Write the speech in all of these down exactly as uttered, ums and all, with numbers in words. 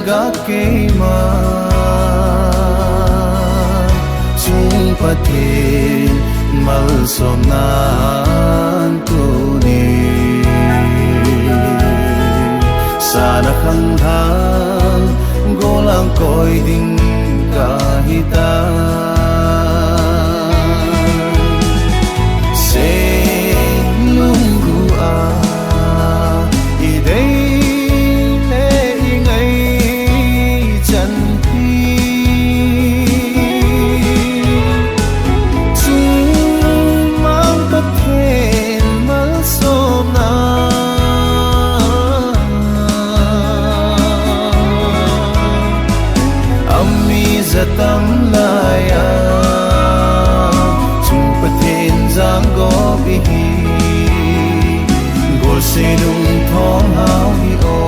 Ka keima chung Pathen malsomnan tuni sana khangthah gollhang koi ding kahitai. Senglunggua idei le ingai chan hi chungmang Pathen malsomna ami jatam laiya, chung Pathen jangop ihi, golseh lungthom hao hi o.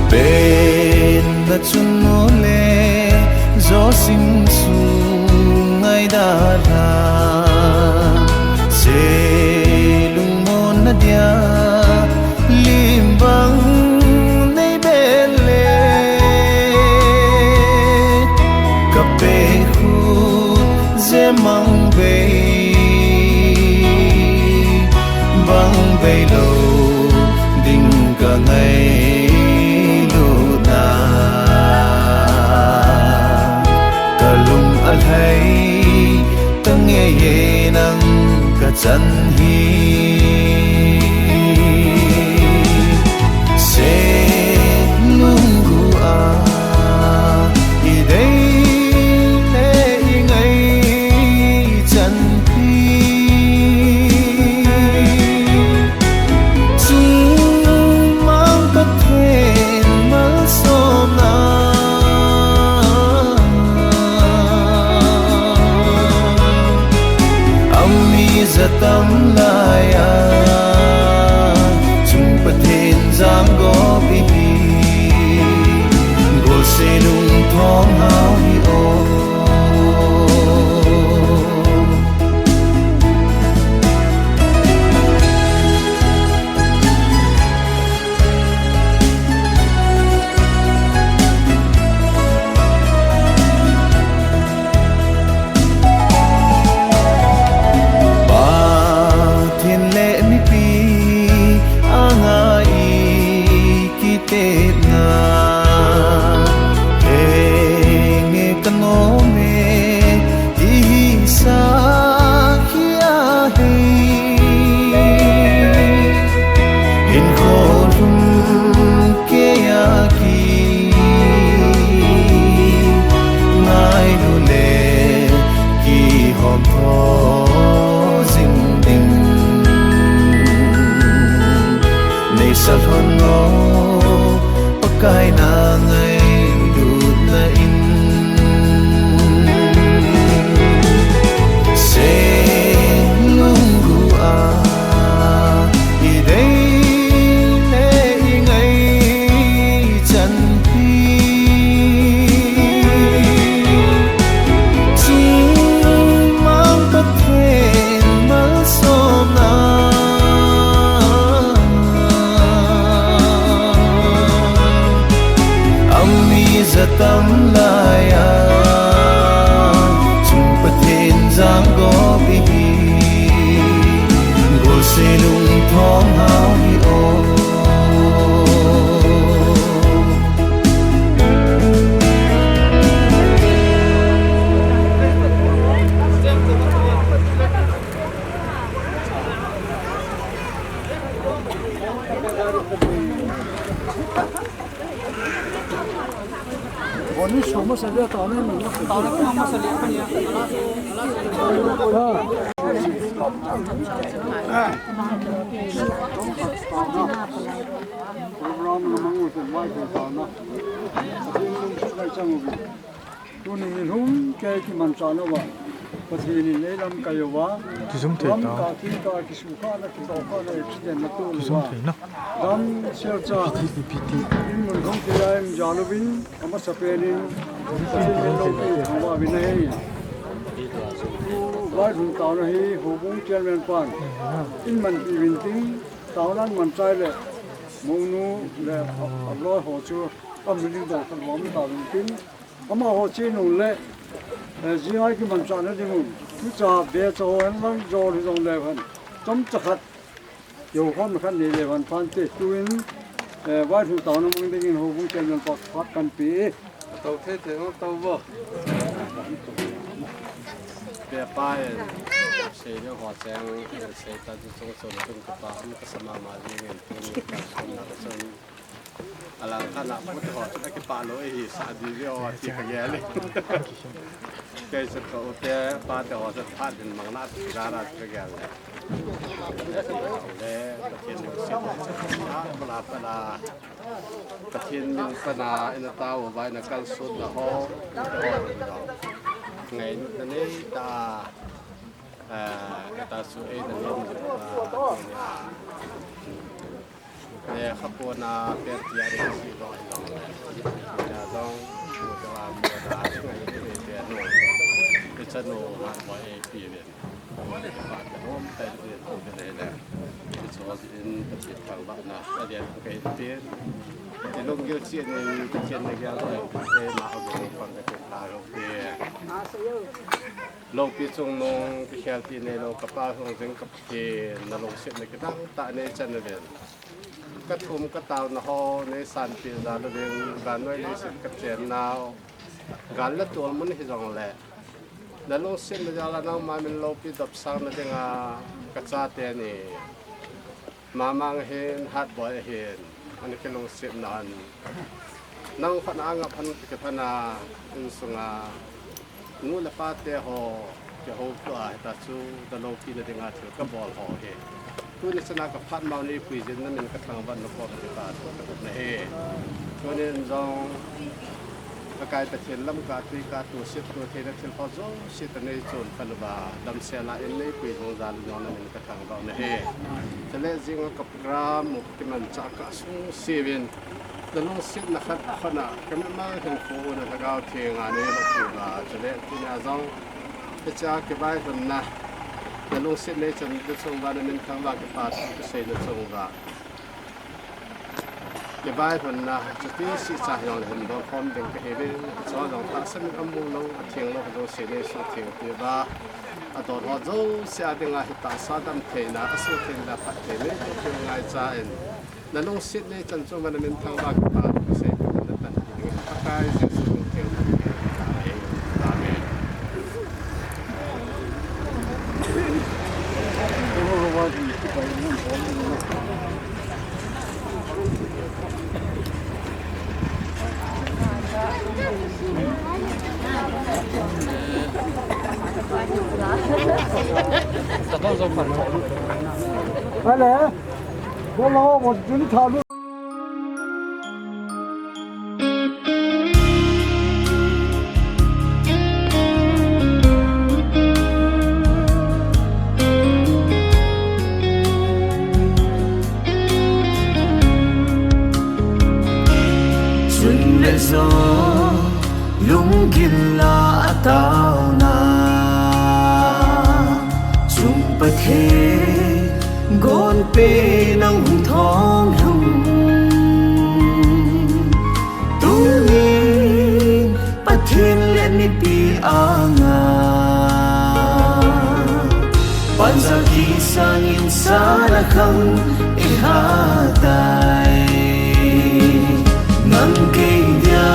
Pen na chun nu le jo sing sung ngai da la, se lungmon na dia lim bang nei bel le, ka pe khu je mang bei bang bei lo ding ka ngai lu na, ka lung alhai ta ngei e nang ka chan hi. Senglunggua idei le ingai chan hi chungmang Pathen malsomna ami jatam laiya, chung Pathen jangop ihi, golseh lungthom hao hi o. Pathen le mipi anga i kitepna henge ka nom e, ti hi sakhi ahi. Hinkho lhum keiya kingailu le kihomtho jing ding neisa lhon o, Pakai na ngailutna in. Senglunggua idei le ingai chan hi chungmang Pathen malsomna ami jatam laiya, chung Pathen jangop ihi, golseh lungthom hao hi o. Program na mang u ten vai ko ta na. Atin lung su kai chang u. Tuni ni lhum kei kimanchah nauva Pathen in leilam kai uva, kijum thei lam ta, ka kin ka kisukhana, kitohkhana, accident na to kijum thei na. Dam sial cha. Piti, piti. In mun khom thei a in jal uvin, amasapen in Pathen in loupi thangvah uvin ahi. Tu vaihom taona hi houbung chairman pan in manpi uvin tin, Taona manchah le, mounu le, aloi ho chu, amin ding dong khat lom ta ding tin, amaho chu nung le, eh, jingai kimanchahna ding un, tucha be cha ho hen lang jol hi jong le hen, chomcha khat, yo khom khat nei le hen phante, tuin, eh, vaihom taona mang dingin houbung chairman pa phat kan pe e. Tou thei thei, tou vo. Pe pa e, sei le ho cheng, sei ta chu chung chung chung ka pa, ka sa mama dingin, tuni ka sum na ka sum. Alang khat na pu te ho chu ka kipah lou ahi, sa di ve o ti ka gel e. Kei chu ka u te pa te ho chu phat din mang na ti ka ra ka gel e. Le, Pathen lungset na, bula pa na, Pathen min pa na, ina tao vai na kalsut na ho, ngailutna nei ta, eh, ta su ei na nei ta, Lekha pona pen tia ding si dong dong. Tia dong, pu dong a, pu dong a, ngai ni pe no. Pi cha no, ha, mo e pi ven. Pa ta hom, ta pi pi le le. Pi cho in, ta pi thang ba na, ta dia ka pi. Ti long gil chi ni, ta chen ni gil, ta ma o dong pang ka ta ro pi. Lopi chungnung, kikhel ti neilou, ka Pa Hung Jing ka Pathen, na lungsetna kidang tah nei chan uvin. Ka thum ka taona ho nei sanpeh jal uvin, vannoi leiset ka chennau, gal le tol mun hijongle, na lungsetna jal a nangma min lopi dopsang na dinga ka chate ni. Mamang ahin, Hatboi ahin, ana kilungsetna in. Nang khat na angap han kipana insunga nu le pa te ho kihoutoa hita chu na loupina dinga thil kabol ho hi. Tuni chana ka phat mau ni puijin na min ka thangvah na kom ti pa thu ka na hi. Tunin jong Pakai Pathen lam ka tui ka tu sit tu theina thil ho jouse ta nei chun khan uva damsel a in nei pui jong jal jong na min ka thangvah na hi. Chule jing a ka program mu kimanchah ka sung sivin. Na lungsetna khat khona ka mitmang hin khu na Lhagao Theng a nei ba tu ba. Chule tina jong hicha kivaihomna. Na lungset nei chan na chung uva na min thangvah kipa thu ka sei na chung uva. Kivaihomna, chuti seh cha jong le hin dong khom ding ka hi ve, chu jong tahsa min amu lou, atheng lou, jouse nei suhtheng peh uva, adon ho jouse a dinga hi tahsa damtheina, asuhtheng le phattheina, thil ngaicha in, na lungset nei chan chung uva na min thangvah kipa thu ka sei ka na tan ding, Pakai Jesu min theng. Amen. Hello, hello, hello. Chun le jo, lunggil a ataona, chung Pathen, gonpen nang hung thong lhung. Tunin Pathen le mipi anga, pansa kisangin sana khang ihatai. Nang kei dia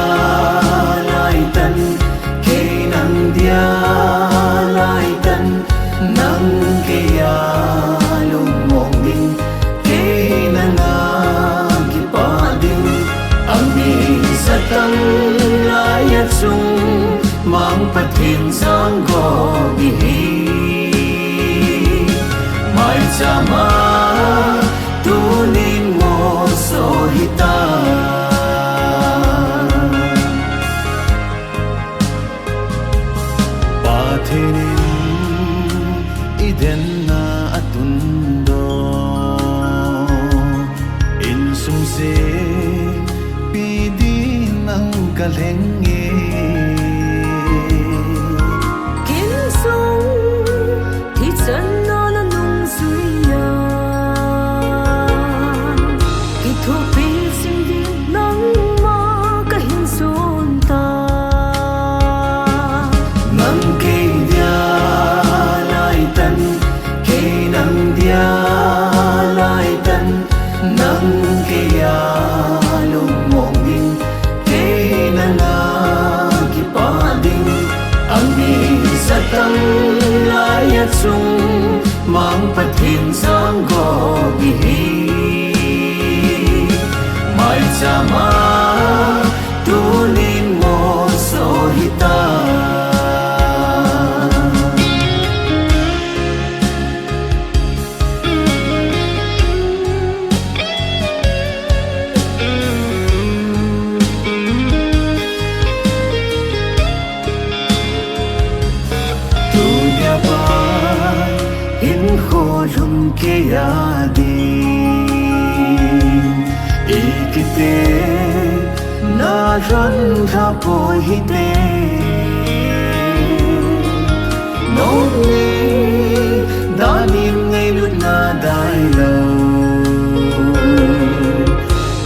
laitan, kei nang dia laitan, nang kei a lungmong ding, kei nanga kipah ding, ami satang lai a chung, Mang Pathen jangkho ding hi. Maicham a tunin moso hita. Pathen in i denna atun doh, insung sempi ding nang ka lheng e. Insung thichan na na nungjui a. Kei a ding ikite na ran tha poi hite. Nong ni danin ngailutna dailou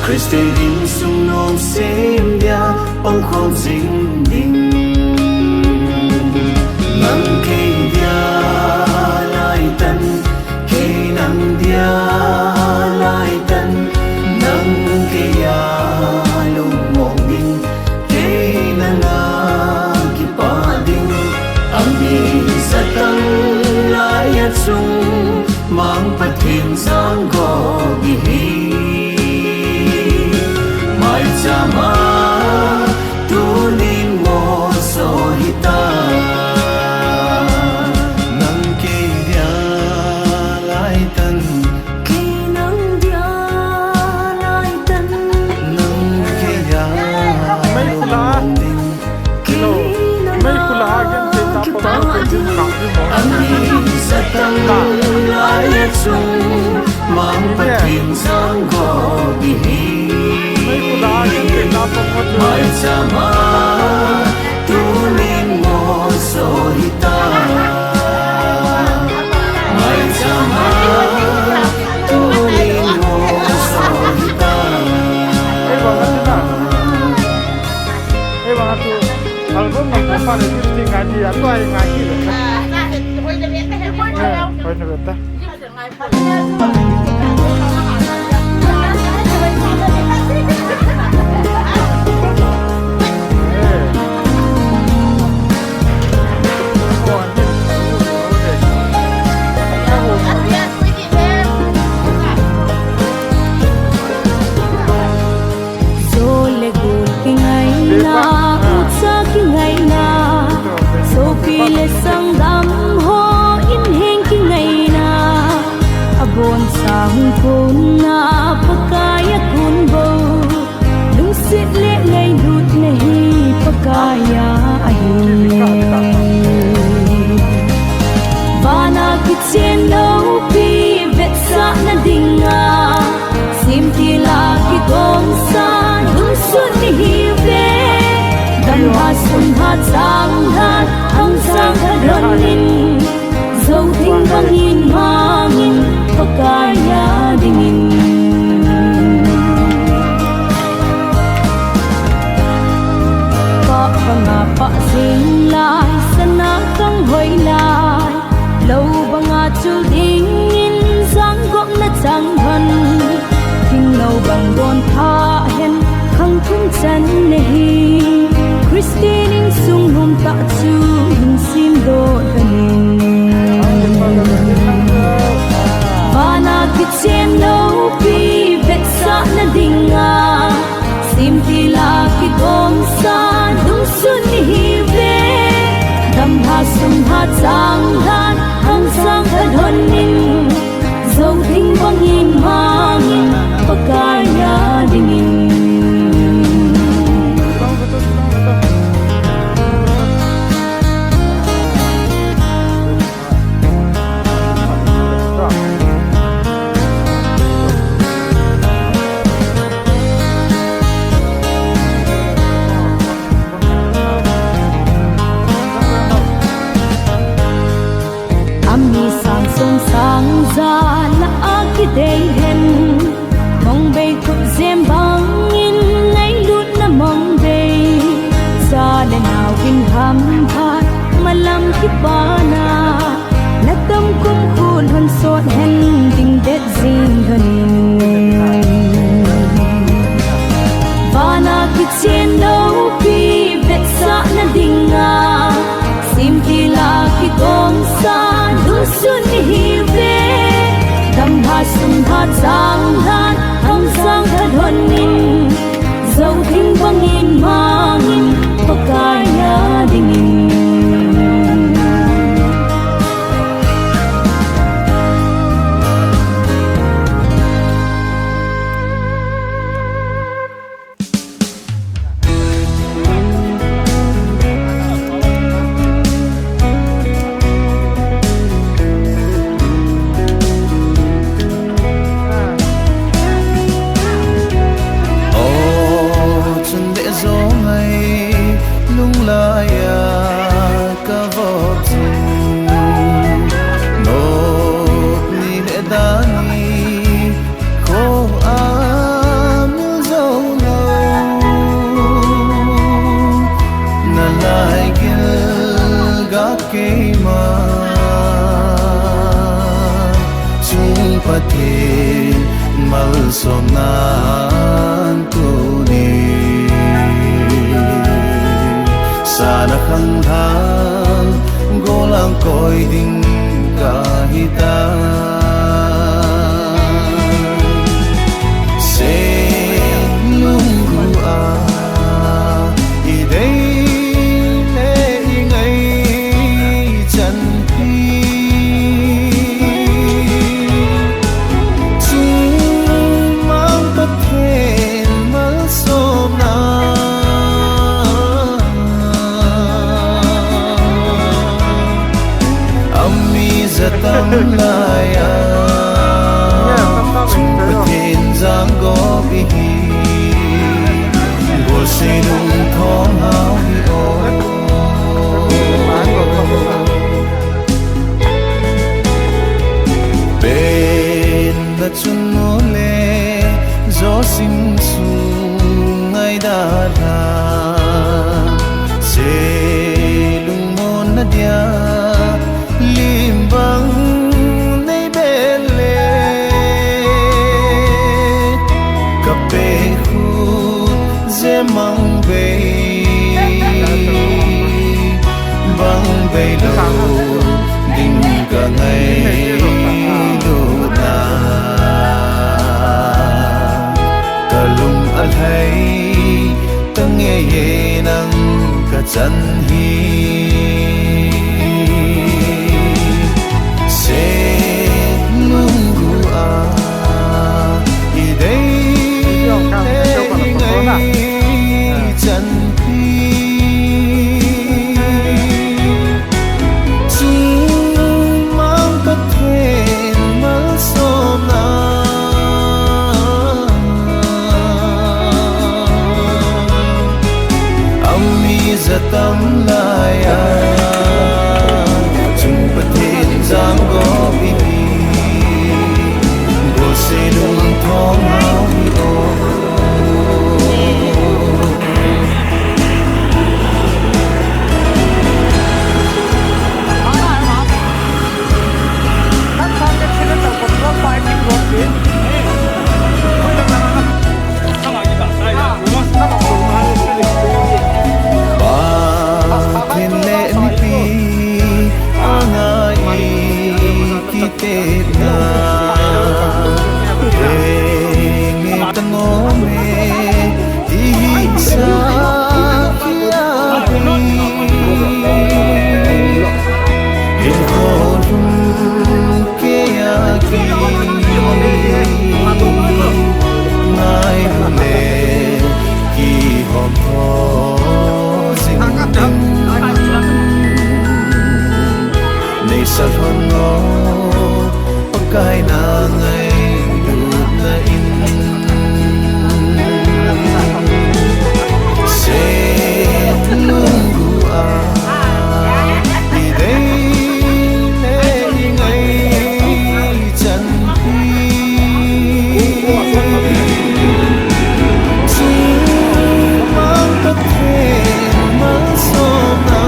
Christian insung nong sem dia pangkhom jing ding. Nang kei dia laitan, kei nang dia laitan, nang kei a lungmong ding, kei nang a kipah ding. Ami satang lai a chung mang Pathen jangkho hi. Maicham a tunin moso hita. Nang kei dia laitan, kei nang dia laitan, nang kei a lungmong ding. Hello. Mai kula ha gen te ta pa ba ko jin ka ni mo. Ami satang lai a chung mang Pathen jangkho hi. Mai kula ha gen te ta pa ba ko jin. Maicham a tunin moso hita. Maicham a tunin moso hita. Ei, bang a tu na. Ei, bang a tu. Album na ko pa le fifty ngai di, a tu ai ngai di le. Eh, hoi na beta. Zo le gol kingaina, ucha kingaina, sopi le sangdam ho in heng kingaina, abon sang kona Pakai a kun bou, lungset le ngailutna hi Pakai a ahi. Vana kichen loupi vetsahna dinga, semtil a kigongsa lungsun ihiuve. Damha sumha changlhan angsang khat lhonin, Zo thing bangin mangin Pakai a dingin. Pah banga pah jing lai, sana kang hoi lai, lou banga chul dingin jangkho na chang lhon. Thing lou bang don pha hen, khang thum chan na hi. Christian insung lhum tah chu hin sim doh lhonin. Vana kichen loupi vetsahna dinga, semtil a kigongsa lungsun ihiuve. Damha sumha changlhan angsang khat lhonin, zo thing bangin mangin Pakai a dingin. Ami sang som sang ja lah a kidei hen, mong bei khup jem bangin ngailutna mong bei. Cha le nao in hamphat malam kipana, na tam kumkhu lhon sot hen ding det jing lhonin. Vana kichen loupi vetsahna dinga, semtil a kigongsa lungsun ihiuve. Damha sumha changlhan angsang khat lhonin, zo thing bangin mangin Pakai a dingin. Pathen malsomnan tuni sana khangthah golang koi ding kahitai. Seng lunggulh a idei le ingaichan hi chungmang Pathen malsomna ami jatam laiya, chung Pathen jangop ihi, golsei lungthong hao hi o. Pen na chun nu le jo sing sung ngaidam lha, se lungmonna dia lim bang nei bel le, ka pe khut je mang bei, bang bei lou ding ka ngailutna. Ka lung alhai ta ngei e nang ka chan hi. Seng lunggulh a idei le ingaichan hi chungmang Pathen malsomna ami jatam laiya, chung Pathen jangop ihi, golsei lungthong hao hi o. Pathen le mipi anga i kitepna, enge tangom e, ihi sa kia hi. Hin ho lum kei a ki ngai le kihom tho jing ding. Nei sa lhon o, Pakai na ngailutna in. Seng lunggulh a idei le ingaichan hi chungmang Pathen malsomna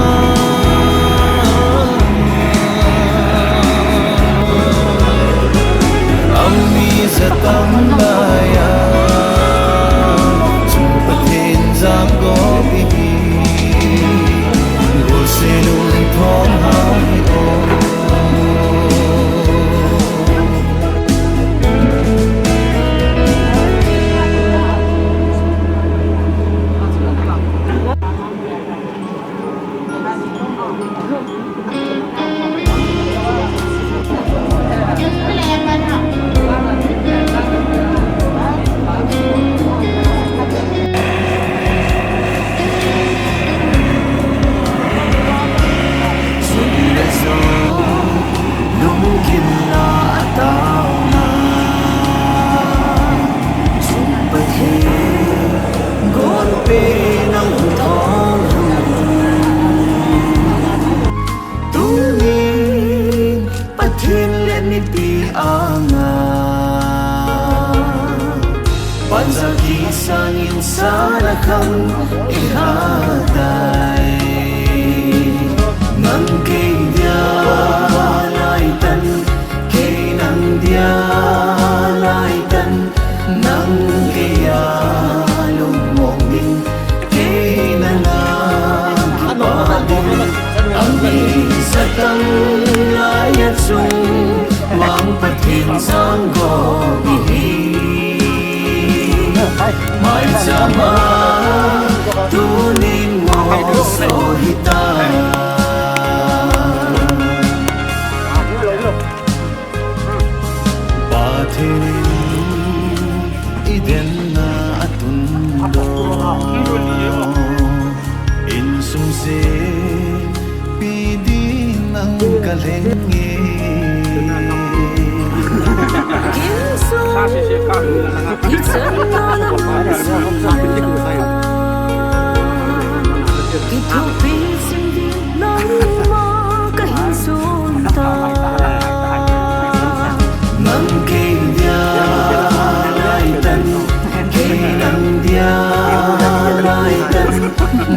ami jatam laiya, chung Pathen jangop ihi, golsei lungthong hao hi o. Lungkimna a taona, chung Pathen golpe nang thong. Tunin Pathen le mipi anga, panjal kisangin sana khang i ha tai. Nang kei dia laitan, kei nang dia Maichama tunin moso hita. Pathen in i denna a tundoh, insung sepi ding nang ka lheng e. Kithupi sing ding nangma ka hin sun ta. Nang kei dia laitan, kei nang dia laitan,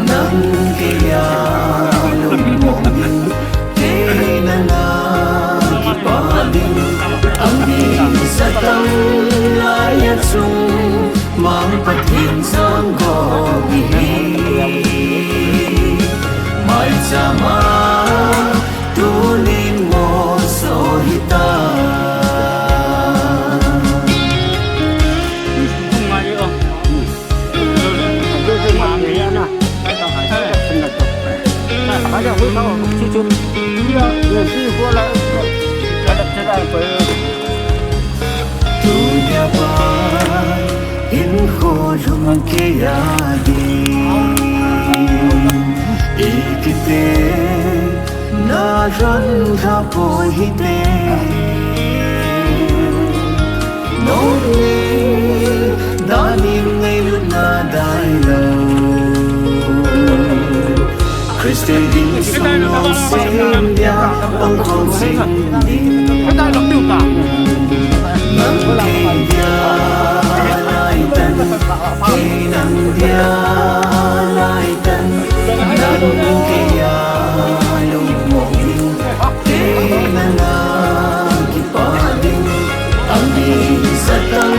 nang kei a lungmong in, kei nang a kipah ding, ang ding sa tang lai a chung, Mang Pathen sang go hi. Maichama tunin moso hita. Tunia pa hinkho lhung kei a ding, i kite na ran tha poi hite. Nong ni danin ngailutna dai lo. Christian insung lungset dia pang khom sing ding. Nang kei dia laitan, kei nang dia laitan, nang kei a lungmong in, kei nang a kipah ding, ang ding sa tang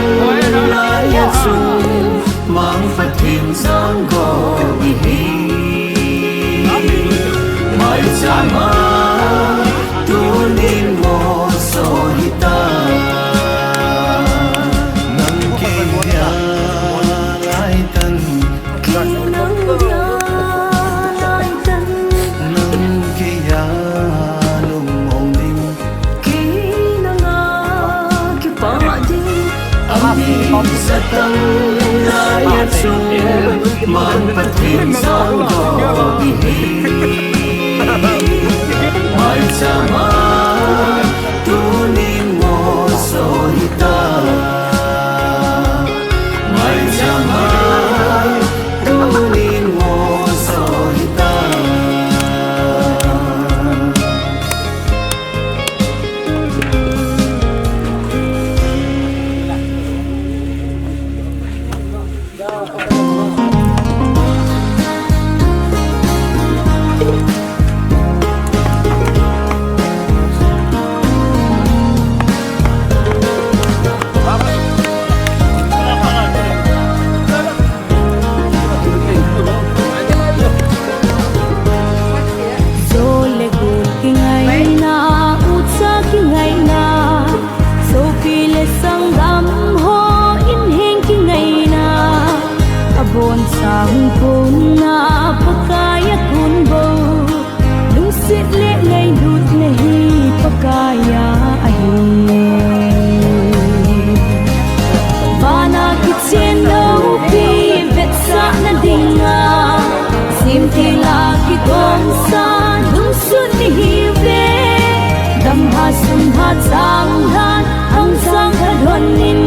lai a chung, Mang Pathen sang go hi. Maichama tunin moso hita. Nang kei dia laitan, kei nang dia laitan, nang kei a lungmong ding, kei nang a kipah ding, ang ding sa tang lai a chung, Mang Pathen sang go hi. Maichama tunin moso hita. Maichama tunin moso hita. Jou le gol kingaina, ucha kingaina, sopi le sanggam ho in heng kingaina, abon sang kona Pakai a kon bou, lungset le ngailutna hi Pakai a ahi. Vana kichen loupi vetsahna dinga, semtil a kigomsa lungsun ihiuve. Damha sumha changlhan hangsan khat lhonin,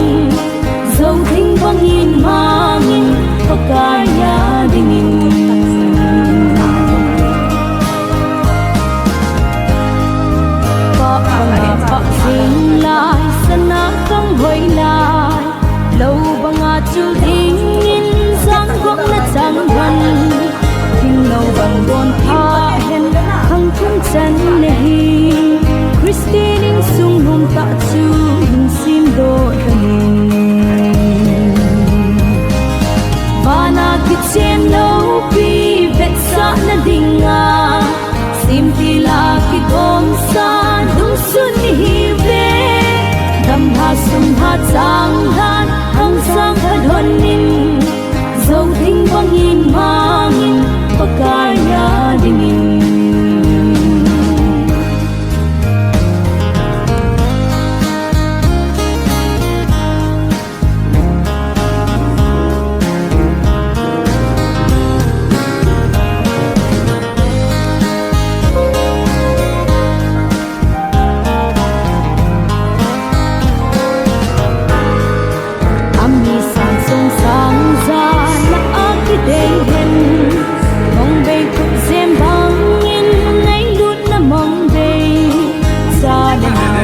jou ding bangin mangin Pakai a dingin. Pah banga pah jing lai, sana kang hoi lai, lou banga chul dingin sang gokna chang hon. Thing lou bang don pha hen, khang thum chan nahi, Christian insung lhum tah chu hin simdoh dingin. Vana kichen loupi vetsahna dinga, semtil a kigomsa lungsun ihiuve. Damha sumha changlhan hangsan khat lhonin,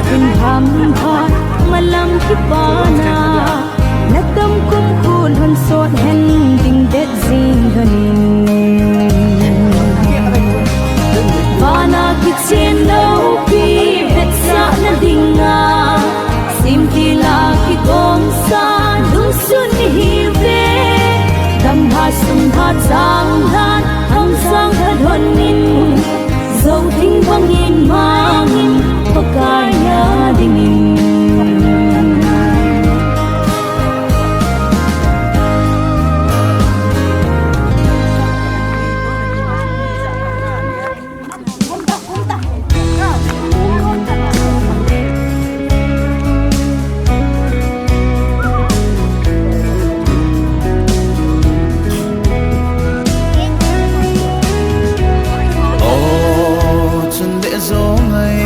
Kin ham phat malam kipana, na tam kum khu lhon sot hen ding det jing lhon in. Vana kichen loupi vetsahna dinga, simtila kikongsa lungsun hiuve. Gamha sumha changlhan, hamsang lha lhon in, Zo ding bangin mangin Pakai a dingin. O chun deh zo ngai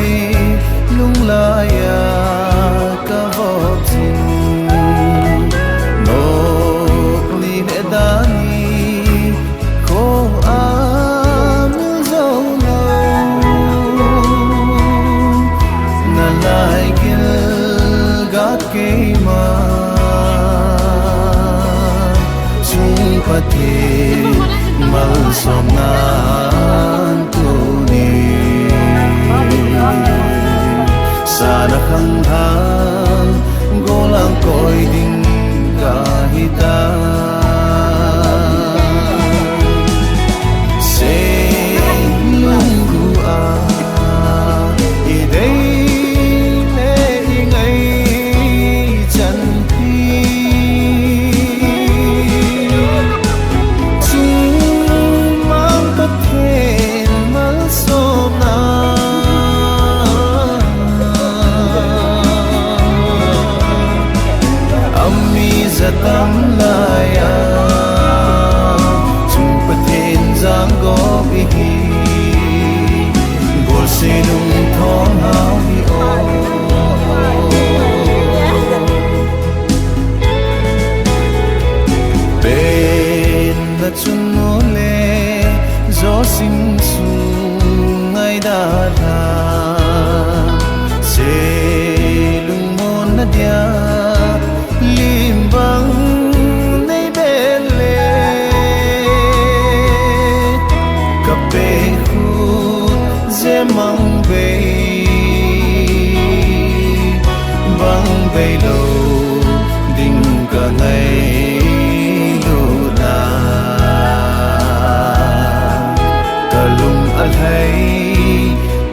lunglai a ka vop chin, nok ni le dani kho a mil zo lo, na lai gil ga keima chung Pathen malsom nan tuni. Sana khang hang golang koi ding ka hita. Seng lunggu a i dei le i ngai chan hi. Chumang Pathen malsomna a mi zatam lai a, chung Pathen zangop i hi, golse nung thong hau hi o. Pen na chun nu le zo sing su ngai da la, se lungmon na dia lim bang nei bel le, ka pe khu ze mang bei, bang bei lo ding ka ngailut na. Ka lung a lhai,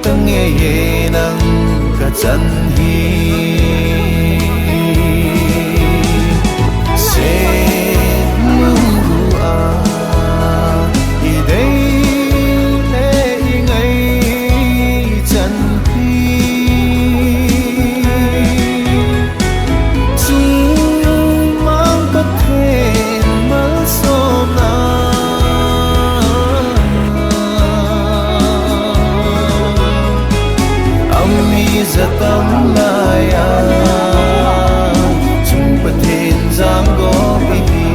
ka ngei e nang ka chan hi. Se lunggu a i dei le i ngai chan hi. Chumang Pathen malsomna a mi zatam lai a, chung Pathen zangop i hi,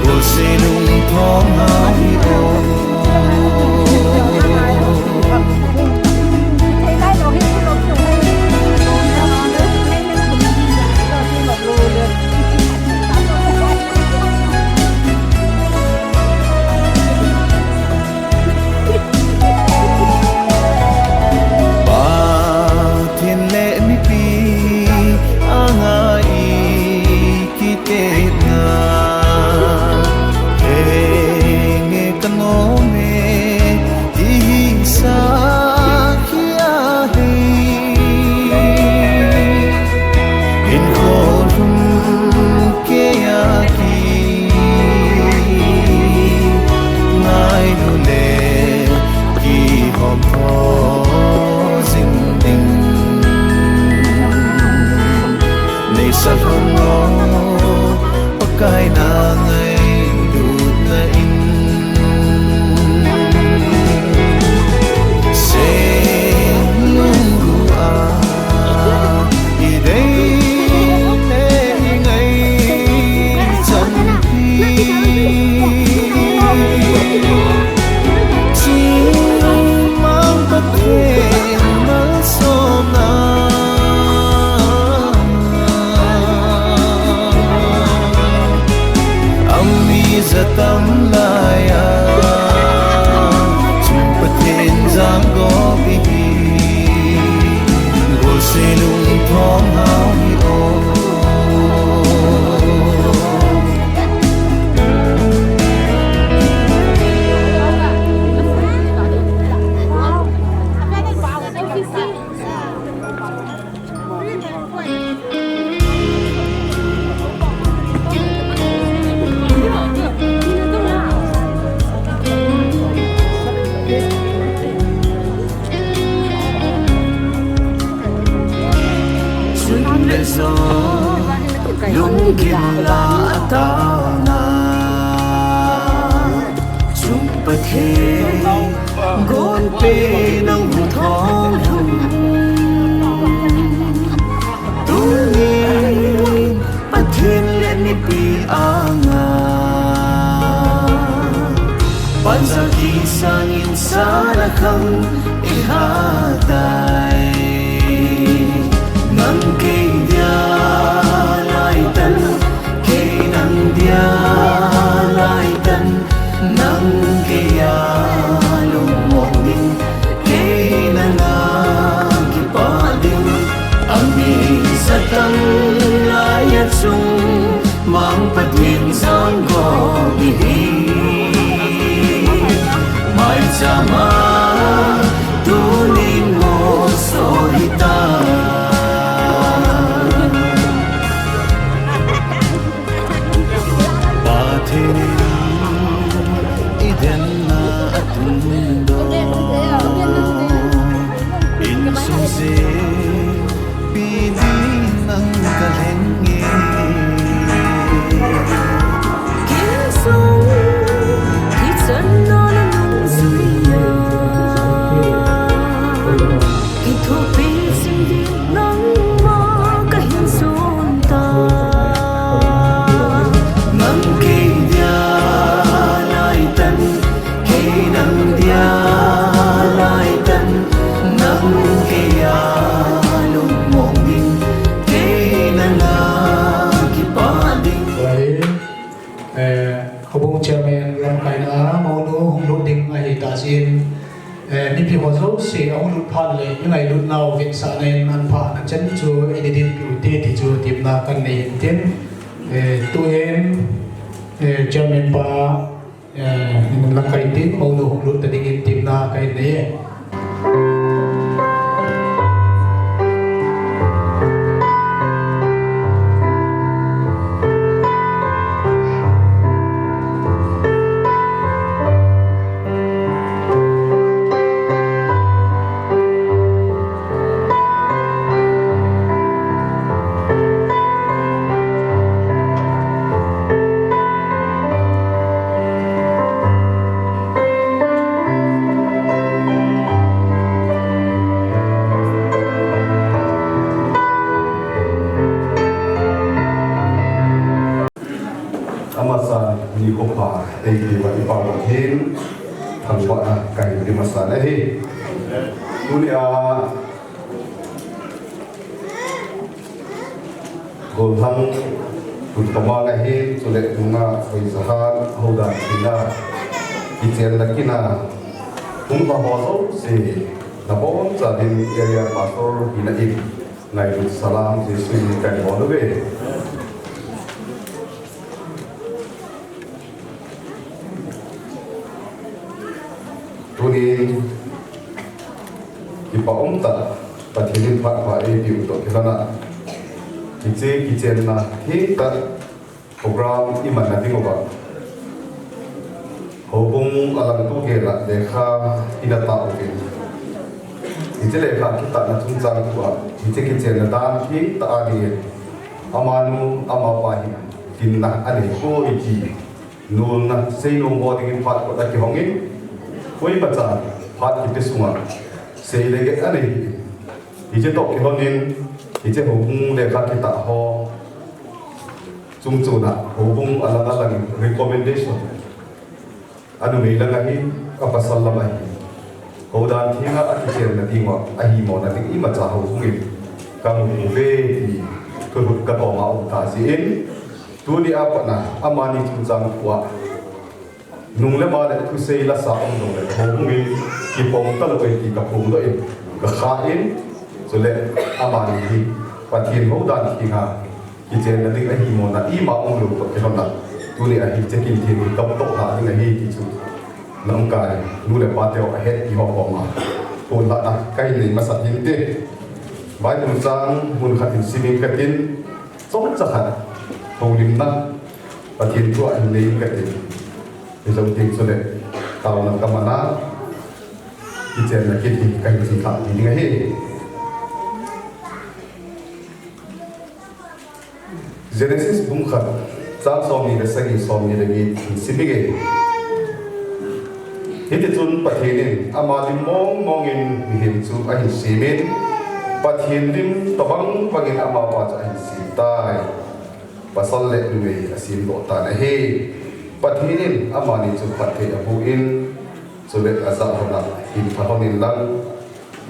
golse nung thong hau hi o. Pathen Zo, lungkim la atana, chung Pathen, gonpe nang hu thong lhung. Tuni, Pathen le mipi anga, pansa kisangin sala khang iha tai. Nang kei dia laitan, kei nang dia laitan, nang kei a lungmong ding, kei nang a kipah ding, a mi satang lai a chung, Mang Pathen jong gop ihi. Maicham a tunin moso hita. Pathen in i denna a tun doh. Insung se Pi ding nang ka lheng e. Kinsung, kichanna la nung zui a. Kithopi sing ding nangma ka hin son ta. Nang kei dia laitan, kei nang dia laitan, nang kei a lungmong ding, kei nang a kipah ding. Tua hi, eh, houbung chairman lamkaina a mounu hung lut ding ahi tah jeh in, eh, mipi ho jouse ahung lut phat le, i ngailutnau vetsahna in an phahna chan chu i didin piu te ti chu tepna kan nei in tin, eh, tuhin, eh, chairman pa, eh, in lamkai tin, mounu hung lut ta dingin tepna kan nei e. Amasa nikho pha, eiti va i pa va hin, thangvahna kahin pe masa na hi. Tuni a, Golhang, Tutkama na hin, chule nunga Hoizahan, Houdan thina, kichenna kin a, hung va ho jouse, nabonchauvin area pastor hina in, ngailut salam Jesu min in kabol uve. Tunin, kipa umtah, Pathen in phat pha eipeh u toh kilhon a, hiche kichenna thengtah program i manna ding uva, houbung a langtu gel a lekha i na tah uvin, hiche lekha kitahna chungchang thu a, hiche kichenna dan thengtah a dingin, amanu, amapa hin, dinna anei poi ti nolna seinom ho dingin phat kot akihong in, koimacha phat kipe sunga seile get anei hi. Hiche toh kilhon in, hiche houbung lekha kitah ho chungchon a, houbung alang alang in recommendation, anumei lang ahi, apasal lam ahi, Houdan thenga akichenna ding uva ahimona ding imacha houbung in kamu uve ti thulhut katom a um ta jeh in, tuni a pat na amani chungchang thu a, nung le ma le thusei lasa um lou le, houbung in kipom talou e ti kaphongdoh in, kakha in, chule amani hi Pathen Houdan thenga kichenna ding ahimona ima um lou toh kilhon a, tuni a hiche kin theng hi kamuto lha ding ahi ti chu lamkai nu le pa teu ahet ti ho koma phonlhahna kahin nei masat hinte. Bible chang mun khat in sim inge katin, chomcha khat houlimna Pathen thu a hin nei inge katin. Hijou teng chule taona kaman a, kichenna kin hi kahin chingthah ding ahi. Genesis bung khat, chang somni le sagi, somni le get, sim inge. Hiti chun Pathen in ama lim mong mong in mihem chu ahin sem in, Pathen lim tobang bang in amapa chu ahin sem tai. Pasal le numei asemdoh tan ahi. Pathen in amani chu phatthei aboh in, chule ajah lhon a hinpha lhon in lang,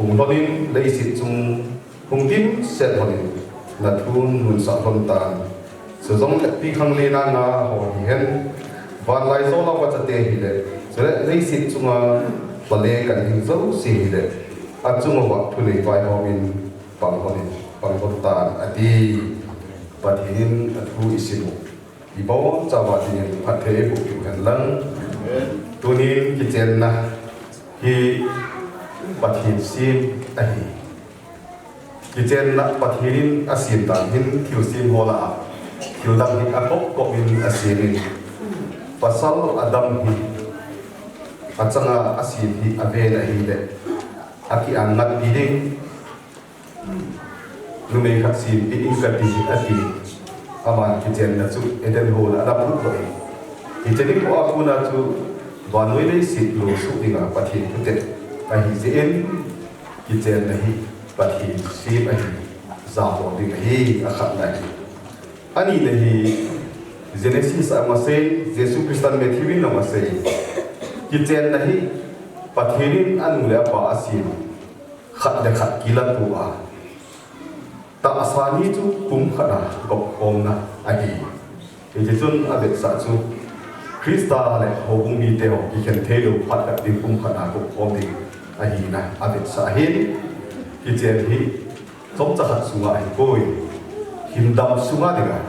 hung lhon in leiset chung hung dimset lhon in, na thu nunsah lhon tan. Chujongle pi khang le na nga ho hihen, vanlaijol a vachate hile, chule leiset chunga lha le kan hing jouse hile, achung uva thunei vaihom in pang lhon in, pang lhon tan, ati. Pathen in athu isim u, ibonchauva dingin phatthei eiboh piu hen lang. Tunin kichenna hi Pathen sem ahi. Kichenna Pathen in asem dan hin thilsem ho lah a, thil dang hi akop kop in asem in, pasal Adam hi achanga asem hi aven ahile, akiangatpi ding, numei khat sempeh in kati, ati. Aman kichenna chu Eden hon a ana putdoh in, hiche nikho a kona chu vannoi leiset losuh dinga Pathen thutep ahi jeh in, kichenna hi Pathen sem ahi, jabol ding ahi, akhatna hi. Anina hi Genesis a amasei, Jesu Christan Matthew in amasei, kichenna hi Pathen in anu le apa asem, khat le khat kilatoh a, tahsa ni chu pumkhat a kopkhomna ahi. Hiti chun avetsah chu Christa le houbung mite ho kikhen theilou phat khat ding pumkhat a kopkhom ding ahina avetsah ahin, kichen hi chomcha khat sunga ahipoi, hindam sunga dinga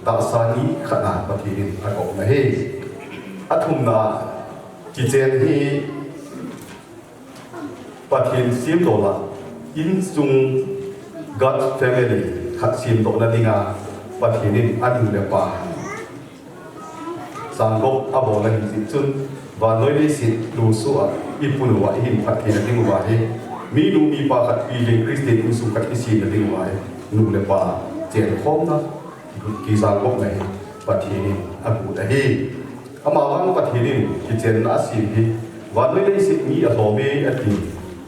tahsa ni khat a Pathen in akopna ahi. Athumna, kichen hi Pathen semdoh lah, insung, God family khat semdohna dinga Pathen in anu le apa sangkop abol ahi jeh chun, vannoi leiset losuh a ipun uva ihin phattheina dinguva hi, minu mipa khat piling Christian insung khat isemna dinguva hi, nu le pa chenkhomna, kisangkopna hi Pathen in agot ahi. Amavang Pathen in kichenna asem hi, vannoi leiset mi alhom e ati,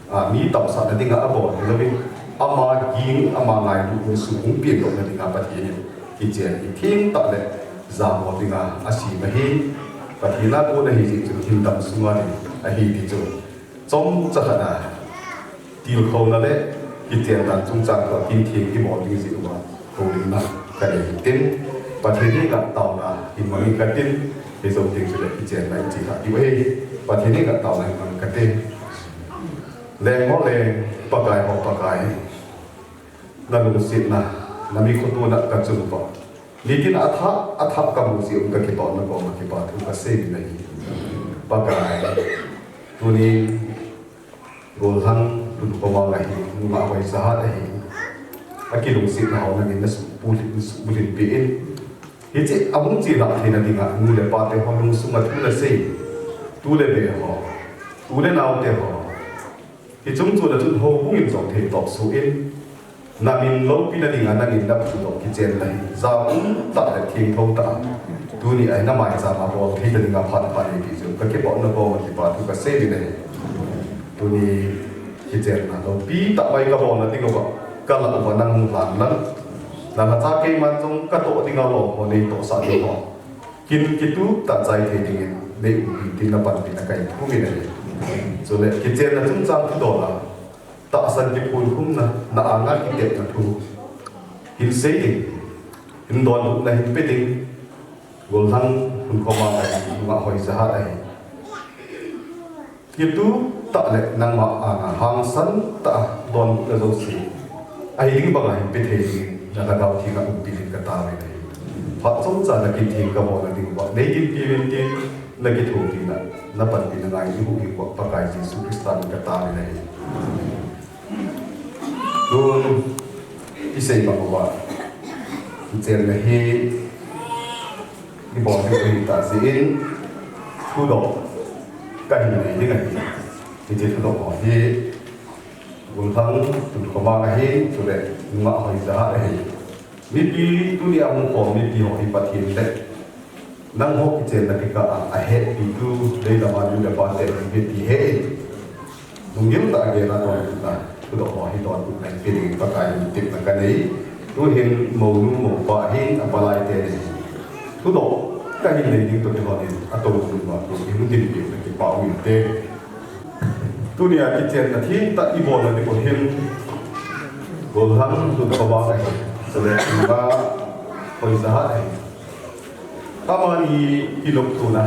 a, mi tamsahna dinga abol hilouvin, ama ging, ama ngailut insung hung pendohna dinga Pathen in kichen hi thengtah le jabol dinga asem ahi. Pathen a kon ahi jeh chun hindam sunga ding ahi ti chu chomcha khat a tilkhouna le kichen dan chungchang toh kintheng ibol ding jeh uva houlimna kanei hitin, Pathen henga taona hin mangin katin, hijou teng chule kichenna iche lhah diu ahi. Pathen henga taona hin mangin katin. Leng ho leng, Pakai ho Pakai, nalungsetna, nami khotona kachung uva, nitin athah athah kamu jeh un kakitonna koma kipa thu kasei in ahi. Pakai, tunin gollhang Lhunkhommang ahi, nungah hoi jahat ahi, akilungsetna ho nangin nasuh bulhin, nasuh bulhin peh in, hiche ahung chelhah theina dinga nu le pate ho lungsunga thu nasei, tu le be ho, u le naote ho, hiche chungchon a chun houbung in jong theitop soh in, namin loupina dinga nangin naphudoh kichenna hi ja umtah le thengtho tah a, tuni a hi namaicham a bol thei ta dinga phat pha neipeh jeh un kakipana koma kipa thu kasei in ahi. Tuni kichenna loupi tah mai kabolna dinguva, kalah uva nang hung lhan lang, nalhacha keiman jong katoh dinga lom ho neitohsah diu ho, kin kitup tah chai thei dingin neiumpi tin napanpina kahin thum in ahi. Chule kichenna chungchang thudol a, tahsan kiphonkhumna, na anga kitepna thu hinsei ding, hin donbutna hinpe ding, gollhang Lhunkhommang ahi, nungah hoi jahat ahi. Kitup tah le nangma anga hangsan tah a donbutna jouse ahi ding banga hinpe thei dingin na Lhagao Theng a umpi dingin kataovin ahi. Phat chomcha nakin theng kabolna dinguva neiginpi uvin tin, nakithopina, napanpina ngai in ihuhhing uva Pakai Jesu Christa min kataovin ahi. Tun isei bang uva, kichenna hi ibol diu ahitah jeh in, thudoh kahin nei ding ahi. Hiche thudoh ho hi gollhang Lhunkhommang ahi, chule nungah hoi jahat ahi. Mipi tunia hung khom mipi ho hi Pathen le nangho kichenna kikah a ahetpitu leilam a nu le pa te hi mipi ahi. Lunggil tah a gel a donbutna, thudoh ho hi donbutna ipi ding Pakai min tepna kanei. Tuhin mounu moupa hin apalai teni thudoh kahin nei ding toh kilhonin atou uva tuhin dinpi na kipah uvinte. Tunia kichenna thengtah ibolna ding u hin Golhang Lunkhomang ahi. Chule Nunga Hoizahat ahi. Amani kilungtona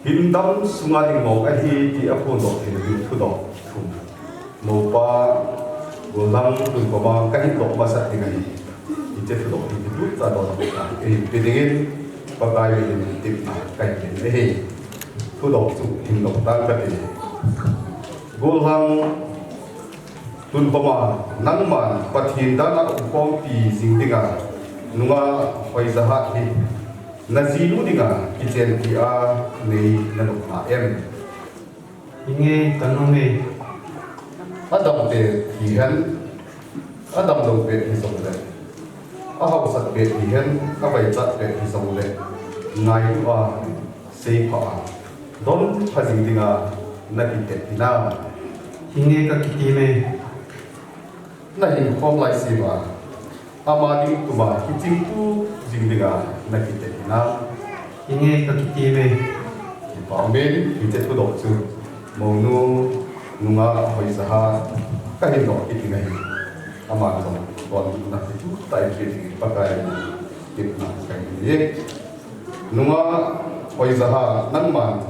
hindam sunga ding mong ahi ti aphondoh thei ding thudoh thum. Moupa Golhang Lunkhomang kahin doh masat ding ahi. Hiche thudoh hi kitup cha donbutna kahin pe dingin Pakai min in tepna kahin nei ahi. Thudoh chu hin doh tang kate. Golhang Lunkhomang, nangman Pathen dan a umkhompi jing dinga Nunga Hoizahat hi najinu dinga kichenpi a nei nanop na em? Hinge, kanom e. Adam pet hihen, adamlou pet hijongle, ahaosat pet hihen, avaichat pet hijongle, ngailu a, seipha a, donpha jing dinga nakitep hinam? Hinge, kakitem e. Nahinkhom laiseuva ama ding tuma kichingtu jing dinga nakitep hinam? Hinge, kakitem e. Kipah umin, hiche thudoh chu mounu Nunga Hoizahat kahin doh kit ding ahi. Aman jong donbutna kitup tah in pe dingin Pakai min in tepna kahin nei e. Nunga Hoizahat, nangman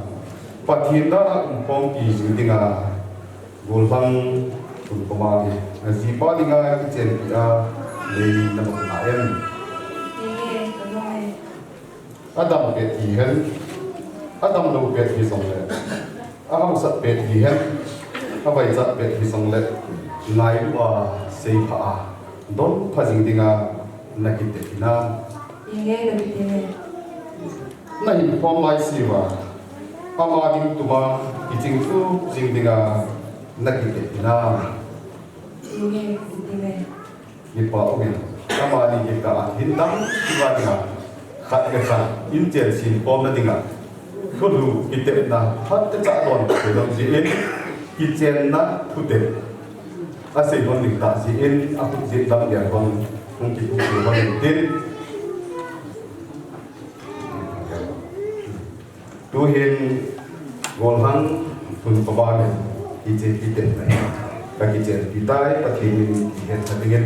Pathen dan a umkhompi jing dinga Golhang Lunkhomang hi najipa dinga kichenpi a nei nanop na em? Hinge, kanom e. Adam pet hihen, adamlou pet hijongle, ahaosat pet hihen, avaichat pet hijongle, ngailu a, seipha a, donpha jing dinga nakitep hinam? Hinge, kakitem e. Nahinkhom laiseuva ama ding tuma kichingtu jing dinga nakitep hinam? Hinge, kakitem e. Kipah umin, amani kikah a hindam sunga dinga khat le khat inchen semkhomna dinga thulhuh kitepna phatechan donbut theilou jeh in, kichenna thutep asei lhon ding tah jeh in, akhut jet lam gel lhon hung kitup lhon intin. Tuhin Golhang Lunkhomang in hiche kitepna hi kakichenpi tai, Pathen min in kihetna dingin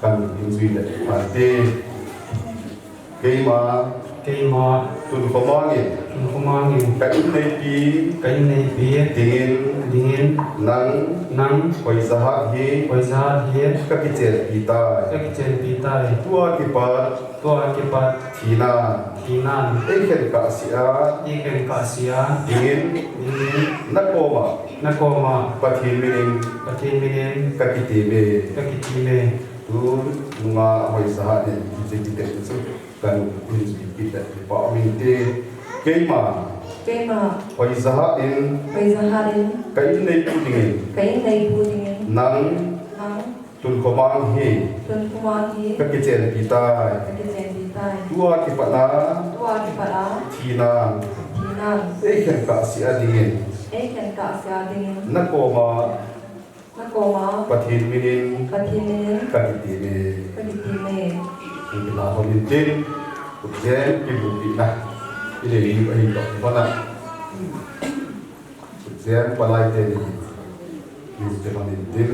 kahin jui le phante. Keima, keima, Lunkhomang in, Lunkhomang in, ka inneipi, ka inneipi, dingin, dingin, nang, nang, Hoizahat hi, Hoizahat hi, kakichenpi tai, kakichenpi tai. Tua kipat, tua kipat, thinan, thinan, eikhen kahsea, eikhen kahsea, dingin, dingin, nakoma, nakoma, Pathen min in, Pathen min in, kakitem e, kakitem e. Tun Nunga Hoizahat in hiche kitepna chu kanu in jui kit le kipah umin te. Keima, keima, Hoizahat in, Hoizahat in, ka inneipu dingin, ka inneipu dingin, nang, nang, Lunkhomang hi, Lunkhomang hi, kakichenpi tai, kakichenpi tai. Tua kipat a, tua kipat a, thinan, thinan, eikhen kahsea dingin, eikhen kahsea dingin, nakoma, nakoma, Pathen min in, Pathen min in, kakitem e, kakitem e. Hung kilah lhon intin, khutjem kibupina inei diu ahi toh kilhon a, khutjem palai teni in kilhon intin.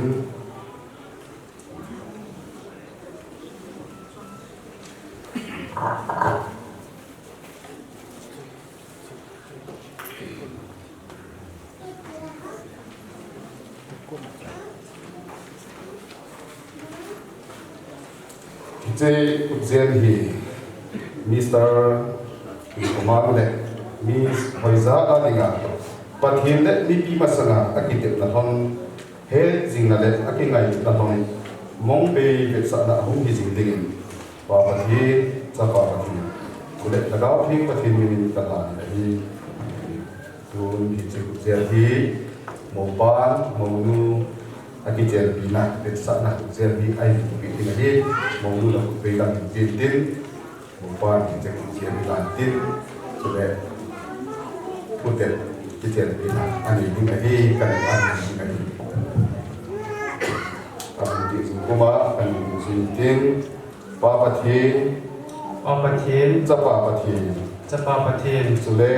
Hiche khutjem hi Mister Lunkhomang le Miss Hoizahat a dinga Pathen le mipi masanga akitepna lhon, hetjingna le akingailutna lhon, mong bei vetsahna ahung hi jing dingin Pa Pathen, Chapa Pathen, chule Lhagao Theng Pathen min in kalhan ahi. Tun hiche khutjem hi moupan, mounu, Akichenpina, vetsahna, khutsel hi ahin pe ding ahi. Mounu na khut vei lam in tin tin. Mopa in kichen khutsel hi lan tin. Chule thutep kichenpina anei ding ahi, kan an ding ahi. Kan ti jing kuma, kan ti jing tin. Pa Pathen. Pa Pathen. Chapa Pathen. Chapa Pathen. Chule.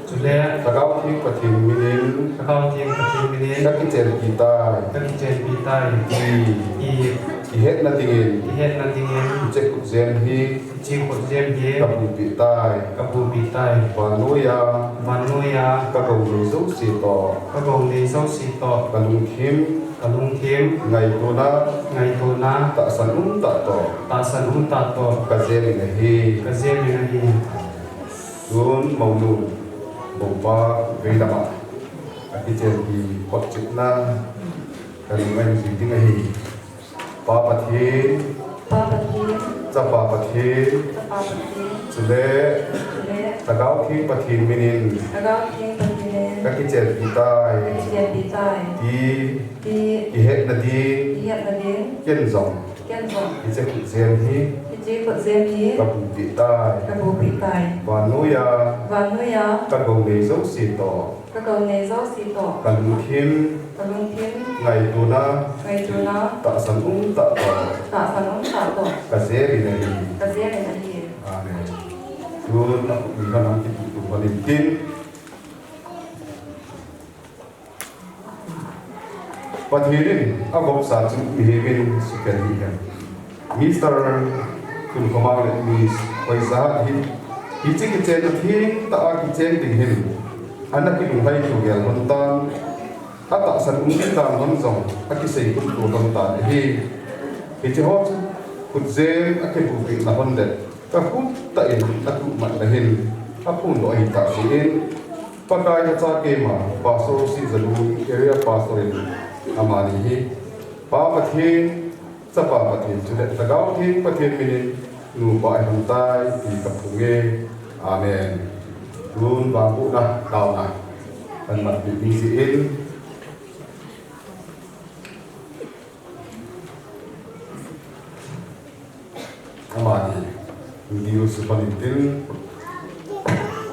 Chule. Lhagao Theng Pathen minin. Lhagao Theng Pathen minin. Kakichenpi tai. Kakichenpi tai. Ti. Ti. Kihetna dingin. Kihetna dingin. Hiche khutjem hi. Hiche khutjem hi. Kabupi tai. Kabupi tai. Vannoiya. Vannoiya. Kagou nei jouse toh. Kagou nei jouse toh. Kalungthim. Kalungthim. Ngaitona. Ngaitona. Tahsan um tah toh. Tahsan um tah toh. Kajem in ahi. Kajem in ahi. Tun mounu, mopa vei lama akichenpi khutchetna kan ngai jing ding ahi. Pa Pathen. Pa Pathen. Chapa Pathen. Chapa Pathen. Chule. Chule. Lhagao Theng Pathen minin. Lhagao Theng Pathen minin. Kakichenpi tai. Kakichenpi tai. Ti. Ti. Kihetna ding. Kihetna ding. Ken jong. Ken jong. Hiche khutjem hi. Hiche khutjem hi. Kabupi tai. Kabupi tai. Vannoiya. Vannoiya. Kagou nei jouse toh. Kagou nei jouse toh. Kalungthim. Kalungthim. Ngaitona. Ngaitona. Tahsan um tah toh. Tahsan um tah toh. Kajem in ahi. Kajem in ahi. Amen. Tun akhut ni khat a kitu tu hon in tin. Pathen in agopsa chu mihem in sukhen hihen. Mister Khunkhomang le Miss Hoijahat hi, hiche kichenna thengtah a kichen ding hin ana kilunglhai thugel lhon tan, atahsan um ding dan lhon jong akisei tum tou lhon tan ahi. Hiche ho chu khutjem akibupina lhon le, kakhut tah in atuh man le hin aphondoh ahi tah jeh in, Pakai lhacha keima, Pastor C. Jalui, Area Pastor in amani hi Pa Pathen, Chapa Pathen, chule Lhagao Theng Pathen minin nupa ihung tai ti kaphong e. Amen. Tun vangbohna, taona kan manpeh ding jeh in, amani, video su panin tin,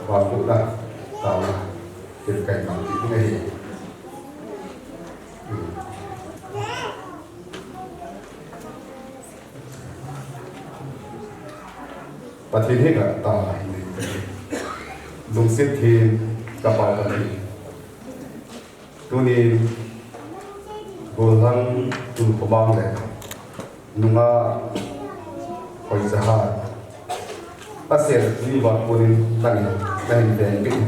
vangbohna, taona, tin kai manpeh ding ahi. Pathen henga taona hin nei. Lungset them ka Pa Pathen. Tunin, gollhang Khunkhomang le nungah Hoijahat, aset ni vang konin nangin nahin vengpeh in.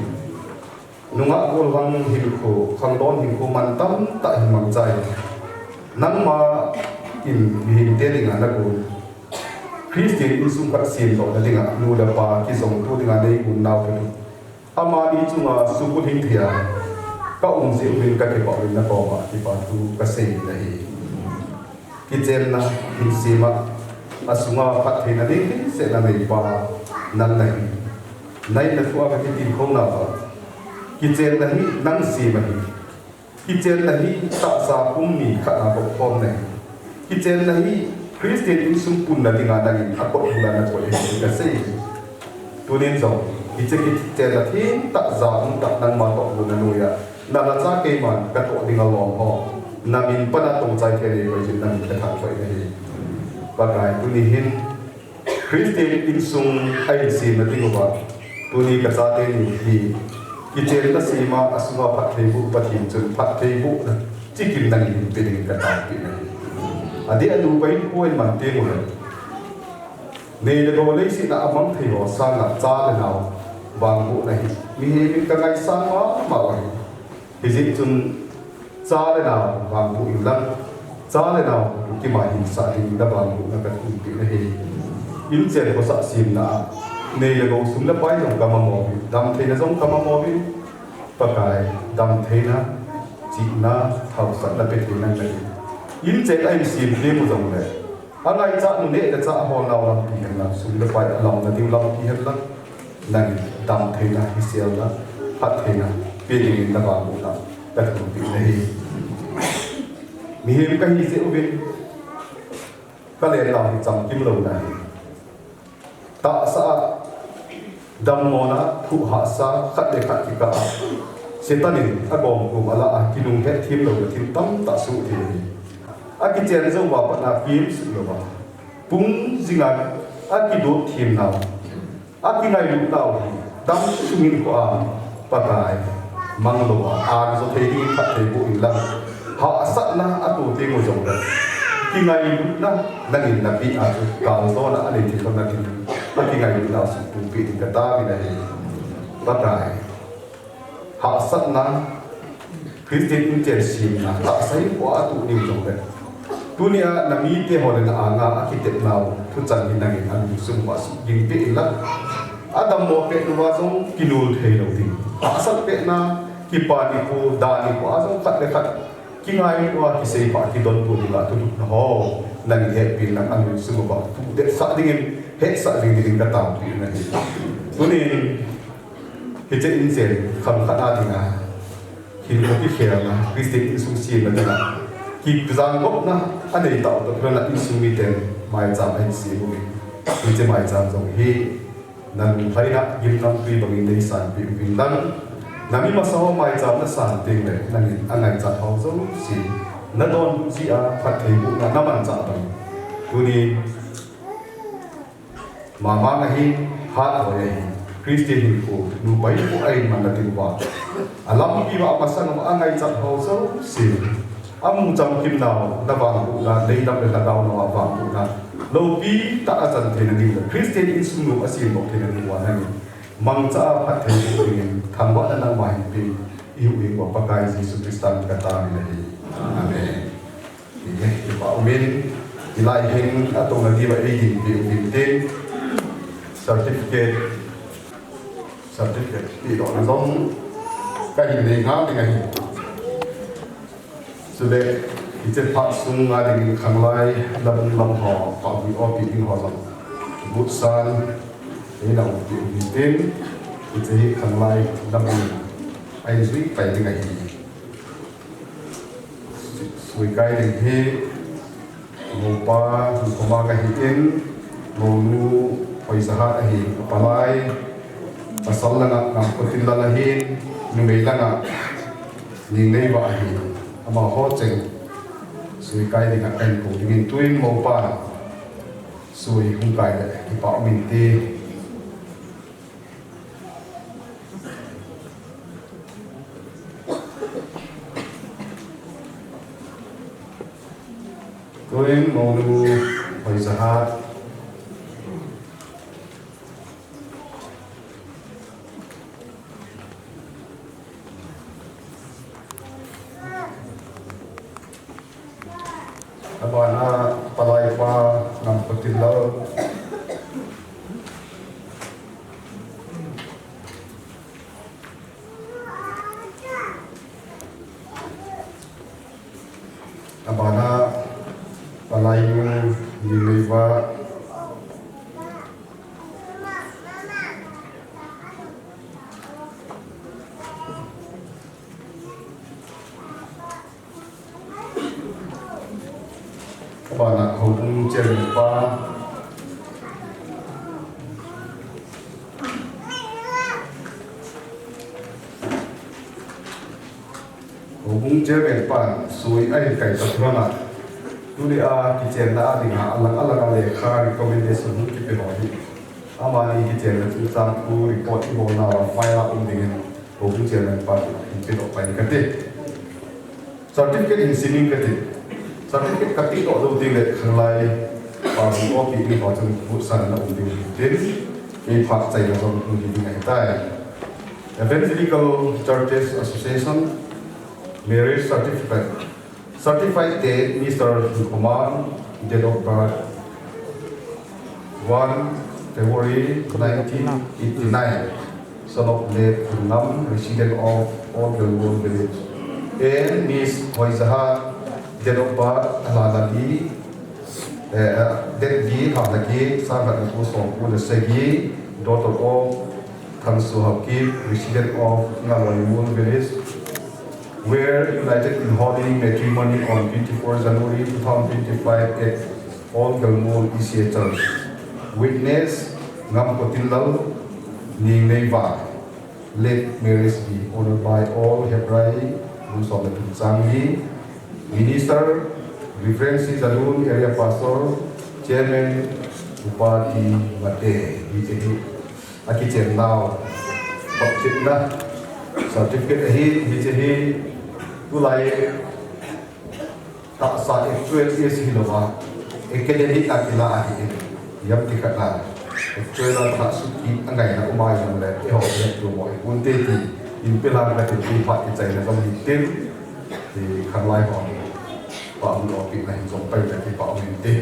Nungah gollhang hinkho, khangdong hinkho mantam tah hin mangcha in, nangma in mihemte dinga nagon, Christian insung khat semdohna dinga nu le pa kijongto dinga neigon nau hi, amani chunga suhbulhing thei a ka um jeh uvin kakipah uvin nakoma kipa thu kasei in ahi. Kichenna hin sem a, asunga phattheina ding ding sehna neipa nang nahi. Nahin nathu a kakitilkhouna uva, kichenna hi nang sem ahi. Kichenna hi tahsa pum ni khat a bou khom nahi. Kichenna hi Christian insung punna dinga nangin akot bula nakoi ahi kasei. Tunin jong, hiche kichenna thengtah ja umtah nangma toh gon a noiya, nalhacha keiman katoh ding alom ho, namin pana tongchai thei nei koi jin namin kathangvah in ahi. Pakai, tuni hin Christian insung a insemna ding uva, tuni kachate ni hi, kichenna sem a, asunga phattheiboh Pathen chun phattheibohna chikim nangin hinpe dingin kataopeh in ahi. Adeh a nupa in kho in man teng uleh, nei le gou leiset a amang thei ho sanga cha le nao vangbohna hi mihem in kangaisang mama u ahi. Hijeh chun cha le nao vangboh inlang, cha le nao kima hinsah dingin navangbohna kathumpi in ahi. Inchen khosah semna a, nei le gou sum le pai jong kamamo uvin, damtheina jong kamamo uvin, Pakai, damtheina, chihna, haosatna pe thei nang nahi. Inchen a insem teng u jongle, angaichat nu neh le chah holnau lampi henlang, sum le pai alamna diu lampi henlang, nangin damtheina, hiselna, phattheina pe dingin navangbohna kathumpi in ahi. Mihem kahi jeh uvin, ka lentau hi chamkim louna ahi. Tahsa a, dammona, thuhahsa, khat le khat kikah a, Satan in agomkom ala a, kinung hetthem louna thil tamtah soh thei ahi. Akichen jou uva pat a kimsuh louva, pung jing a, akidot themnau, akingailutnau hi, damsung hinkho a, Pakai, mang louva, angjo thei ding phatthei boh inlang, hahsatna atoh teng u jongle, kingailutna nangin napeh a chu, kaljona anei theilou na ding, akingailutnau suhtoh peh ding kataovin ahi. Pakai, hahsatna, Christian inchen semna, tahsa hinkho a atoh ding u jongle, tunia namite ho le na anga akitepnau thuchang hi nangin alungsung uva suhging peh inlang, adammo pet uva jong kinol theilou ding, hahsat petna, kipa nikho, da nikho a jong khat le khat kingailutna kiseipha kidonbut dinga thulhuhna ho nangin hepeh inlang, alungsung uva thudetsah dingin, hetsah jing dingin kataopi in ahi. Tunin hiche inchen khang khat a dinga, hinkho kikhelna, Christian insung semna dinga, kijangopna anei tah u toh kilhonna insung miten maicham ahin sem uvin, hiche maicham jong hi nalunglhaina gimnamtui bangin neisanpeh uvin lang, nami masa ho maicham nasan tengle nangin angaichat ho jouse nadonbut jeh a phattheibohna namanchah bang, tuni mama ahin, hathoi ahin, Christian hinkho, nupa hinkho ahin manna diuva, alampi uva, amasang uva angaichat ho jouse, amu chamkimnau, navangbohna, neidam le lhagao nau a vangbohna loupi tah a chan theina diu le Christian insung nom asemdoh theina diuva nangin mangcha a phattheiboh dingin thangvahna nangma hinpeh in, ihuhhing uva Pakai Jesu Christa min kataovin ahi. Amen. Hile, kipa umin, hilai hin atouna diuva eidinpeh uvin tin, certificate, certificate pedohna jong kahin nei ngal ding ahi. Chule, hiche phat sunga dingin khanglai, labung lam ho, pahbul opi ding ho jong butsan eina umpeh uvin tin, hiche hi khanglai labung ahin jui pai ding ahi. Suikai ding hi, moupa Hinkho Mang ahin, mounu Hoijahat ahin, apalai, pasal langa Ngamkhotinlal ahin, numei langa Ningneiva ahin, amaho cheng suikai dinga kahin kou dingin, tuin moupa sui hung kai le kipa umin ti. Tuin mounu Hoijahat. Abana palaipa Ngamkhotinlal. Abana palainu Ningneiva. Abana houbung chairman pa. Houbung chairman pan sui ahin kai tah lhona, tunia kichenna a dinga alang alang a lekha recommendation hung kipe ho hi, amani kichenna chungchang thu report ibolna a file a um dingin houbung chairman pan hin pedoh pai kate. Certificate hin simin kati. Certificate kapeh doh lou ding le khanglai pahbul opi ding ho chun butsan na um ding tin, kei phat chaina jong hung hi ding ahitai. Evangelical Churches Association, marriage certificate, certified date, Mister Hinkho Mang, date of birth, one February nineteen eighty-nine, son of late Phungnam, resident of Old Belmul village. And Miss Hoijahat, date of birth, Lhana li, eh, date li, Lhana li, sangkhat jako somko le sagi, daughter of Thangso Haokip, resident of Ngaloimul village. Were united in holy matrimony on twenty-four January two thousand twenty-five at Old Galmul E C A Church. Witness, Ngamko Tinlal, Ningneiva. Late marriage be honored by all Hebrai, Bunsom le Pumchang hi. Minister, Reverend C Jadun, Area Pastor, Chairman, Upa T Mate, hiche hi. Akichen nau. Baptism na. Certificate ahi, hiche hi. Tulai. Tahsa actual case hilouva, academic a kila ahi in. Hiam ti khat a, actual a thah sut hi angaina um a jong le, eiho le tu mo i pun te ti, in pe lang ka tin ti phat kichaina jong hi tin, ti khanglai ho. Pa hung lo pi na hin jong pai na ti pa um in ti.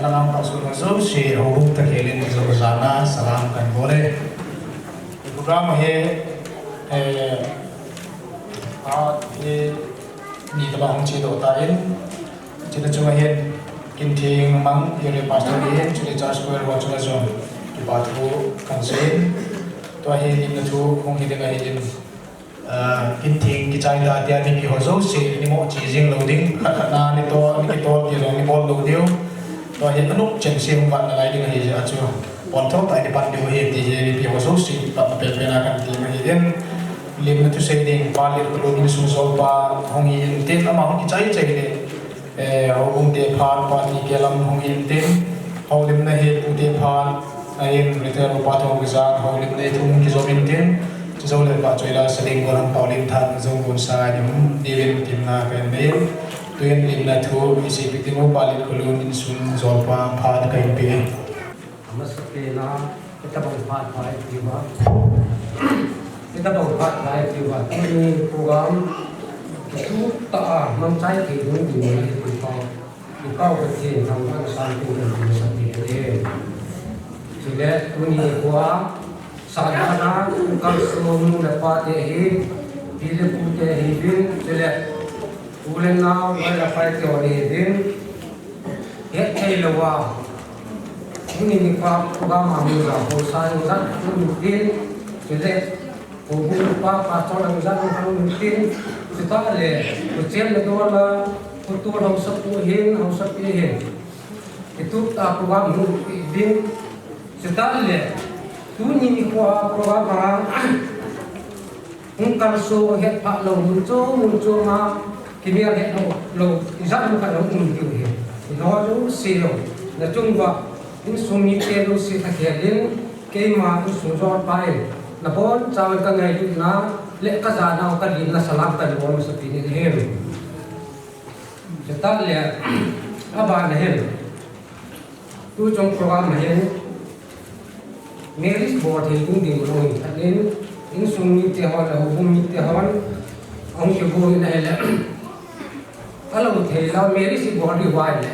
Salam pasuno jouse, houbung takhel in jong jana salam kahin bol e. Program hi, eh, a, hi, ni tobang hung chedoh tan, chuna chunga hin, Kinthing Mang, Area Pastor hin, chule Church Choir ho chunga jong, kipa thu kahin seiyin. Tua hi, limna thu hung hi ding ahin, ah, Kinthing kichai ta tia mipi ho jouse, ni mo chi jing lou ding, khat khat na ni to, ni kitol ti jong ni bol lou diu. Tua hi anop chen se hung vat nalai ding ahi jeh a chu. Pon thou tah in pan diu ahi ti hi mipi ho jouse, pan pen pen a kahin ti ahin. Limna thu sei ding, Pa Letkholun insung jolpa hung hi intin, ama hung kichai chai le, eh, houbung te phat, Pa Tikelam hung hi intin, houlimna hi Pu te phat, ahin retired Upa Thongkejang, houlimna hi thu hung kijom intin, chujou le Pa Choila Saleng, Gollhang Paolen, Thangjong Bonsai, ni hung diuvin tin na kahin nei. Tuin limna thu isei peh ding u, Pa Letkholun insung jolpa phat kahin pe. Amasapen a, hitabang phat pha eipeh uva. Hitabang phat pha eipeh uva. Tuni program kitup tah a mangchai thei ding ding ahi ti pau. I Pau Pathen thangvahna san tin kan tin sa ti ahi. Chule tuni nikho a, sahna a, kalson nu le pa te ahi, pi le pu te ahiuvin, chule u le nao, loi le pai te ahiuvin. Hethei louva, tuni nikho a program a hung ja ho sa jong jat hung tin, chule houbung pa, pastor jong jat hung tin, chutah le, huchen le dol a, hutu haosapu hin, haosapi hin, kitup tah a program hung uvin, chutah le, tuni nikho a program a, hung kalson het phah lou, mun chom, mun chom a, kimel het lou, lou, ijat mun khat lou um diu ahi. Ino jouse jong, nachung uva, insung mite jouse takhel in, keima insung jolpa in, nabonchauvin kangailutna, le kajanau, kalimna salam kahin bol masapen in ahi. Chutah le, abana hin, tuchung program a hin, marriage bol thei ding ding lou hin, ahin, insung mite hon, houbung mite hon, ahung kibol in ahile, alou thei lou, marriage ibol diu ahile,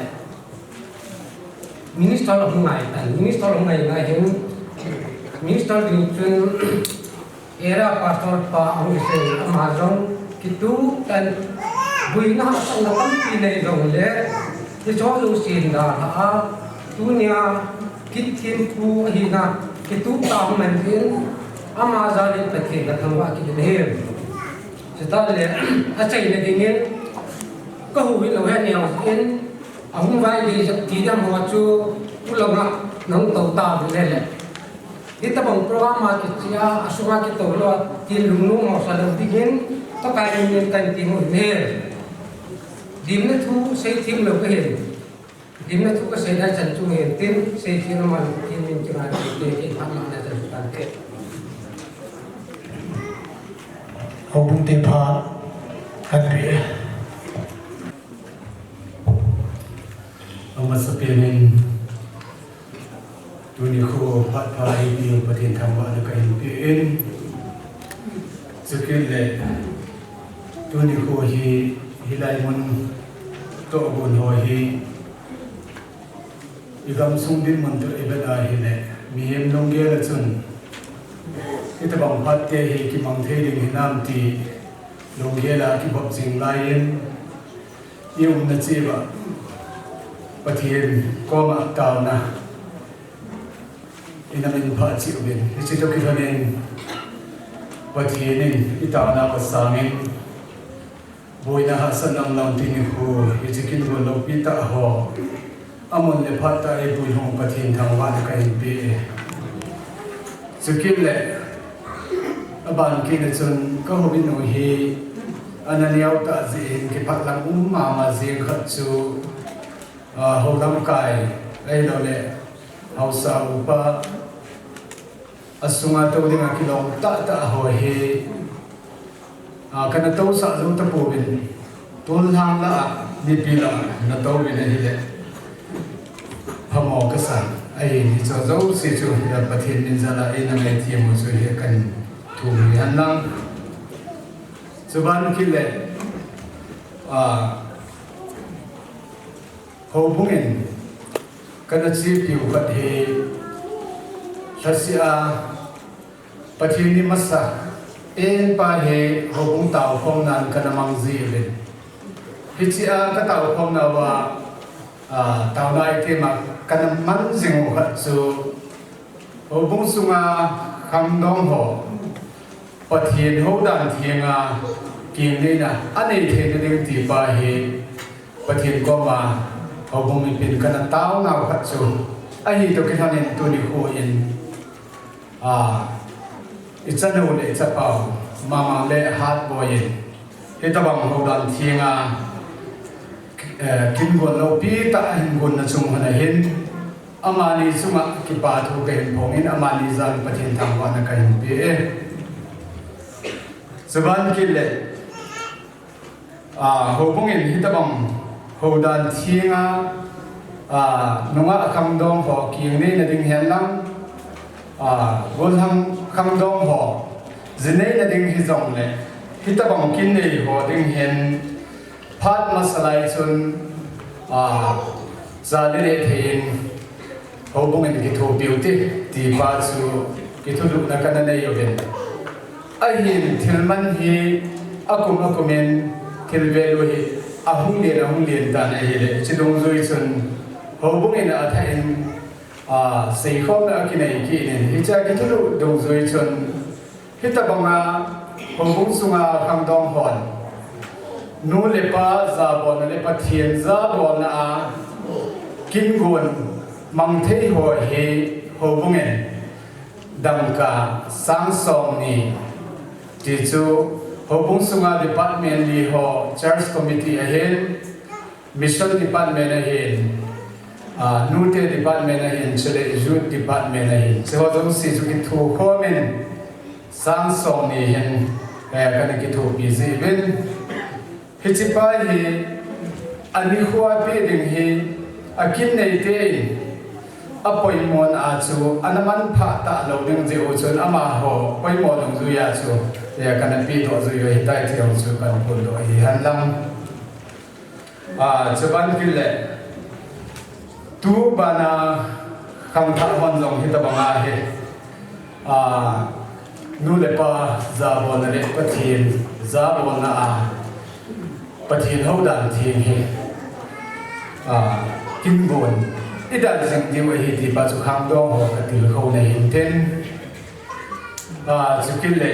minister ahung ngai tan, minister ahung ngai ngai hin, minister ding chun, Area Pastor pa ahung kisei, ama jong kitup tah in, boina hahsatna tampi nei jongle, hicheho jouse hin dalha a, tunia Kinthing pu ahina, kitup tah a hung man tin, ama jal in Pathen kathangvah kit in ahi. Chutah le, achaina dingin, kahou in lou he neo in, ahung vai le jep ti ding ho chu, u langa, nahung tou tauvin le le. Hitabang program a kichai a, asunga kitou lou a, tin lungnom mosah lou dingin, Pakai min in kahin ti nom e. Limna thu seithem lou kahin. Limna thu kasei lai chan chu hin tin, seithem lou man tin min kingai te, kei phat mangna chan chu tante. Houbung te phat kahin pe. Amasapen in, tuni nikho phat pha eipeh u Pathen thangvahna kahin pe in. Chukit le, tuni nikho hi, hilai mun toh gon ho hi, igamsung dinmun toh ivet a ahile, mihem lunggel a chun, hitabang phat te hi kimang thei ding hinam ti, lunggel a kibol jing lai in, i umna cheh uva, Pathen koma taona, ina min phah cheh uvin. Hiche toh kilhon in, Pathen in i taona u asang in, boina hahsatna umlou tin nikho, hiche kin gon loupi tah ho, amun le phat tah a eipui lhung Pathen thangvahna kahin pe e. Chukit le, aban kit na chun, ka houbung nu hi, ana neo tah jeh in kipah lam um mama jeng khat chu, ah, hou lamkai, ahilou le, haosa upa, asunga tou dinga kilom tah tah ho hi, ah, kana tousah jou tapouvin, tun lhang lah a, mipi lah a, na touvin ahile, phamo kasa, ahi, hiche jouse chu, hi Pathen min jal a, eina ngaithem u chu hi kahin thum u ahi lang. Chuban kit le, ah, houbung in Kana chepiu khat hi lhasia Pathen ni masa en pa hi houbung taokhomnan kana mang jiuvin. Hichea ka taokhomna uva, a, taona item a kana mang jing u khat chu houbung sunga khangdong ho Pathen houdan thenga kingneina anei theina ding tipa hi Pathen koma houbung mipin kana taonau khat chu ahi toh kilhonin tuni kho in, a, ichanu le ichapau Mamang le Hatboi in hitobang houdan thenga, eh, kingon loupi tah ahin gonna chung hon ahin, amani chunga kipa thu kahin phongin, amani jal Pathen thangvahna kahin pe e. Chuban kit le, a, houbung in hitobang houdan thenga, a, nungah khangdong ho kingneina ding hen lang, a, golhang khangdong ho ji neina ding hijongle, hitobang kinnei ho ding hin phat masa lai chun, a, jali le thei in houbung in kithopiu te tipa chu kithulhuhna kana nei uvin. Ahin thil man hi akum akumin thil value hi ahung len ahung len tan ahile, chudungjui chun houbung in athah in, a, seikhomna akinei kit in, hichea kithulhuh dungjui chun hitobanga houbung sunga khangdong hon nu le pa jabolna le Pathen jabolna a kingon mang thei ho hi houbung in dangka sang somni, ti chu houbung sunga department li ho, church committee ahin, mission department ahin, a, nute department ahin, chule youth department ahin, hicheho jouse chu kithokhomin sang somni hin, eh, kana kithopi jiuvin. Hiche pa hi anikho a peh ding hi akinnei te in apoimona chu ana manpha talou ding jeh u chun amaho poimo dungjuia chu, eh, kana pehdoh jui u ahitai ti jong chu kahin phondoh ahi henlang. A, chuban kit le, tubana khangthah hon jong hitobanga hi, a, nu le pa jabolna le Pathen jabolna a Pathen houdan theng hi, a, kingon idal jing diu ahi tipa chu khangdong ho katilkhouna hintin, a, chukit le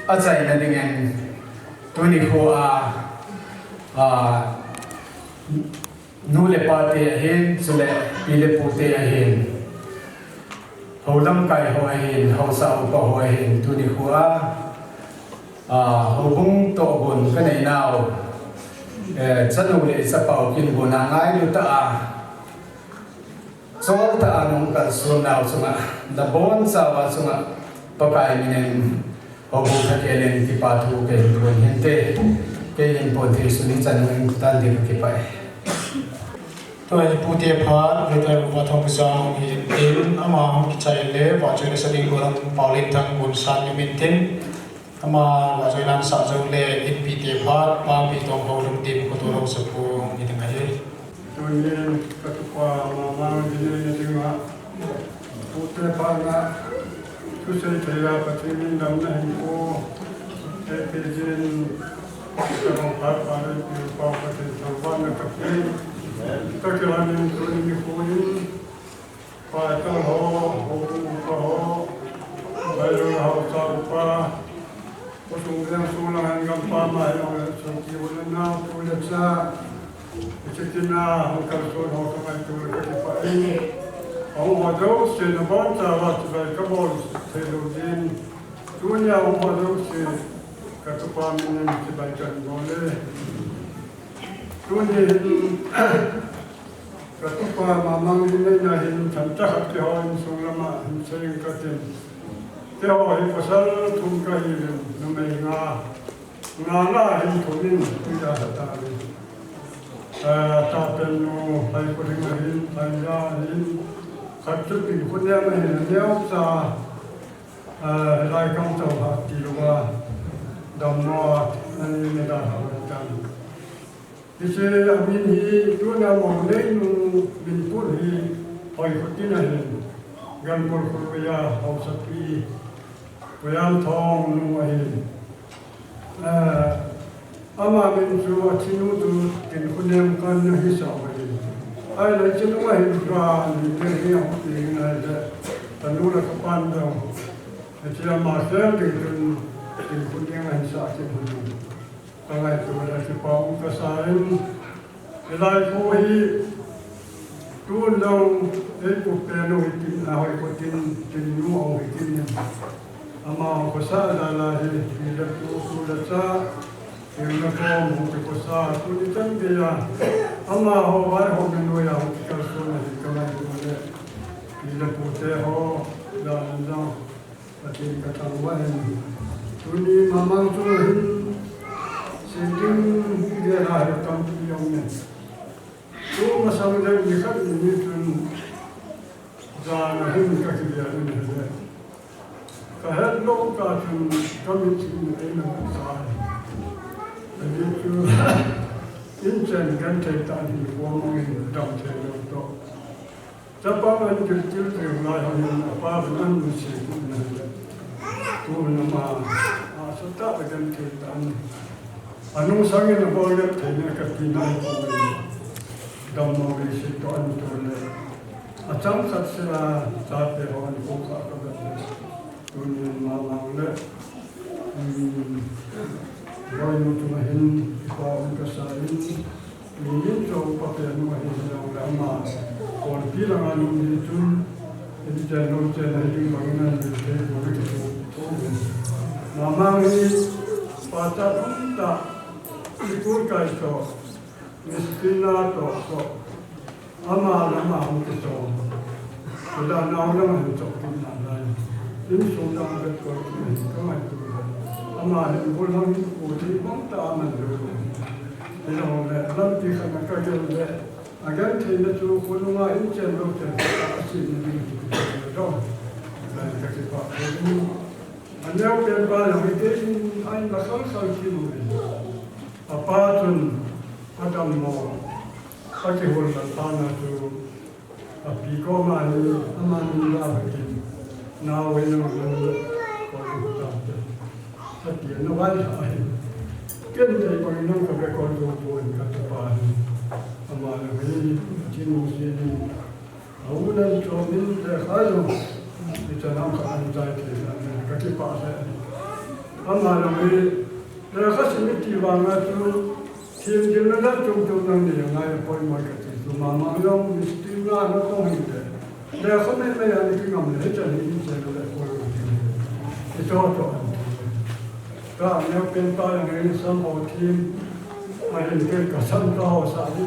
achaina dingin tuni kho a, a, nu le pa te ahin, chule pi le pu te ahin, houlamkai ho ahin, haosa upa ho ahin, tuni kho a, a, houbung tohgon kanei nau, eh, chanu le chapau kingonna ngailu tah a, chol tah a nahung kalson nau chunga, nabonchauva chunga Pakai minin houbung lhakhel in kipa thu kahin phon hinte, kei hin phon thei sun hichan hung tan ding kakipah e. Tua hi pute phat, Reverend Upa Thongkisang hintin, ama hung kichai le, vahchoina sa ding golhang Paolenthang Gunsan in hintin, ama vahchoina sah jou le, inpi te phat, Pa Pitong Houlhungdim Khoto Lhongsapu hiding ahi. Tunin katupa Mamang dinei na dinga, pute phat na, thusei thei a Pathen in damna hin ko, eipeh jin, kabang phat pa le pi pa Pathen thangvahna kape, kakilhonin tuni nikho in, Pastor ho, houbung upa ho, Bible haosa upa, khosung veng sung lang hin gampam a hijongle, sopi u le nao, tu le cha, hiche kin a hung kalson ho kangaito le kakipah in, ahung ho jouse nabonchauva chibai kabol thei lou din, tunia hung ho jouse katupa minin chibai kahin bol e. Tuni hin, katupa Mamang dinei na hin themcha khat keiho insung lama hin sei inge katin. Keiho hi pasal thum kahiuvin, numei nga. Nga lah a hin thum in, tuja khat ahi. Eh, Tapennu, Lhaikhuthing ahin, Lhaija ahin, khat chu Pinkhunem ahin, aneocha, eh, hilai kamchol ha tilouva, dammo a, ani me da ha tan. Hiche amin hi, tuna Mouneinu min put hi, Hoikhutin ahin, Gankhol kholvei a haosapi, Pu Jamthong nu ahin. Eh, ama min chu athinu chu Tinkhunem kana hisah u ahi. Ahile chanu ahin, tua ni te hi ahung pi ngai le, kanu le kapan jong. Hiche ama khel ding chun Tinkhunem ahin sah kit u ahi. Ka ngaito le kipa um kasa in, hilai kho hi tun jong ei pupen u hitin, a Hoikhutin, Tin nu u hitin in. Amaho khosa jal a hi, pi le pu, pu le cha, pi le pu, mu ki khosa, tuni chan gei a. Amaho vaihom noiya hung kikalson ahi ka ngaito le. Pi le pu te ho, jal in jong Pathen ka thangvah in. Tuni mamang chung hin, seiting gel a hi tampi um e. Tu masang le nikhat ni ni chun, jan a hin ka kigel in ahile, ka het lou kah chun ka mitlhi in eina sa. Ajeh chu, inchen genthei tah in hinkho mangin dam thei lou toh. Chapang an gilkel teng lai hon in, apa vin an nuisat in ahile, tun ama, asatah a genthei tah in, anungsang in abol genthei na kati nai poi. Dammo vei se toh an tun le, achang khat sela chate ho an kho kha ka vet le. Tunin mamang le, um, loinu chunga hin kipa um kasa in, mi min chong pa pen nu ahi jongle ama, Kolpi langa nu hi chun, in chen lo chen ahi ding bangin an vil thei poi na kiti. Mamang hi, pachat umtah, school kai toh, mistri na toh toh, ama le ama hung kichom. Tua nau le ama hin chom kit nalai. Insung dang vet kol kit ahi ka ngaito le. Ama hin gollhang pu thi bang tah aman lou. Hijongle lampi khat na ka gel le, agentheina chu khonunga inchen lou chen asem ding hi kiti le dong. Lai ka kipah poi. Aneo pen pa jong hi kei in ahin la khal khal kit u ahi. Apa chun adammo, akihol lal phat na chu, api koma hin, ama min la vetin, nao ve nang nang le, kol u tam te. Ati na vai la ahi. Ken te kol nang ka ve kol u pon ka tu pa hin. Ama le ve ni, chin u si ni. Aum nan chom in lekha jong, ichan ham khat ahin chai thei nan, ka kipah lheh. Ama jong hi, lekha sim iti vanga chu, themgilna jat chom chom nang nei angai poimo ka ti chu, mama jong mistri na na tong hinte. Lekha mei mei a na kingam le, hichan hi inchen le koi u ti. Icho cho an ti. Ka neo pen pa jong hi sam ho them, ahin pen ka sam ka ho sa di.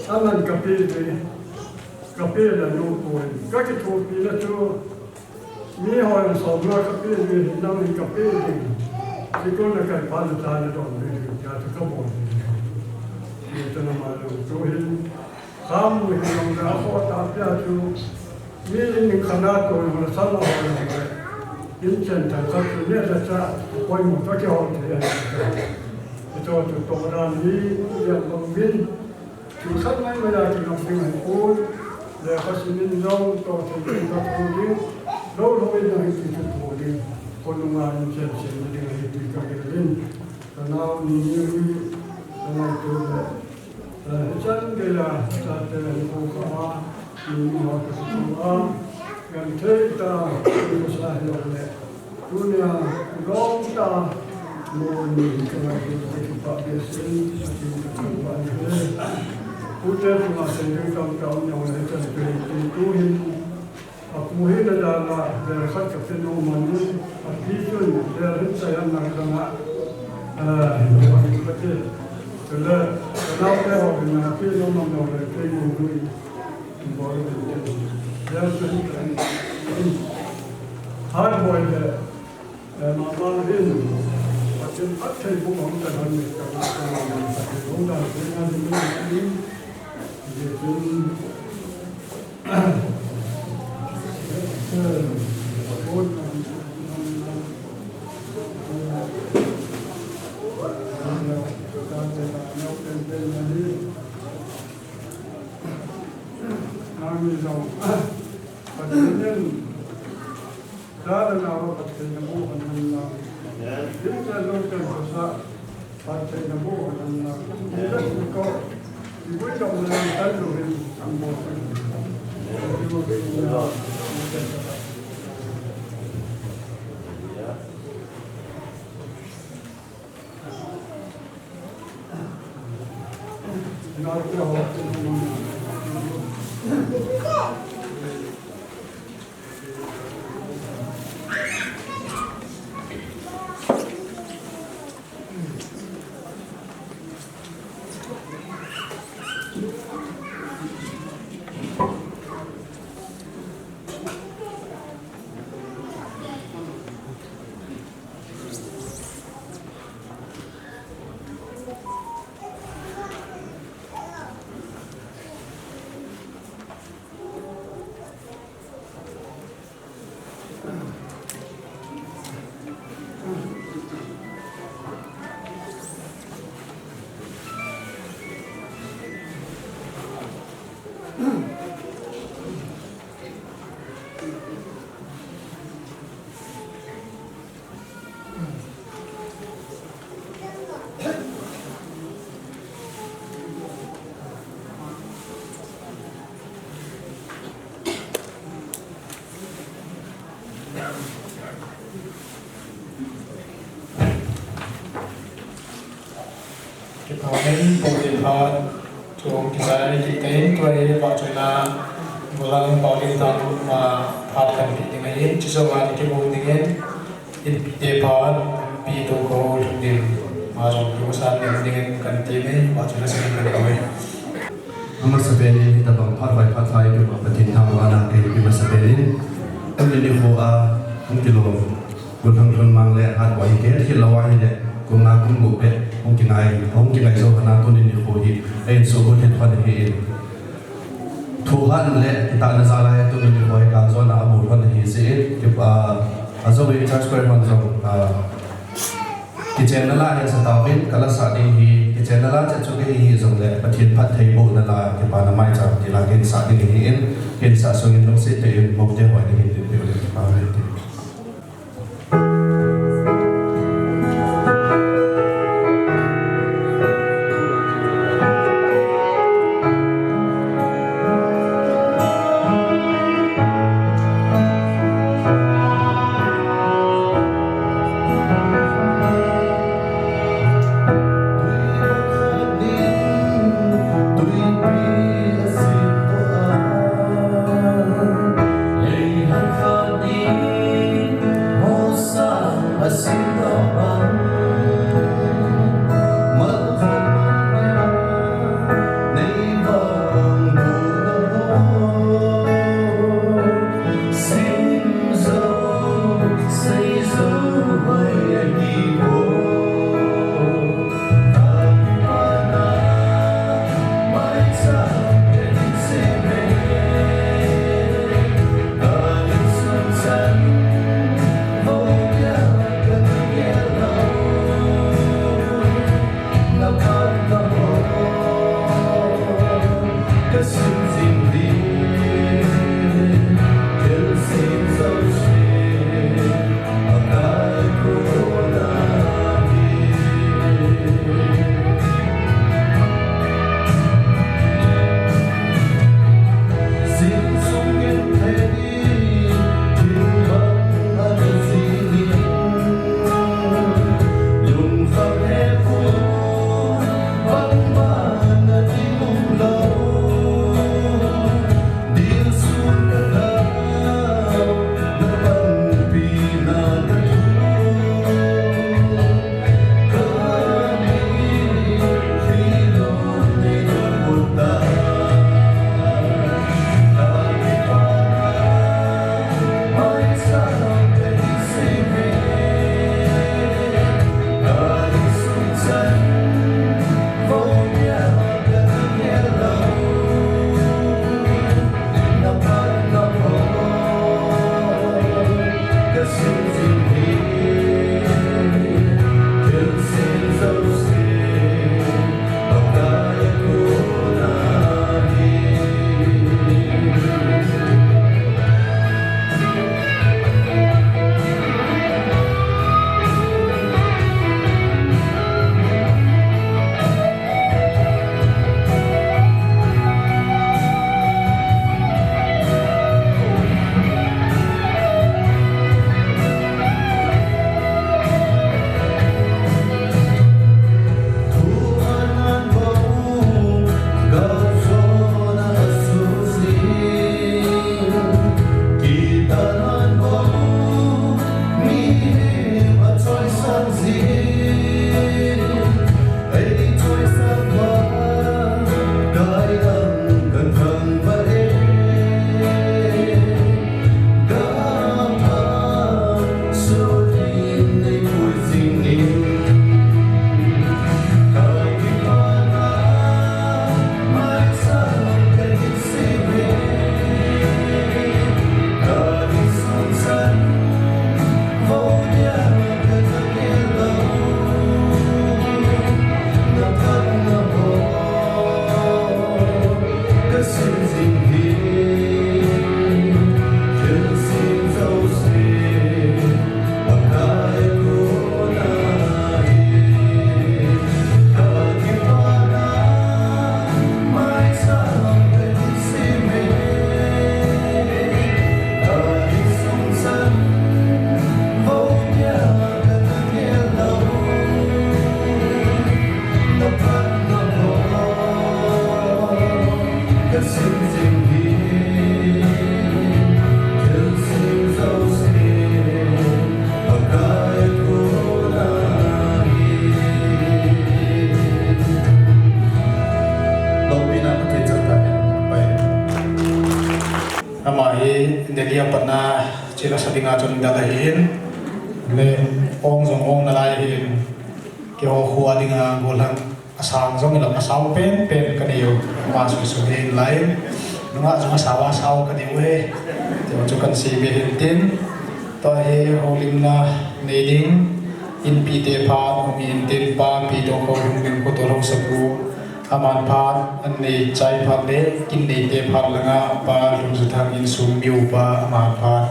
Aman ka pe di. Ka pe la nu poi. Ka kithopi na chu, mi ho jong somna ka pe ding, nang in ka pe ding. Sikul na kai pa na cha na don ding, tia chu ka bol ding. Ni chu na ma jong chu hin, ka mu hin jong na ho ta pia chu, mi in khat na to jong na sa na ho jong le. Inchen thang khat chu ne la cha, poimo toh kihol thei ahi. Chu chu to ran hi, ya bang min. Thil khat mai mai a kingam ding ahipon, lekha sim in jong toh thei ding ka tho ding, lou lou in jong hiti chu tho ding, khonunga inchen chen ding ahi ti ka gel in, ka nao Nini hi, ka ngaito le, eh, hichan gei a, chate ahin kho kha a, Nini ho toh kitu a, genthei tah, kimu sa hi lou le. Tunia, lom tah, mo ni ka ngai ka kipah behseh in, Pathen ka thangvah in ahi. Pute chunga sei ding tamtah um jong le chan pe ti tu hin. Apu hi na dan a, vel khat ka pe nom ahi, api chun, vel hin chai an nang dang a. Ah, hin ka pe. Chule, ka naote ho hin na pe nom am lo le, pe nom lui. Hard boiled, eh, mama hin, Pathen phattheiboh hung tan hon ni, ka, ka, Pathen hung tan hon ni, ni, ni, ni, Amen. Pathen in, cha le nao Pathen in aboh hen lang. Amen. Pathen in aboh hen lang. Amen. Kipah in, Pu Lin Phat, thu kichai kit in, tua hi vahchoina, Pu Lal Pu Lin Thang, ma, phat kan pe ding ahin, chujou a kimu ding in, in te phat, pi tu ko, thum ding, ma jong kimu san ding ding in, kan ti ni, vahchoina sing kan ko e. Amasapen in, hitabang phat vai phat vai, Pu Pathen thangvahna kei, amasapen in, tuni nikho a, hung kilom. Pu Thangthunmang le Hatboi hi kihet khel lou ahile, kum nga kum gup bep hung kingai, hung kingai jou lhon a tuni nikho hi, a insung got lhon ahi in. Thuhat le kitahna jal a hi tuni nikho hi gal jona amu lhon ahi jeh in, kip-, a, ajou in church choir hon jong, a, kichenna la hin sa tauvin, ka la sah ding hi, kichenna la chet chu kahi hih jongle, Pathen phattheibohna la, kipana maicham ti la kahin sah ding ahi in, kahin sah sung in lungset tah in, moute hoi ding hin tin pe u le kipa uve. Ama hi Delhi a patna chila sa dinga chun dal ahin. Le ong jong ong nalai hin. Keiho khua dinga gollhang asang jong ila asao penpen kanei u. Ama sui sui hin lai. Nunga jong asao asao kanei u he. Tiho chu kan sei be hin tin. Tua hi houlimna nei ding. Inpi te phat, hung in tin pa, pi to ko hung ding ko to lo sa pu. Aman phat, an nei chai phat le, kin nei te phat langa, pa lungjuthang insung miu pa, aman phat,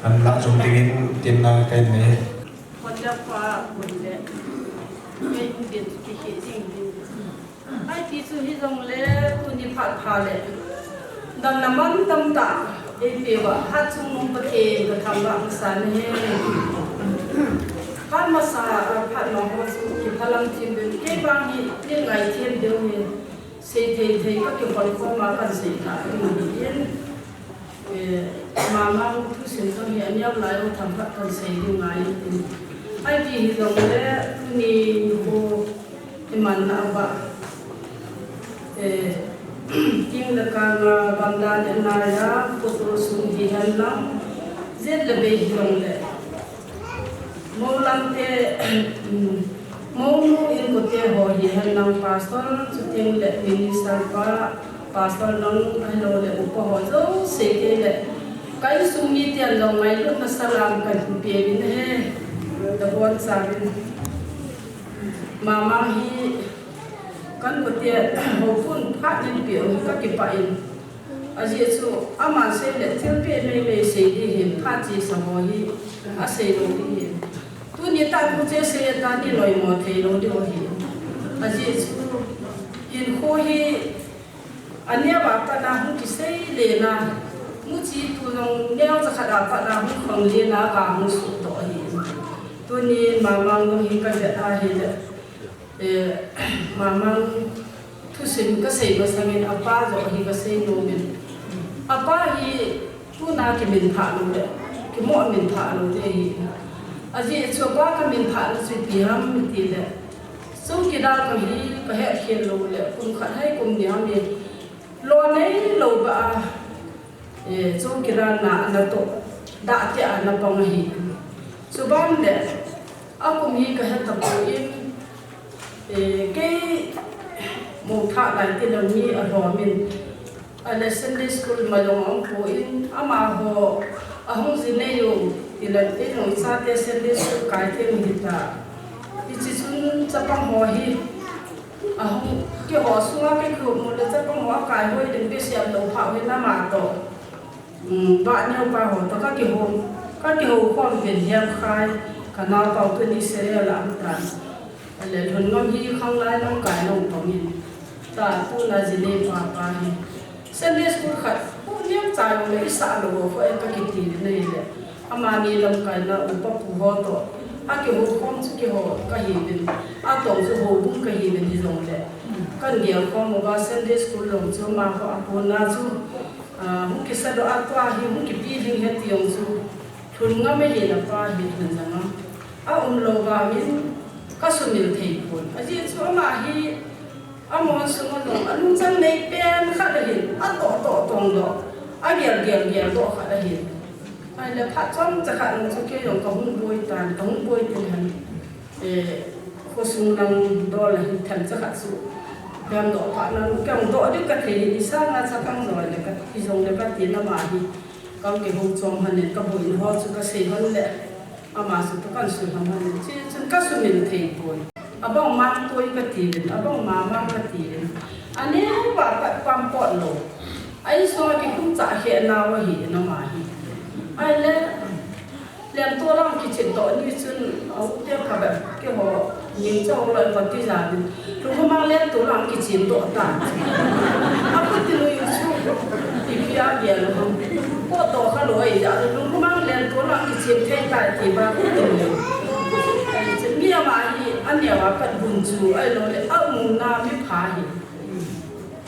an la jong dingin tin na kai nei. Hon da pa, hon le, kei hung din, kei he ding din. Ai ti chu hi jong le, tuni phat pha le. Damna mantam tah, ei peuva, hat chung nung Pathen, ka thangvah masa nahi. Phat masa, phat ma ho chu, kiphalang thim ding, kei vang hi, ni ngai thim ding hi. Sei thei thei ka kihol khom a kan sei kha ka mu hi in. Eh, mama thusim jong hi aneo lai u thangvah kan sei ding ngai in. Ai ti hi jong le tuni nikho iman na ba. Eh, ting le kang a bang dan le nai a, photo sung hi hen lang. Jet le bei hi jong le. Moulam te, um, Mounu inkote ho hi hen lang pastor, chuteng le minister pa, pastor lang, ahilou le upa ho jouse kei le. Ka insung miten jong ngailutna salam kahin pe uvin ahi, nabonchauvin. Mama hi, ka inkote, houpun phat nin peh u hi ka kipah in. Ajeh chu, aman sei le thilpeh meimei sei ding hin, phat chesa ho hi, asei lou ding hin. Tuni tah thu chesa hi tani noimo thei lou ding u ahi. Ajeh chu, hinkho hi, aneo a pat na hung kisei le na, muchi tu jong neocha khat a pat na hung khang le na, ka hung suhdoh ahi. Tuni mama jong hi ka vet a ahile. Eh, mama thusim ka sei masangin apa joh hi ka sei nom in. Apa hi tuna kiminphah lou le, kimoh minphah lou te ahi. Ajeh chu apa ka minphah na chu ipi ham iti le. Chowkidar ka hi ka hetkhel lou le, kum khat hai kum ni ham hi. Lo nei lou ba a. Eh, chowkidar na, natoh, dah te a napang ahi. Chuban le, akum hi ka he tapon, eh, kei mou thah lai ti le mi alhom in, ale Sunday school ma jong aum pon, amaho, ahung ji nei u, ti le, kei jong chate Sunday school kai te mi hita. Hiche chun chapang ho hi, Ahung, keiho sunga kei kimu le chapang ho akai hoi ding besiam lou pha hoi nama toh. Um, ba neo pa ho toh ka kihou, ka kihou khom uvin hiam khai, ka naopa tuni serial a um tan. Ale lhun ngam hi khang lai lam kai long pang in. Ta tuna ji nei pa pa hi. Sunday school khat, pu niam cha jong le i sah lou u, kho e ka kiti le nei le. Amani lamkai na upa pu ho toh. A kihou khom chu kihou ka hi uvin. A tong chu houbung ka hi uvin hi jong le. Kan gel khom uva Sunday school jong chu amaho a kona chu. Ah, hung kisa doh a tua hi hung kipi ding ahi ti jong chu. Lhun ngam e hi na pa hi lhun jang a. A um lou vangin ka sumil thei pon. Ajeh chu ama hi Amahon sung a jong, anungchang nei pen khat ahin, atoh toh tong doh, agel gel gel doh khat ahin. Ahile phat chomcha khat nung chu kei jong kahung boi tan, kahung boi tin han. Eh, khosung lang dol ahin themcha khat chu. Pem doh phat nan, kei jong doh ding kathei hi, i sanga chapang jong le ka, i jong le kati nama hi. Ka kihou chom han le, ka boina ho chu kasei han le. Ama chu tu kan sui ham ham. Chuchun ka sumil thei poi. Abang mang toi kati uvin, abang mama kati uvin. Aneo va pat pam pot lou. Ai so a kikhum cha he nau ahi, nama hi. Ahile, Liantou lang kichim toh ni chun, au te phabep, keiho, Ningcha ho loi pa tija uvin. Lungkham a Liantou lang kichim toh ta. Apu ti lui chu. Ipi a gel ham. Ko toh kha loi ja. Lungkham a Liantou lang kichim thei tai ti ba ku ti lui. Mi ama hi aneo a pat bun chu ahilou le aumna mi pha hi.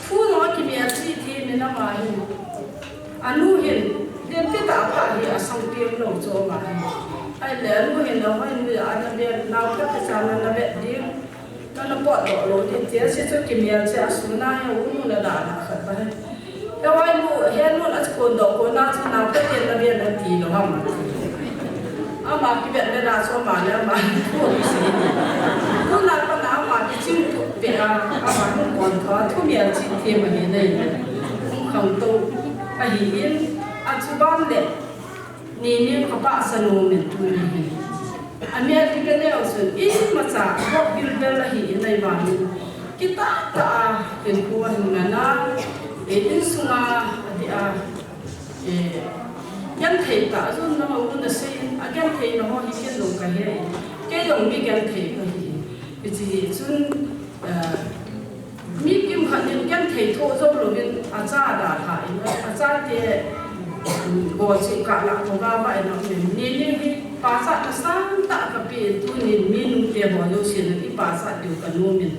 Thu jong akimel cheh thei in ama hin. Anu hin, Lianpi ta pha hi asang piang lou chu ama hin. Ahile anu hin, ahoi nu a na vet, nao khat ka cha na na vet ding. Nana potdoh lou ding, tia se chu kimel cheh a sun a hi, u nu na da na khat pa hi. Ahoi nu, he nu na chu kondoh, kona ti lou ham. Ama kivet le da chu ama le ama ko si. Tuna pat na ama kiching tup peh a, ama hung kon tho a, thumel ching them ahi nai. Hung khangtou ahin, achuban le Nini ka pahsa nom in tuni hin. America neo chun imacha, bop bilbel ahi in ahivangin. Kitah tah a, hinkho ahin ngan a, eh, insunga, ati a, eh, genthei tah a, jun na ho, na sei in, agenthei na ho hi ken jong kahe. Kei jong mi genthei kahi. Hiche hi chun, eh, Mi kimkhat in genthei thoh jou louvin acha dalha in, achate, um, golchih kah lah kho gava in aum in. Nini hi pachatna sangtah kapeh in, tunin mi nute ho jousen in eipachat diu kanom in.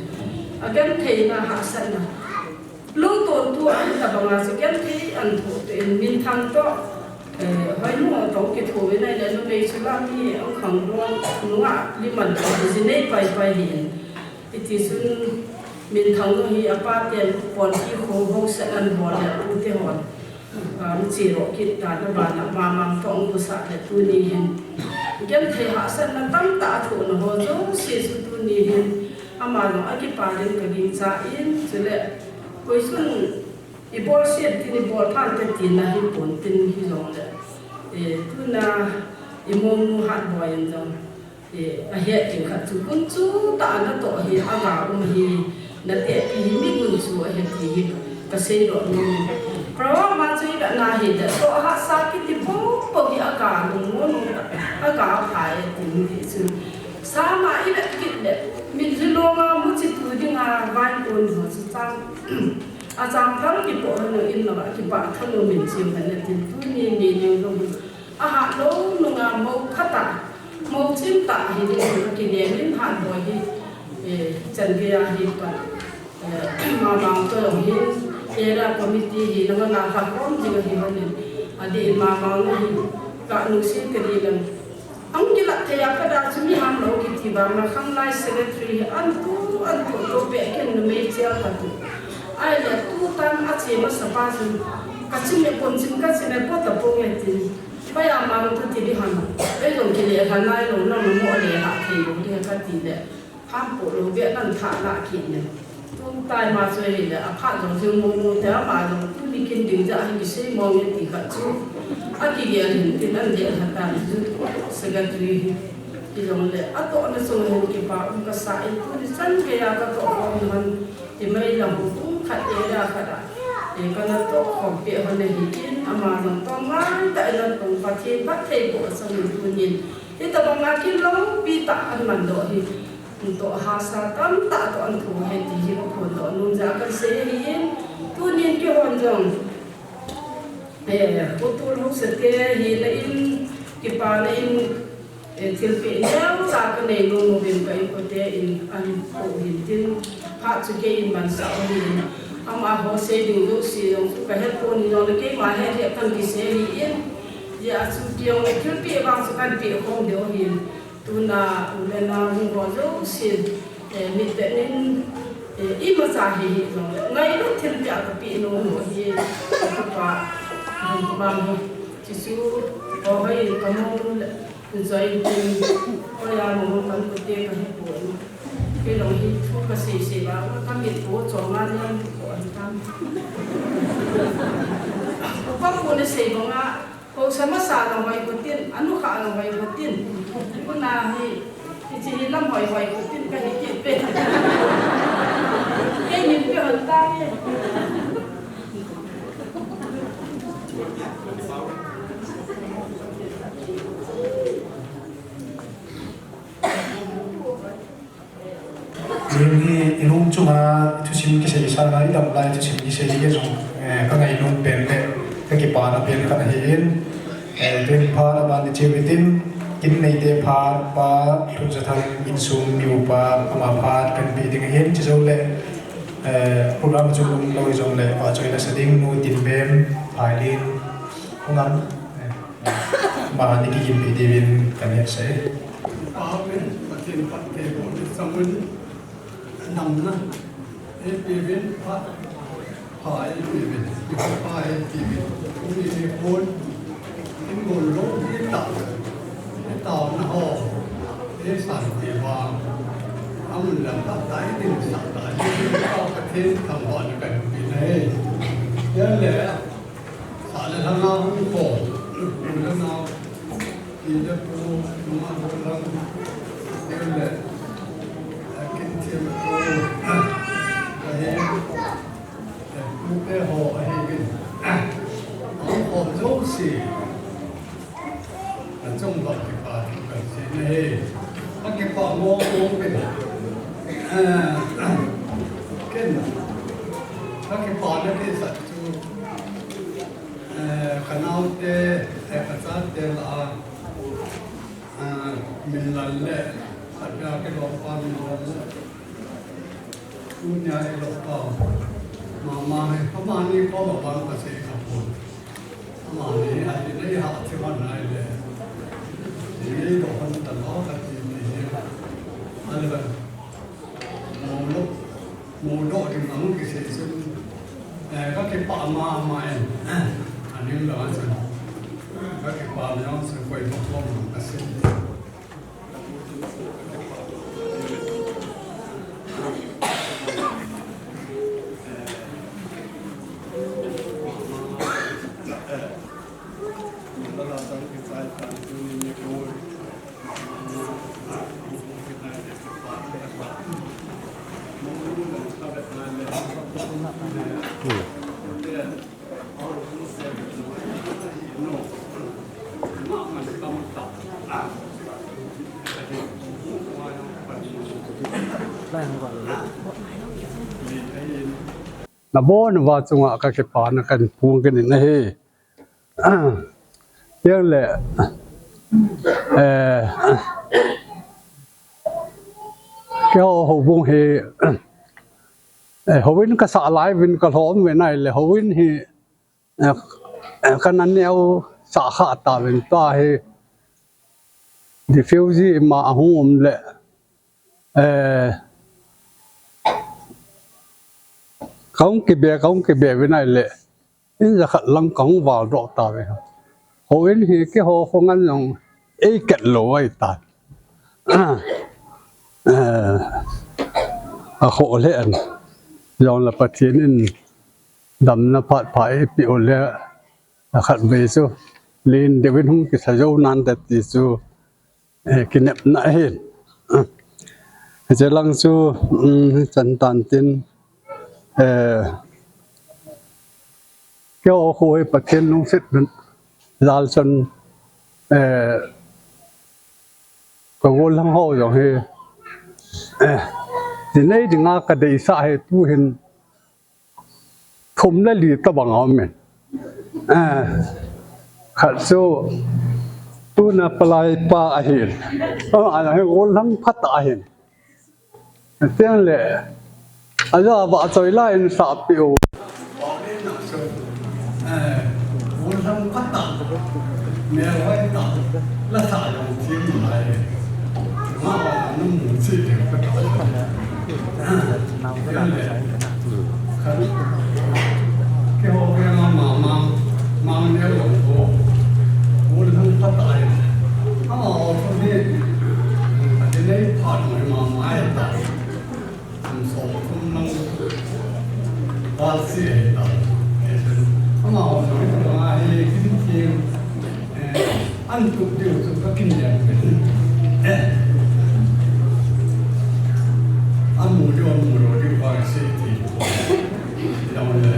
Agentheina hahsatna. Lungthoh tu ahi tabanga chu genthei ahin thoh in, minthang toh, eh, hoinu toh kithoh in ahile numei chu la mi ahung khangdong nunga liman toh jinei paipai hi in. Hiti chun minthang nu hi apa ten ponpi kho ho set an bol le u te hon, ah, mi che ro kit ta na bana mamang toh u sa le tuni hin. Genthei hahsatna tamtah athoh na ho jouse chu tuni hin ama jong akipa ding kagingcha in chule koi chun ibol set tin ibol phan te tina hi pon tin hijongle. Eh, tuna imonu hat boi in jong. Eh, ahet ding khat chu gunchu tah a natoh hi aga um hi, natehpi hi mi gunchu ahi ti hi kasei doh nom. Proverb ma chu ivet na hile, toh hahsa kiti popo hi aga lungmon um tah, aga phai ti hi chu. Sama ivet kit le, mitlhi longa muchi tu dinga vai kon ho chu chang. Achang phal kipoh hon in lou a kipah thanom in chim hen atin tuni ni neo lou. Ahat lou nunga mou phatah, mou chimtah hi ding hi kinem in hat boi hi, eh, chan geiya hi pan, eh, mamang toh jong hin, area committee hi nanga na kha khom ding ahi hon in, adeh in mamang na hi, ka nungse kadi lang. Ahung kilah thei a khat a chu mi ham lou kiti vang na khanglai secretary hi an tu, an tu, tu pe ken numei chel ka tu. Ahile tu tan ache masa pa chu, ka chim e pon chim, ka chim e po ta ponge tin. Paya mang tu ti di han. Ei jong kile ha nai lou, nang mo le ha thei lou di ha kati le. Ham po lou ve nan tha la ki ne. Tum tai ma choi le, apha jong jong mo mo te ama jong tuni kin ding ja hin kisei mo nge ti khat chu. Akigel hin tin an de ha ta ni chu. Secretary hi. Ti jong le, atoh na chung hin kipa um kasa in tuni chan geiya katoh khom han. Ti mai lang hu kum khat te da khat a. E kana toh khom peh hon ahi in, ama jong tong ngai tah in atong Pathen phatthei boh asang in tunin. Hitabang a kin lompi tah an man doh hi. Toh hahsa tamtah toh an thoh ahi ti hi kaphondoh nom jeh a kasei ahi in. Tunin keihon jong. Eh, Pu Tulhousa te hi na in, kipa na in, Eh, thilpeh neocha kanei nom uvin ka inkote in an kou hin tin, phat chu kei in mansah u hin. Amaho sei ding jouse jong chu kahet pon in jong le keima het het kan kisei ahi in. Hijeh a chu kei jong le thilpeh vang chu kan peh khom diu ahin. Tuna u le nao hung ho jouse, eh, mit tah in, eh, imacha hi hi jong le ngailut thilpeh a kapeh nom u ahi. Kapa, kapa hi. Chuchu, o hoi, kamo le. Join tin, koya mo kan kote kahi pon. Kei jong hi thu kasei sei ba, kamit po chom a niam po an tam. Upa pu ne sei banga, ko sama sa na hoi ko tin, anu kha na hoi ko tin. Ko na hi, hiche hi lam hoi hoi ko tin kahi kit pe. Kei min pe hon ta ye. Tuni hi i room chunga thusim kisei sanga i dam lai thusim kisei hi jong, eh, ka ngainom pen le ka kipana pen khat ahi in, eh, tun phat aban ni cheu hitin, kin neite phat, Pa Lhunzathang insung mi upa ama phat kan pe ding ahin, chujou le, eh, program chu lum lou jong le, pa choi la sa ding nu Tinbem, Phailin, Khongam, eh, Ama ni kigin pi diuvin kan hetsah e. Amen. Pathen phattheibohna chang un. Namna. Ei peuvin pha. Pha ei peuvin. Pha ei peuvin. Umi ei pon. In bol Amun lam ta tai din sa ta ni ka Pathen thangvahna kahin pe ahi. Ahile, sa le lhanga hung khom, u le nao, pi le pu, nungah gollhang, ahile, a kin thempu, ka he, tute ho ahiuvin, ahung khom jouse. Achung uva kipa thu kasei ahi. Akipah mong mong uvin. Eh, ken, akipana kisat chu, eh, kanaote, eh, kachate lah a, eh, Minlal le, khat beh a kilopa Minlal le. Tunia i lopau mama hi, amani koma vang kasei kha pon. Amani a dinei ha thei man nai le. Dinei doh hon ta lo kati ni hi. Ahile, mudoh, mudoh ding a hung kisei chun, eh, kakipah mama in. Aning lo a chun, kakipah mama chun koima koma kasei. Nabonchauva chunga kakipana kahin phong kit in ahi. Ahile, eh, keiho houbung hi, eh, houin kasah lai uvin kalhom uvin ahile, houin hi, eh, eh, kana neo sah kha tauvin tua hi refugee ima ahung um le, eh, kahung kibe, kahung kibe uvin ahile, in jakhat lang kahung valdoh tauve. Houin hi keiho khongan jong eikhet lou ahitai. Eh, akhoh lheh in. Jongle Pathen in damna phat pha eipeh u le, akhatvei chu len deuh in hung kisa jou nante ti chu, eh, kinepna ahin. Hiche lang chu, um, chan tan tin, eh, keiho khu hi Pathen lungset jal chun, eh, ka gollhang ho jong hi, eh, dinei dinga kadeisah hi tuhin thum le li tobang aumin. Eh, khat chu tuna palai pa ahin. Oh, ana hi gollhang phatah ahin. Tengle, aja vahchoi la in sahpeh u. Kum som thum lang val se ahi ta. Eh, amaho jong hi tua hi kin thim, eh, an tup diu chu ka kin jam. Eh. Amu diu, amu lou diu vang se ti. Jong le.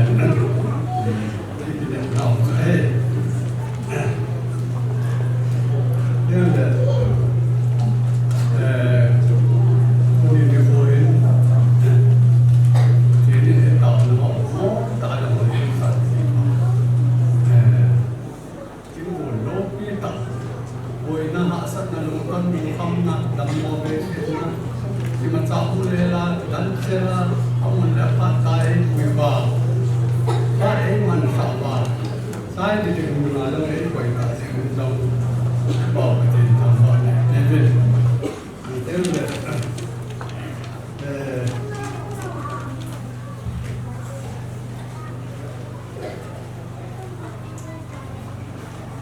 Boina, hahsatna, lungkham, lungkhamna, dammo, beisetna, imacha um le la, dan sela, amun le aphat tai, pui uva. Phat eimansah uva. Chai ding ding mun a jong eikoi ta jing jong. Bou Pathen thangvah in. Amen. Amen. Eh,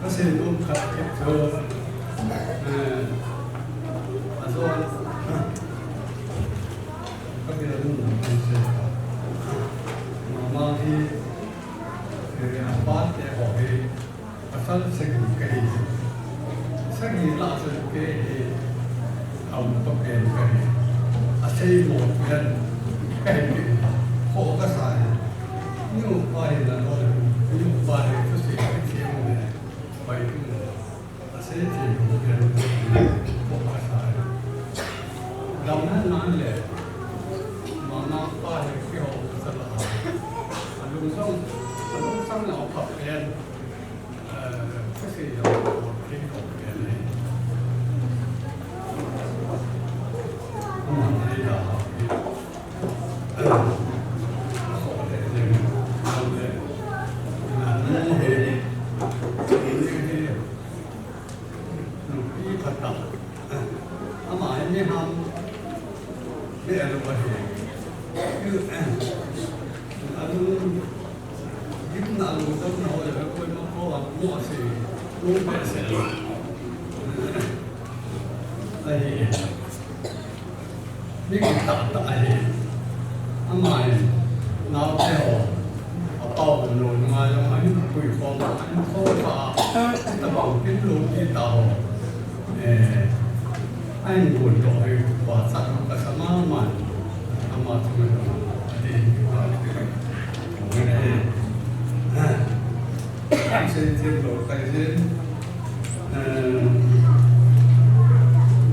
Ka sei nom khat khat chu, eh, ajo, eh, Mama hi, eh, apa te ho hi, pasal sagi kahi. Sagi lah sagi kahi, aum pa pen kahi. Asei mo pen kahi pen. Ko kasa hi. Ni upa hi na lo, ni upa hi tu si, si mo ne. Pai tu mo. Asei thei lou pen ko kasa. Dam nan nan le. Mama pa he kiho sala. Alung sang, alung sang na pa pen. Eh, kasi ya ko thei ko pen. Mama thei da. Ahi. Mi kitah tah ahi. Ama in naote ho, apao nu nga jong ahin puikhom, ahin khom kha, tabang kin lou ti ta ho. Eh, ahin gun to hi, pa sat ka sa mama. Ama tu me lo, ati pa. Sei thei lou kai jin. Eh,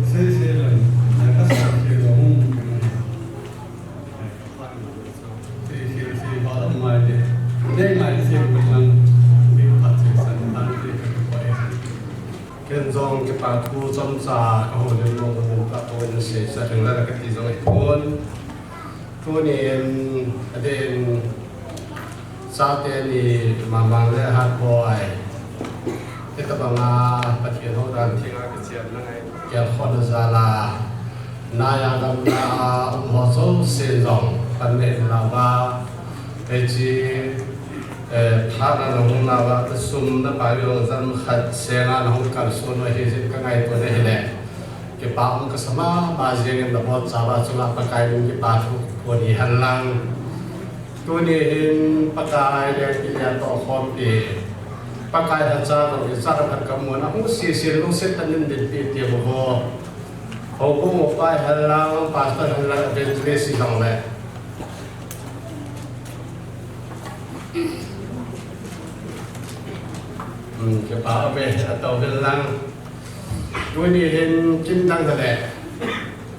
sei sei lou, na ka sa thei lou. Ken jong kipa thu chomcha kahoulim nom ka, ka seisah ding la kati jong ahipon. Tunin adeh in Chate ni Mamang le Hatboi. Hitabanga Pathen houdan thenga kichenna ngai, gelkhohna jal a, naiya gamla a um ho jouse jong pan neh in lang uva, hiche, eh, phat a nahung nau a, sum napai u jong jan khat senga nahung kalson u ahi jeh in ka ngaito na hile, kipa um kasa mama jeng in nabonchauva chunga Pakai min kipa thu kaphon hi hen lang. Tuni hin Pakai lengpina toh khompi, Pakai lhacha jong ichan phat kamun a hung sese lungset tah in dinpi ti mo ho. Houbung upa hi hen lang, pastor hi hen lang, evangelist hi jong le. Hmm, kipa uve, atou hen lang. Tuni hin kin dang le.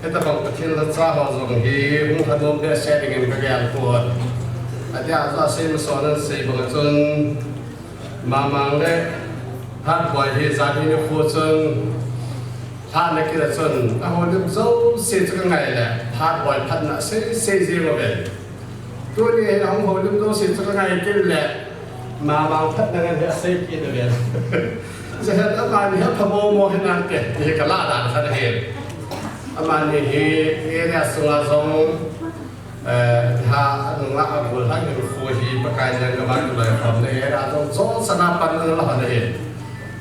Hitabang Pathen lhacha ho jong hi hung lhanom behseh dingin ka gel pon. Adia chu asei mason in sei bang chun, Mamang le Hatboi hi jan hi nikho chun, lhahna kit a chun, ahoulim jouse chu ka ngai le, Hatboi phatna sei sei jeng uve. Tuni hin ahung houlim jouse chu ka ngai kit le, Mamang phatna ngen hi asei kit uve. Jehet amani hi apha momo hi nante, ti hi ka lah dan khat ahi. Amani hi area sunga jong, eh, ha, anunga agol ha, hinkho hi Pakai lenggam a kiloikhomna area jong, jong sana pan ana la hon ahi.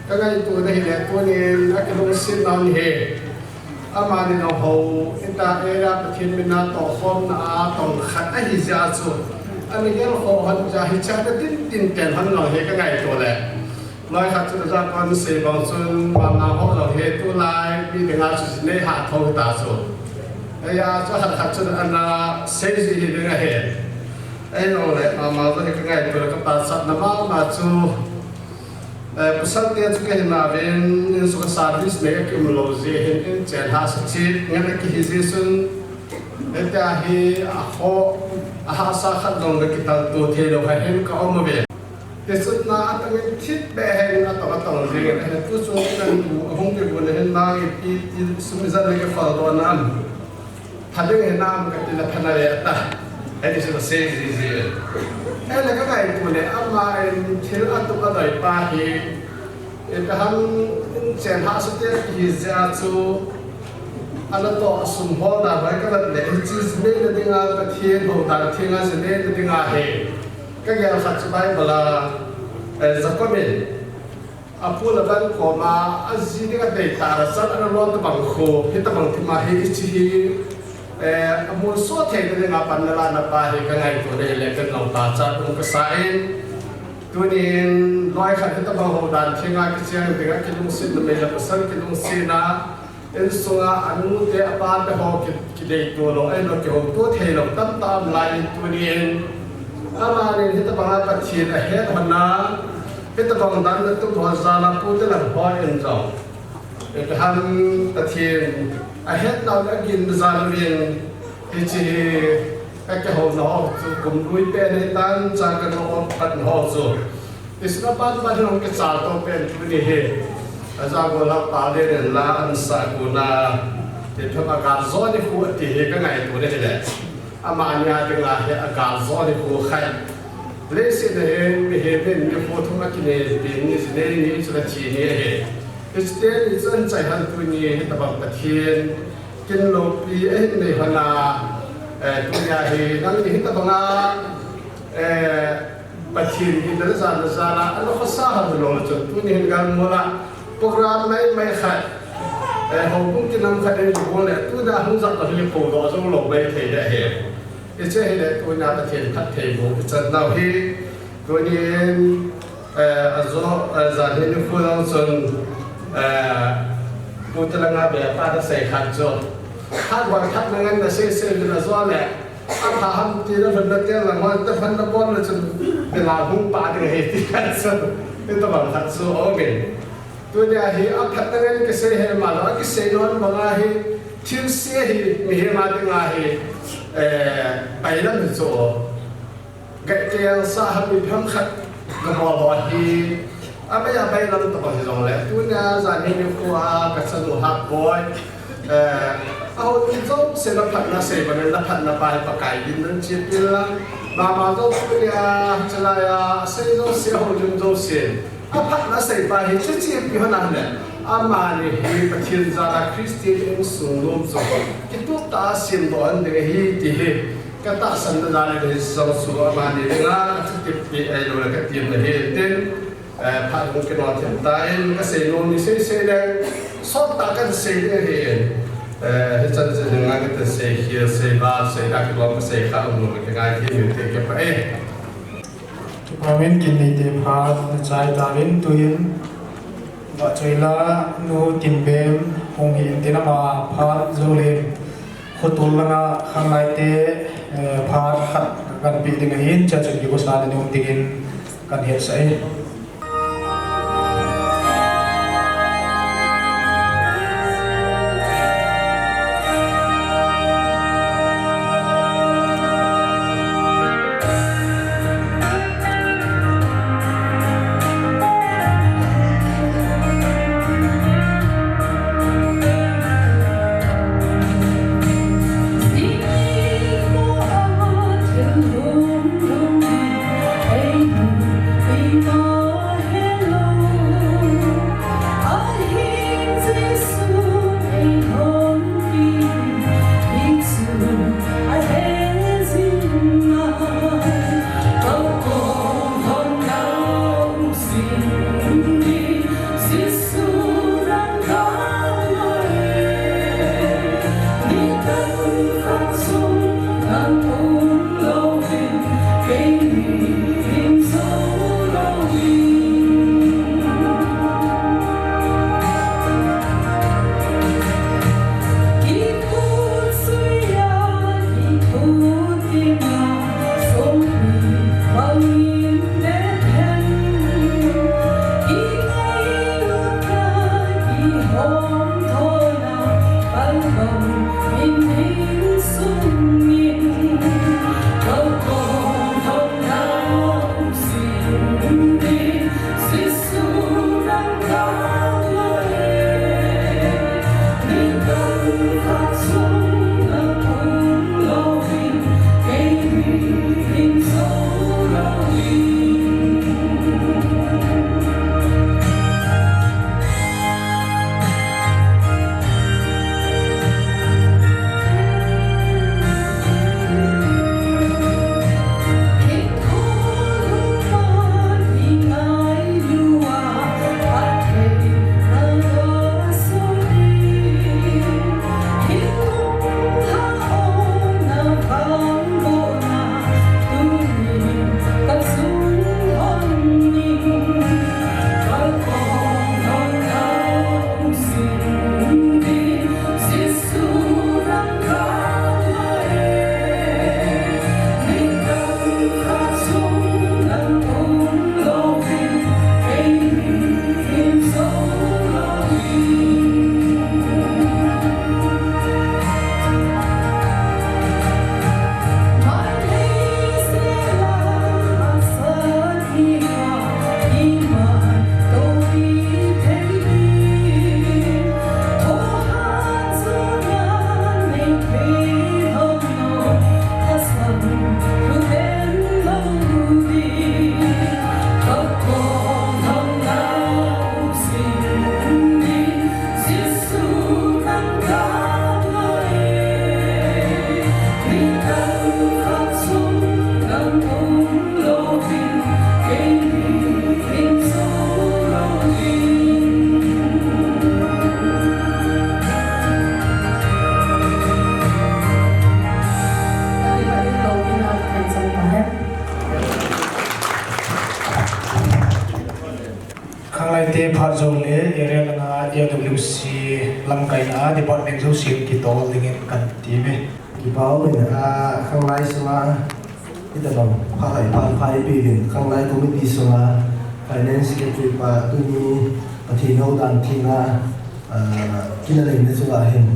Ka ngaito na hile, tunin akilungset nau ahi. Amani nahou, ita area Pathen mina tohkhomna a tong khat ahi jeh chun, ana gelkhoh hon jeh a hiche a dintin ten hon jong hi ka ngaito le. Loi khat chun ajakon sei bang chun, Mamang ho jong hi tulai mi dinga chu nei ha tho ta chu. Eia chu khat khat chun ana sei ji hi ding ahi. Ahijongle Mamang jong hi ka ngaito le ka pachatna mama chu, eh, pasal te chu kahi nauvin, in sung a service nei akium lou jeh hin, in chen hahsa cheh ngen akihi jeh chun, hitia hi akhoh, ahahsa khat jong le kitalto thei lou kha hin ka um uve. Tichun na atangin thip beh hin atong atong jeng in, ahin tu chung in an tu ahung kigon le hin nang ipi ti sum ijat le kikhol doh nam. Pha ding hinam kati le pha nalai ta. Hiti chu asei jiji. Ahile ka ngaito le ama in thil atup adei pa hi, ipi ham, in chen hahsa te hi jeh a chu, ana toh sum holna hoi ka vet le, hiche ji neina dinga, Pathen houdan thenga ji neina dinga hi, ka gel khat chu Bible a, eh, Jacob in, apu Laban koma, aji ding adei tah a chan ana lon tabang khu, hitabang thima hi, hiche hi, Eh, amun so thei na dinga panna lana pa hi ka ngaito le le ka nau ta cha tung ka sa in. Tunin loi khat hitabang houdan thenga kicheng dinga kilungset na mei la pasal kilungset na. Insunga anu te apa te ho ki, kidei to lo, ai lo kihou to thei lo, tam tam lai in tunin. Amanin hitabanga Pathen ahet hon a, hitabang dan na tum ho jala pu te lang ho in jong. Abraham Pathen ahet nau le agin jal uvin, hiche hi ka kihou na ho chu kum lui pen hitan cha ka no pat na ho chu. Isna pan pan hung kichal to pen tuni hi. Aja go la pa le ren la an sa ku na. Te thama ka zo ni khu ti hi ka ngaito le le. Amani a dinga hi a ka zo ni khu khai. Leiset a hi mi hi min mi khu thum a kine ti ni si nei ni chu la thi ni hi. Christian ni chan chai han tuni hitabang Pathen kin lopi a hin nei hon a, eh, tunia hi nang ni hitabanga, eh, Pathen hi na jana jana, a lo khosa ha lo chun, tuni hin gal mola, program mai mai khat, eh, houbung kinam khat in bol le, tuna hung jat lo hi po lo, jong lo mai thei le he. Hiche hi le, tuna Pathen phattheiboh, i chan nau hi, tunin, eh, ajo, eh, jan hi ni khu jong chun, eh, pu te langa be pa da sei khat chu. Khat wan khat na ngan na sei sei na jo le, Apha ham ti na phan na tel lang hon, ta phan na bon na chun, pela hung pa ding ahi ti khat chu. Hitabang khat chu, okay. Tunia hi, aphat na ngen kisei he ma lo, kisei non banga hi, thil se hi, mihem a dinga hi, eh, bailam hi chu. Gai keng sa ham mi pham khat, ka bol ho hi, Amai a bailam tabang hi jong le, tunia jan hi ni khu a ka chanu Hatboi. Eh, a houlim jouse na phatna sei bang in na phatna pa hi Pakai din nan chepi lang. Mama jong tunia, chalai a, sei jouse, a houlim jouse. A phatna sei pa hi chu chepi hon a le. Amani hi Pathen jal a Christian insung nom chu. Kitup tah a semdoh ding ahi ti hi. Ka tahsan na jal in hi jong chu amani dinga, ka chu tip pi ai lo le ka tim na hi tin. Eh, phat hung kino thim tan, ka sei nom ni sei sei le, sot tah ka sei ding ahi. Eh, hichan chu dinga ka sei khel, sei val, sei da kilom ka sei kha um lo ka ngai thim in te ka pa e. Amen, kin nei te phat na chai tan tuin. Vahchoila nu Tinbem hung hi in tin ama phat jo le. Khotul langa khanglai te, eh, phat khat kan pe ding ahin, cha chun kikosa na um dingin kan hetsah e. Phat jou le area langa A W C lamkaina a department jouse kitol dingin kan ti me. Kipa um in, a, khanglai sunga itabang phalai phalphai pe din khanglai committee sunga finance secretary pa tuni Pathen houdan thenga, a, kinalei na chunga hin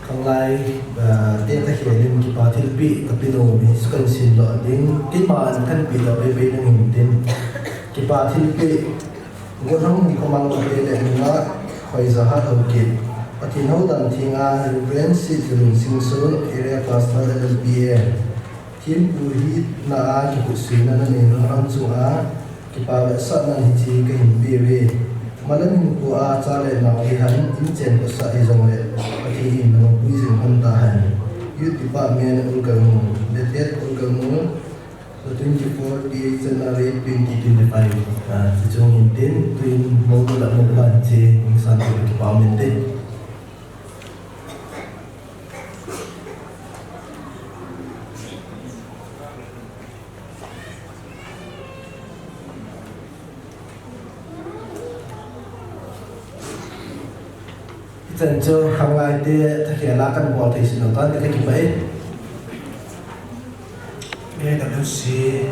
khanglai, a, te ta khelin kipa thilpeh ka pe nom hi sukan sin lo ding. Keiman kan pe ta pei pei nang hin tin kipa thilpeh Gotham Hungkhamang Pate le Nunga Khoizahat Haokip, Pathen houdan thenga Reverend Sitjalun Singson, Area Pastor L L P A, thempu hina a kikhuhsuina nanei nau chunga kipa vetsahna hiche kahin peuve. Malam hinkho a cha le nao hihen inchen khosah hijongle Pathen in nangpui jing lhon tahen. Youth Department Olkar Mol, dated Olkar Mol, the twenty-fourth day January twenty twenty-five. Ah, chuche hin tin, tuin mong la mong ban che, ning san tu kipa um inte. Hichan chu khanglai te thakhel a kan bol thei sin lou tan te ka kipah e. A W C.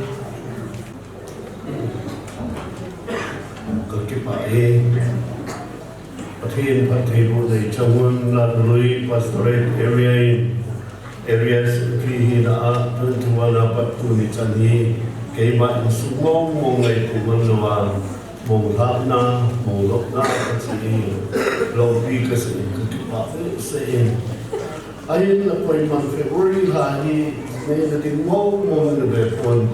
Ka kipah e. Pathen phattheiboh nei chang un, Lalnunlui Pastorate Area in Area Secretary hina a twenty-one a pat tuni chan hi keima insung mong mong ngaito man lou a, mong lhahna, mong lopna kachi hi loupi kasei in ka kipah behseh in. Ahin, akoiman February lha hi neina ding mong mong na ve pon,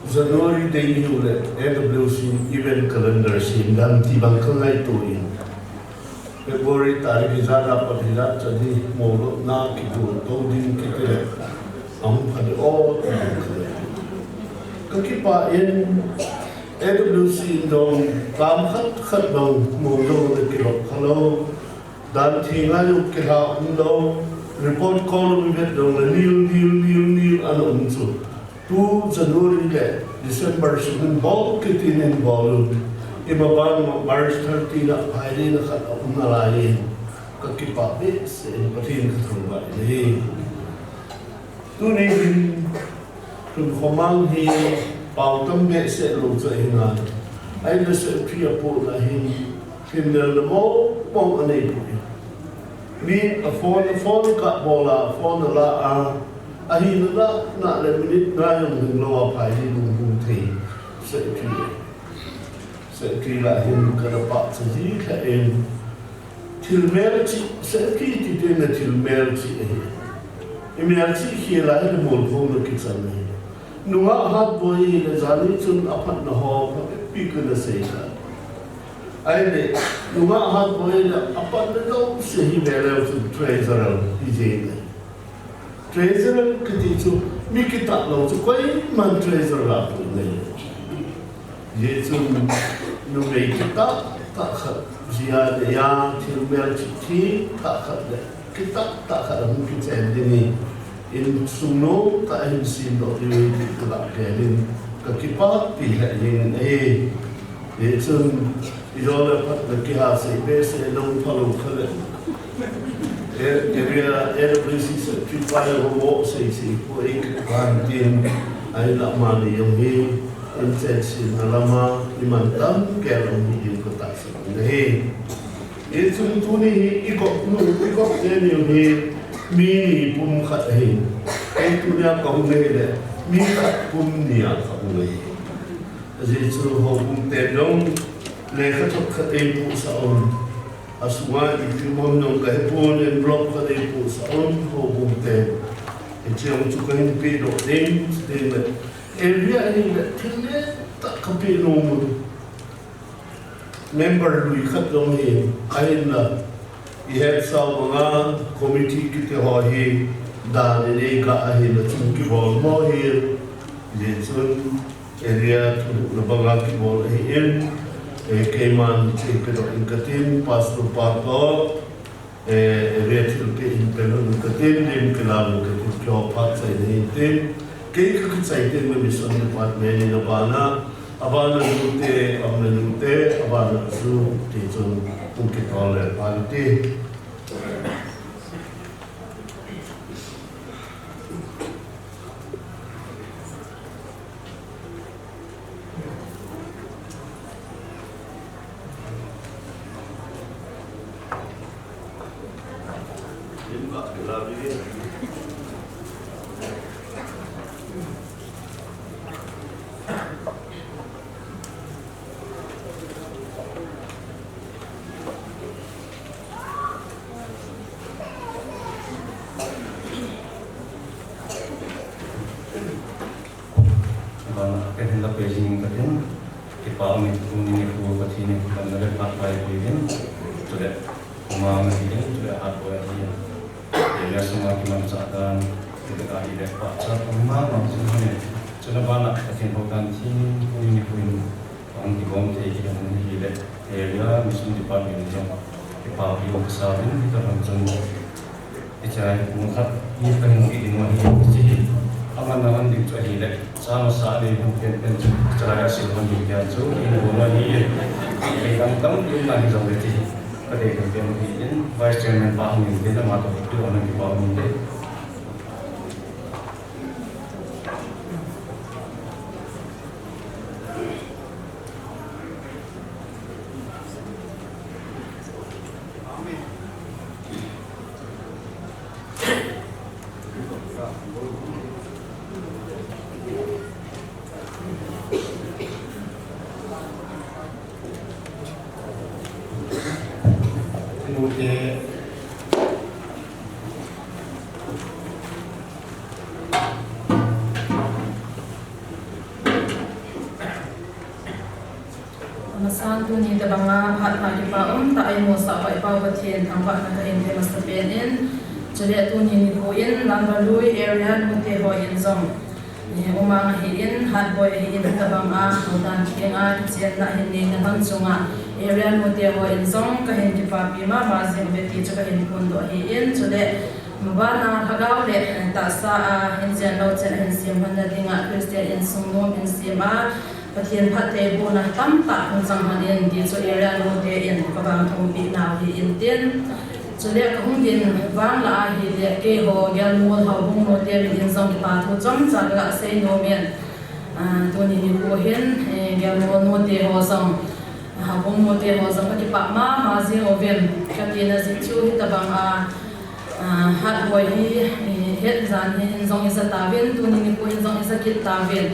January dei hiu le A W C event calendar sem ding ti bang ka ngaito in. February tarik ijat a pat ijat chan hi mong lopna kibol tou ding kiti le, ahung pha ding o ti ding ka le. Ka kipah in A W C in jong tam khat khat bang mong lou le kilop kha lou. Dan thenga jong kilha um lou. Report call um vet jong le nil, nil, nil, nil ana um chu. Tu January le December sung in bol kiti nin bol un. Ima ban ma March thirty na Friday na khat a um nalai in. Ka kipah behseh in Pathen ka thangvah in ahi. Tuni hin Hungkhamang hi pao tam behseh lou chu ahi nai. Ahinla Secretary apohna hin themlelna mong mong anei poi. Mi a phone, a phone kabol a, phone ala a, ahina na, na le minute nga jong hing lou a phai hi lunghung thei. Secretary. Secretary lah hin kana pachat ji lheh in. Thil melchih, Secretary ti teng le thil melchih ahi. I melchih khel a hi molphona kichang ahi. Nungah hatboi le jani chun aphatna ho phabep pi kana sei kha. Ahile, nungah hatboi le apatna jouse hi veleu chun treasurer hi jeng ahi. Treasurer kiti chu mi kitah lou chu koiman treasurer lah poi ngai. Hijeh chun numei kitah tah khat jia le a thil melchih kitah khat le kitah tah khat ahung kichen ding hi insung nom tah a hin semdoh diu hi ti ka lah gel in ka kipah pi lheh jeng in ahi. Hijeh chun Ijole phat le kiha sei behseh nung phalou kha le. E, area, A W C Secretary pa jong ho mo sei sei poi kan tin. Ahinla amani jong hi inchen semna lama iman tam kei jong hi in ka tahsan ahi. Hichun tuni hi i kop nu, i kop te ni hi mi ni pum khat ahi. Kei tunia kahung ahi le mi khat pum nia kahung ahi. Ajeh chu houbung te jong lekhathot khat eipuhsah un. Asunga ipi um ham jong kahepon, envelope khat eipuhsah un houbung te. Hiche jong chu kahin pehdoh ding, chutengle area hi le thil le tah kapeh nom un. Member lui khat jong hi, ahinla, ihetsau banga committee kiti ho hi, dan in eikah ahinla chun kibol mo hi, hijeh chun area thulhuhna banga kibol ahin, eh, keiman hiche pedoh in katin, Pastor pa toh, eh, area thilpeh in pelhun katin, lim kilam in katin, keiho phat chaina hin tin, kei kakichai tengle Mission Department in abana, Abana nute, abana nute, abana su, ti chun, kum kitol le, abana ti. Bana, kahin la pejing katin, kipa umin tuni nikho Pathen in damna le phatthei peuvin, chule, umang ahin, chule, hatboi ahin. Area sunga kimanchah dan, chule, ahile, pachat, umang, umang, chule, chule, bana, Pathen hou dan, tuni nikho in, Ahung kigom thei kit ahile, area mission department jong kipa pi um sa vin, hitobang chun. Hiche a hi kum khat hi kahin kit ding ahi, hiche hi. Aman aman ding chu ahile, chama sa le hung pen pen chu, hiche a sil hon ding pen chu, in hon ahi. Kei dang dang ding na hi jong le hiche hi. Ka dei pen pen hi in, Vice Chairman pa hung in tin, ama toh tu hon kipa um in ding. Amasan tuni tabanga phat pha kipa um tah a eimusah pa i Pau Pathen thangvahna kahin pe masapen in, chule tuni nikho in Lamralui area nute ho in jong, eh, umang ahin, hatboi ahin, tabanga, hodan kiding a, kichenna ahin neina lam chunga, area nute ho in jong kahin kipapi mama jing uve ti chu kahin phondoh ahin, chule, Mabana lhagao le, eh, tahsa a, hin chen lou chen a hin sem lhon na dinga, Christian insung nom in sem a, Pathen phattheibohna tamtah hung chang lhon in, ti chu area nute in ka vang thumpi nau hi in tin. Chule ka hung din vang la ahile, keiho Gelmol Houbung nute min in jong kipa thu chomcha ka sei nom in, ah, tuni nikho hin, eh, Gelmol nute ho jong, Houbung nute ho jong ka kipah mama jing uvin, ka tina jeh chu hitabang a, Ah, hatboi hi, eh, het jan hin jong i ja tauvin, tuni nikho hin jong i ja kit tauvin.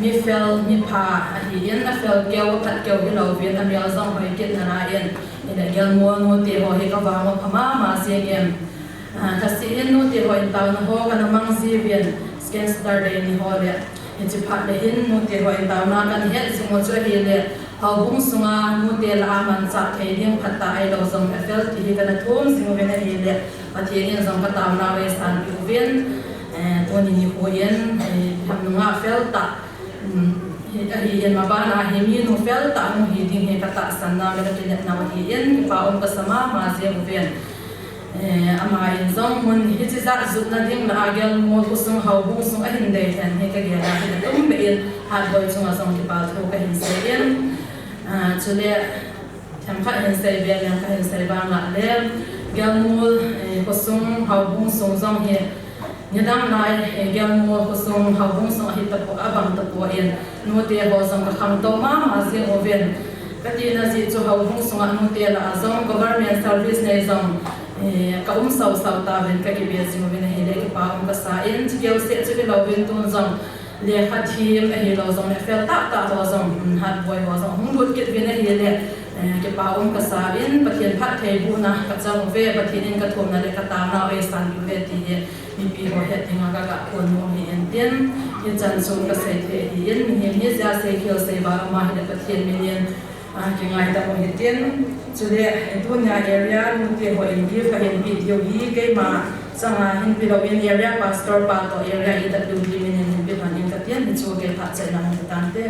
Mi fel, mi pha ahin, a fel keu, a phat keu hilouvin, a mel jong hoi kit nalai in. Hile Gelmol nute ho hi ka vang u pha mama jing in. Ah, lhaseh in nute ho in taona ho kana mang jiuvin, Gangster Day ni ho le. Hiche phat le hin nute ho in taona kana het jing u chu ahile, Houbung sunga nute lah a manchah thei ding phatah ahilou jong ka fel ti hi kana thum jing uvin ahile, Pathen in jong ka taona u eisanpeh uvin, eh, tuni nikho in, eh, lhamnunga fel tah, um, hi, ahin mabana hi minu fel tah hung hi ding hi ka tahsan nau le ka kinepnau ahin, kipa um ka sa mama jing uvin. Eh, ama in jong mun hiche jat jutna ding lah a Gelmol khosung Houbung sung ahin dei lhen hi ka gel a, hi ka tum be in hatboi chunga jong kipa thu kahin sei in. Ah, chule, themkhat hin sei be leng kahin sei vang lah le, Gelmol, eh, khosung Houbung sung jong hi, nidang lai, eh, Gelmol khosung Houbung sung ahi tapoi, abang tapoi in, nute ho jong ka khangtou mama jing uvin. Ka tina jeh chu Houbung sunga nute lah a jong government service nei jong, eh, ka um sausau tauvin ka kibe jing uvin ahile kipa um ka sa in, chukeu seh chu hilouvin tun jong lekha them ahilou jong le fel tahtah ho jong, um, hatboi ho jong hung lut kit uvin ahile, eh, kipa um ka sa in, Pathen phattheibohna ka chang uve, Pathen in ka thumna le ka taona u eisanpeh uve ti hi. Mipi ho het dinga ka ga phon nom hi in tin, hichan chun ka sei thei hi in, mihem hi jeh a sei khel sei val ama hile Pathen min in, ah, kingaidam u hitin, chule, tunia area nute ho in gift ahin pe diu hi, keima changa hin pe lou in area pastor pa toh area E W D min in hin pe lhon in ka tin, hichu kei phatchomna hung tante.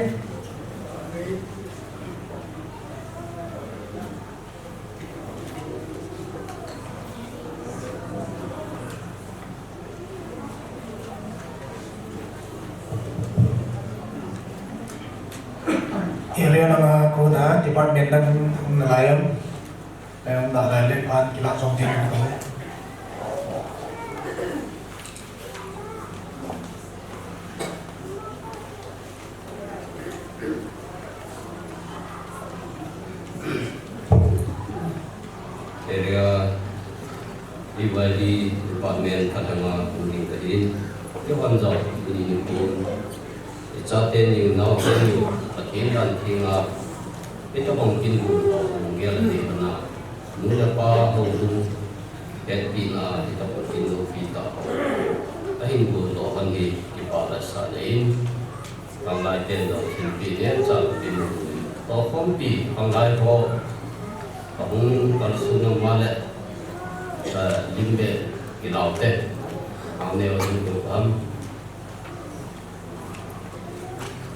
Nang a kona department dang hung na lai am? Em, na lai le pan kila jong ding ko. Area B Y D department khat anga hung ding kahin, kei hon jong ini ni pun, i chate ni, naote ni, Pathen dan thenga, itobang kin bu ho hung gel ni bana, nu le pa ho nu, hetpina, itobang kin loupi tah ho, ahin bol doh hon hi, kipa vetsahna in, Khanglai ten jong thilpeh neocha peh in, tokhompi khanglai ho ahung kalsong nau le, eh, lim le kilao te, ang neo ding tou ham.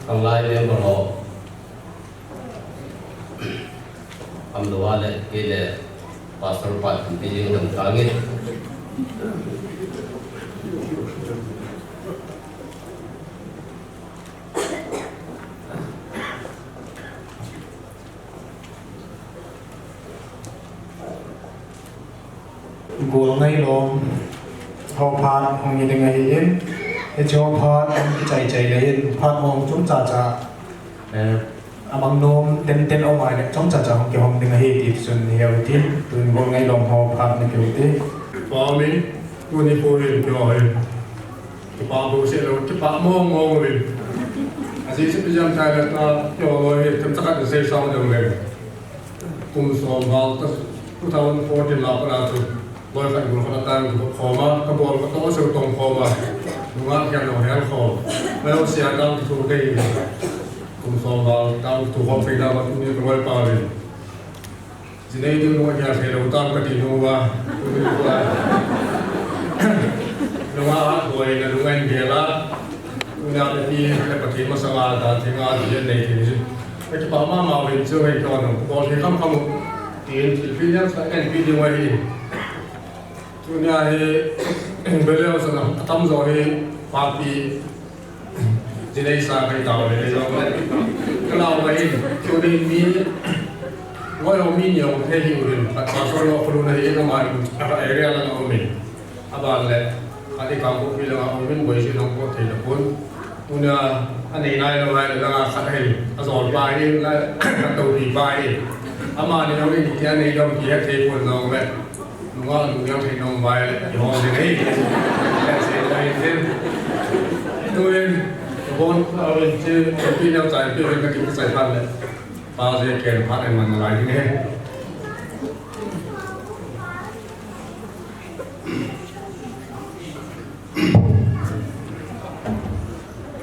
Khanglai member ho Amlou a le, kei le Pastor pa thilpeh ding dang tange. Golngailom ho phat hung hi ding ahin, hiche ho phat hung kichai chai le hin, phat hung chomcha cha, eh, amang nom tenten um a le chomcha cha hung kihong ding ahi ti chun ni heu tin, tun Golngailom ho phat ni keu ti. Pami, tuni ko hin keu hin. Kipa bouseh lou, kipa mong mong uvin. Ajeh chu ipi jeh ham itile ta, keiho loi hi, themcha khat in sei sao ding le. Kum som val ta, two thousand fourteen la pat a chu, loi khat gol khat a tang kitho khom a, kabol katoh a chu tong khom a. Nungah khen lou hel khom. Loi ho sia tang kitho kei. Kum som val tang kitho khom kei na va tuni ka loi pa uvin. Jinei ding nung a gel thei lou tam kati nung uva. Nungah a boina nung a hin gel a. Tunia le pi le Pathen masanga dan thenga ding nei thei chu. Ka kipa mama uvin chu hei tou nung bol thei kham kham u. Tin thilpeh neocha kahin peh ding u ahi. Tunia hi, beleu sana atamjo hi papi jinei sa kai tao le, le jong le. Ka lau ba hin, tunia mi, ngoi ho mi ni ho the hi urin, khat Pastor lo khulu na hi ka mai, ka area la na umin. Aban le, khat i Kangpokpi langa umin, boi si nong ko thei la pun. Tunia, anei nai lou lai le langa khat ahin, ajol pa hin, la, ka tou pi pa hin. Amani jong in, tia nei dom ki het thei pon jong le. Nungah lungdong thei nom vai, i hom ding ahi. Ka sei lai hin. Tuin, bon, a ven chi, pi neo chai, pi ven ka kin chai phan le. Pa je ken phat en man lai ding ahi.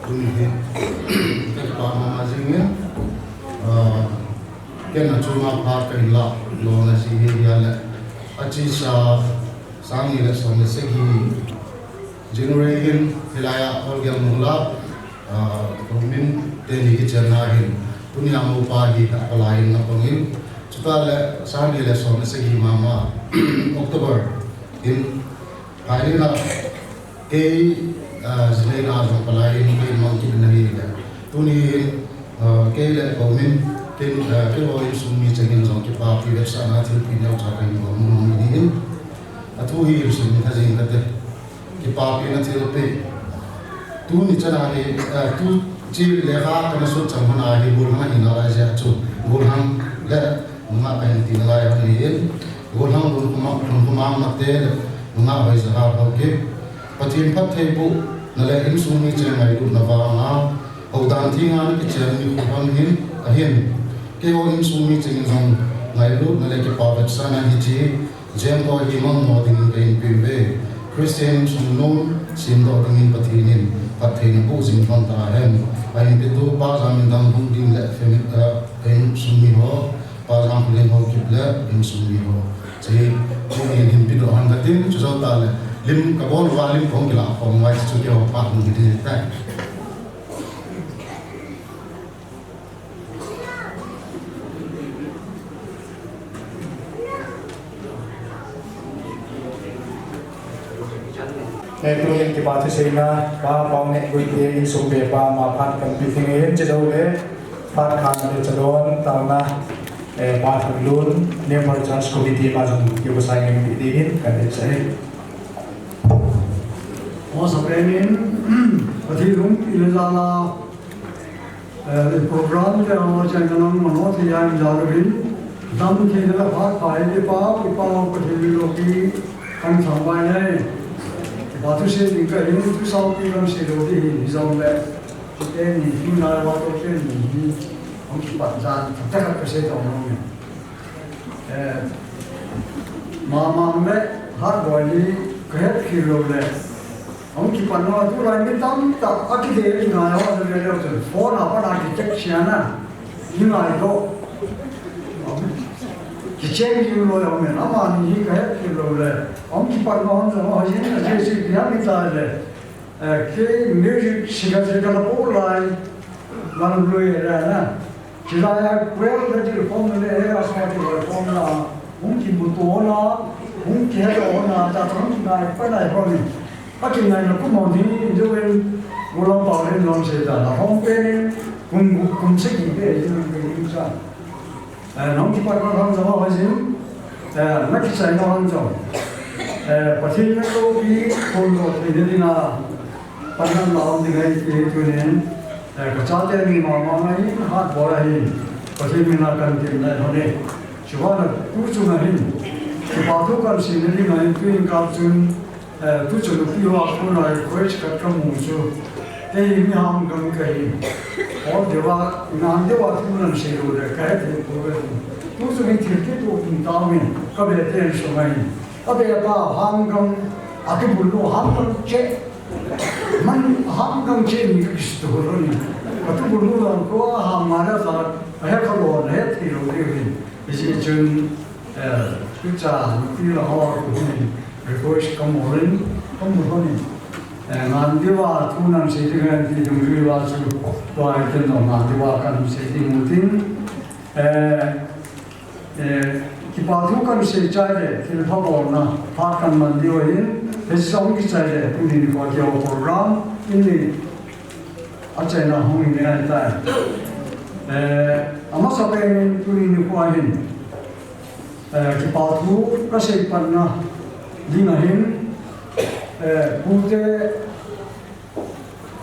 Tuni hi, ka kipa mama jing in, ah, ken achunga phat kahin lah lona jeh hi ahile, achesa sang ni le som le sagi January hin hilai a Olgel Mungla, ah, Komin teni kichenna hin, tunia mopa hi apalai in napang in, chuta le sang ni le som le sagi mama October hin, Phailin a, kei, ah, jinei la jong palai in kei mang kit na hi le. Tuni hin, ah, kei le Komin, kei, ah, keiho insung mi chengin jong kipapi vetsahna thilpeh neocha kahin bol nom in. Athu hi insung mi kha jing kate. Kipapina thilpeh. Tuni chana hi, ah, tu chi lekha kana sut chang hon a hi golhang ahi nalai jeh a chu. Golhang le Nungah kahin ti nalai hon ahin, golhang lungkham a, lungkham a mate le nungah hoija Haokip. Pathen phattheibohna le insung mi cheng ngailutna vanga, houdan thenga na kichen mi kho hon hin, ahin. Keiho insung mi cheng jong ngailutna le kipa vetsahna hiche, jeng ko hi mangmo dingin kahin peuve. Christian insung nom, semdoh dingin Pathen in, phatthei naboh jing lhon tahen. Ahin petu Pa Jamindang hung ding le, family, eh, insung mi ho, Pa Jangkholen Haokip le insung mi ho. Hiche, tuni hin hin pedoh hon katin, chujou tah le, lim kabol uva lim kahung kilah khom uva, hiche chu keiho phat hung hi ding ahitai. Eh, tuhin kipa thuseina, Pa Paoneh Guite insung pepa ma phat kahin pe ding ahin, chujou le, Phat khan le chadon taona, eh, Pa Thanglun, Member Church Committee ma jong kiu sa ngai ti dingin kan deisah e. Amasapen in, Pathen lungset le jal a, eh, program te ho chang nang mano thei a in jal uvin, dam thei le phat pai te pa, i pa Pathen lo ki kan thangvah e. Pa thusei ding kahin, thusei pi kan sei lou ding hi jong le. Teni hi ngai va to teni hi hung kipat jan, thakhat ka sei tong nung e. Eh, mama le Hatboi hi ka het khel lou le. Hung kipat nau tulai mi tamtah a kidei ngai ho le le chun. Phone a pat a ki check sia na. Hi ngai to. Ki check hi lou ya men. Amani hi ka het khel lou le. Hung kipat nau hon jong ho hin a je si ki ha mi ta le. Eh, kei music singer singer la po lai, lang lui la na. Chilai a kwel da ji form le, eh, a sa ji form la. Hung kimuto na, hung kihet na, ta hung kingai pa nai ho ni. A kingai na kum ho ni, jo ven, mo la pa le nom se ta na. Hung pe ni, kum, kum se ki pe, ji kum sa. Eh, nong kipat nau hon jong ho jin, eh, na kisai nau hon jong. Eh, Pathen na loupi, khol lou thei ding a, pan na lau ding ahi ti tunin, eh, ka chate ni mama ngai, Hatboi ahi, Pathen min a kan tin nai ho ni. Chuva na tu chunga hin, kipa thu kan sei na ding ahi, tuin kap chun, Eh, tu chun nupi ho a kona request khat ka mu chu. Kei mi Hangam ka hi. Aw deuva, ngan deuva thu nan sei lou le, ka het lou ve. Tu chun hi thil kitoh kin ta min, ka be ten so ngai. Ka be pa Hangam, a tu bul lo Hangam che. Man Hangam che ni ka kisto lo ni. Ka tu bul lo ko ha ma la sa, a he ka lo, he thei lou de ni. Hijeh chun, eh, tucha nupi la ho a ku hin request ka mu in, ka mu lhon in. Eh, ngan deuva thu nan sei ding ahi ti dungjui a chu, tua hi ken jong ngan deuva kan sei ding u tin. Eh, eh, kipa thu kan sei chai le, thil pha bolna, phat kan man diu ahin, hiche jong kichai le, tuni nikho a kiho program, in ni, achaina hung in ni ahitai. Eh, amasapen in tuni nikho a hin, Eh, kipa thu ka sei patna ding ahin, eh, pute,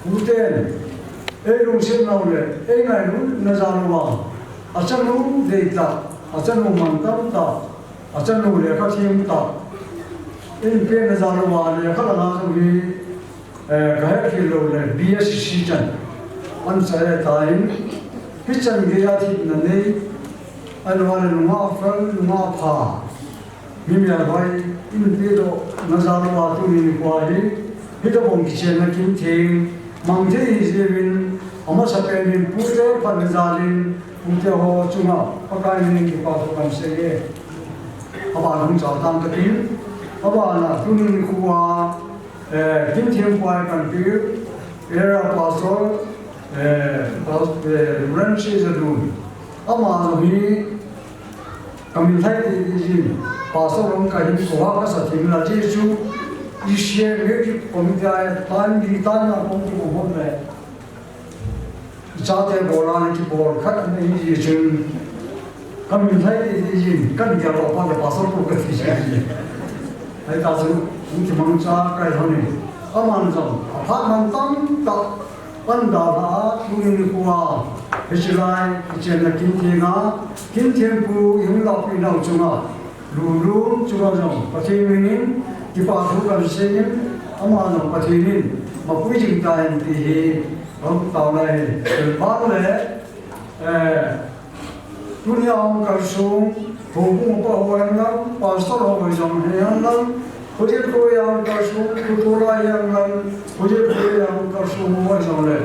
puten, ei lungset nau le, ei ngailutna jal uva, achanu deitah, achanu mantam tah, achanu lekha them tah, in pena jal uva lekha langa jong hi, Eh, ka het khel lou le, B S C chan. An sa e ta in, hichan gei a thina nei, ahilou le nungah fel, nungah pha. Mi mel hoi, in pe doh, na jal uva tuni nikho hi, hitobang kichenna kin theng, mang thei hi jeh in, amasapen in pute phatna jal in, pute ho chunga, Pakai min in kipa thu kan sei e. Aban hung chal tan ka tin, aban a tuni nikho a, Eh, kin thempu a kan pi, Area Pastor, eh, Pas-, eh, Reverend Sejadun. Ama jong hi, ka min lhai ti ti jin, Pastor jong ka hin ko ha ka sa thim la ti chu, i share le ki committee a tan di tan na kong tu ko hon le. Chate bol a na kibol khat na hi jeh chun, ka min lhai ti ti jin, ka ni ka lo pa le Pastor pu ka ti jin. Hiti chun, hung kimangcha kai lhon in. Aman jong, aphat man tamtah, pan da la, tuni nikho a, hiche lai, kichenna kin theng a, kin thempu, i hung lahpeh nau chunga, Lulun chunga jong Pathen min in kipa thu kan sei in, ama jong Pathen in mapui jing tahen ti hi, hung tao lai hi. Tua le, eh, tunia hung kalsong, houbung upa ho hen lang, pastor ho jong hen lang, project ho a hung kalsong, tutor a hen lang, project ho a hung kalsong ho jong le,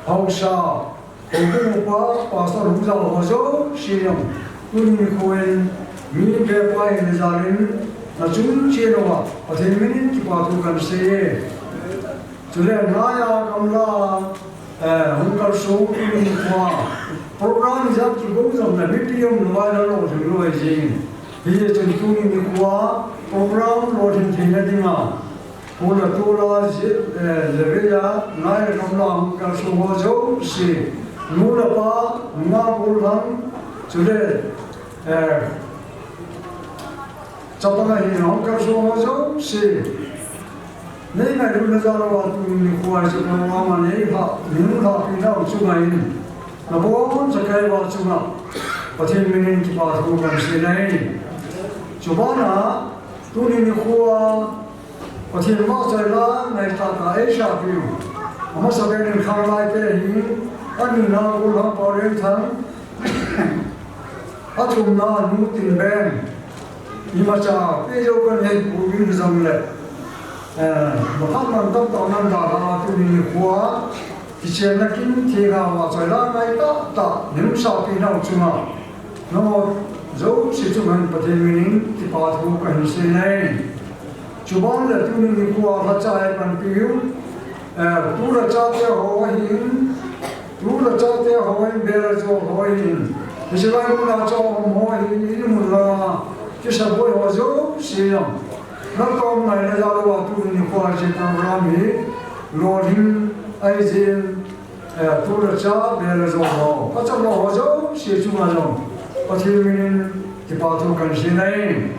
haosa, Houbung upa, pastor hung jao ho jouse jong, tuni nikho in, mi vepa hina jal in, na chung cheh louva, Pathen min in kipa thu kan sei e. Chule ngai a gamla, eh, hung kalsong tuni nikho a, program jat kibol jong le, mipi um lou vai la lolhing lou vai jing. Hijeh chun tuni nikho a, program lolhing theina dinga, Pu la tu la ji, eh, le ve ya, ngai le kam la hung kalsong ho jouse. Nu le pa, nungah gollhang, chule, eh, chapang ahi nahung kalson ho jouse. Nei ngailutna jal uva tuni nikho a hiche program a nei lha, nei lhahpi nau chunga hin, nabonchauva chunga Pathen minin kipa thu kahin sei ahi. Chubana, tuni nikho a Pathen vahchoi la ngaitah tah a eilhahpiu, amasapen in khanglai te ahin, anina gollhang Paolenthang, athumna Nu Tinben, imacha peh jou kahin heipon jongle, eh, makhat man tamtah nan dalha a tuni nikho a kichenna kin theng a vahchoi la ngaitah tah nei lhahpi nau chunga, nangho jouse chunga hin Pathen minin kipa thu kahin sei ahi. Chuban le tuni nikho a lhacha eipanpiu, eh, tu le chate ho ahin, tu le chate ho ahin, beh le jou ho ahin, hiche lai muna chom ho ahin, in mun langa kisaboi ho jouse jong, natom ngaina jal uva tuni nikho a hiche program hi lolhing ahi jeh in, eh, tu le cha, beh le jou ho, kachap lou ho jouse chunga jong Pathen minin kipa thu kahin sei ahi.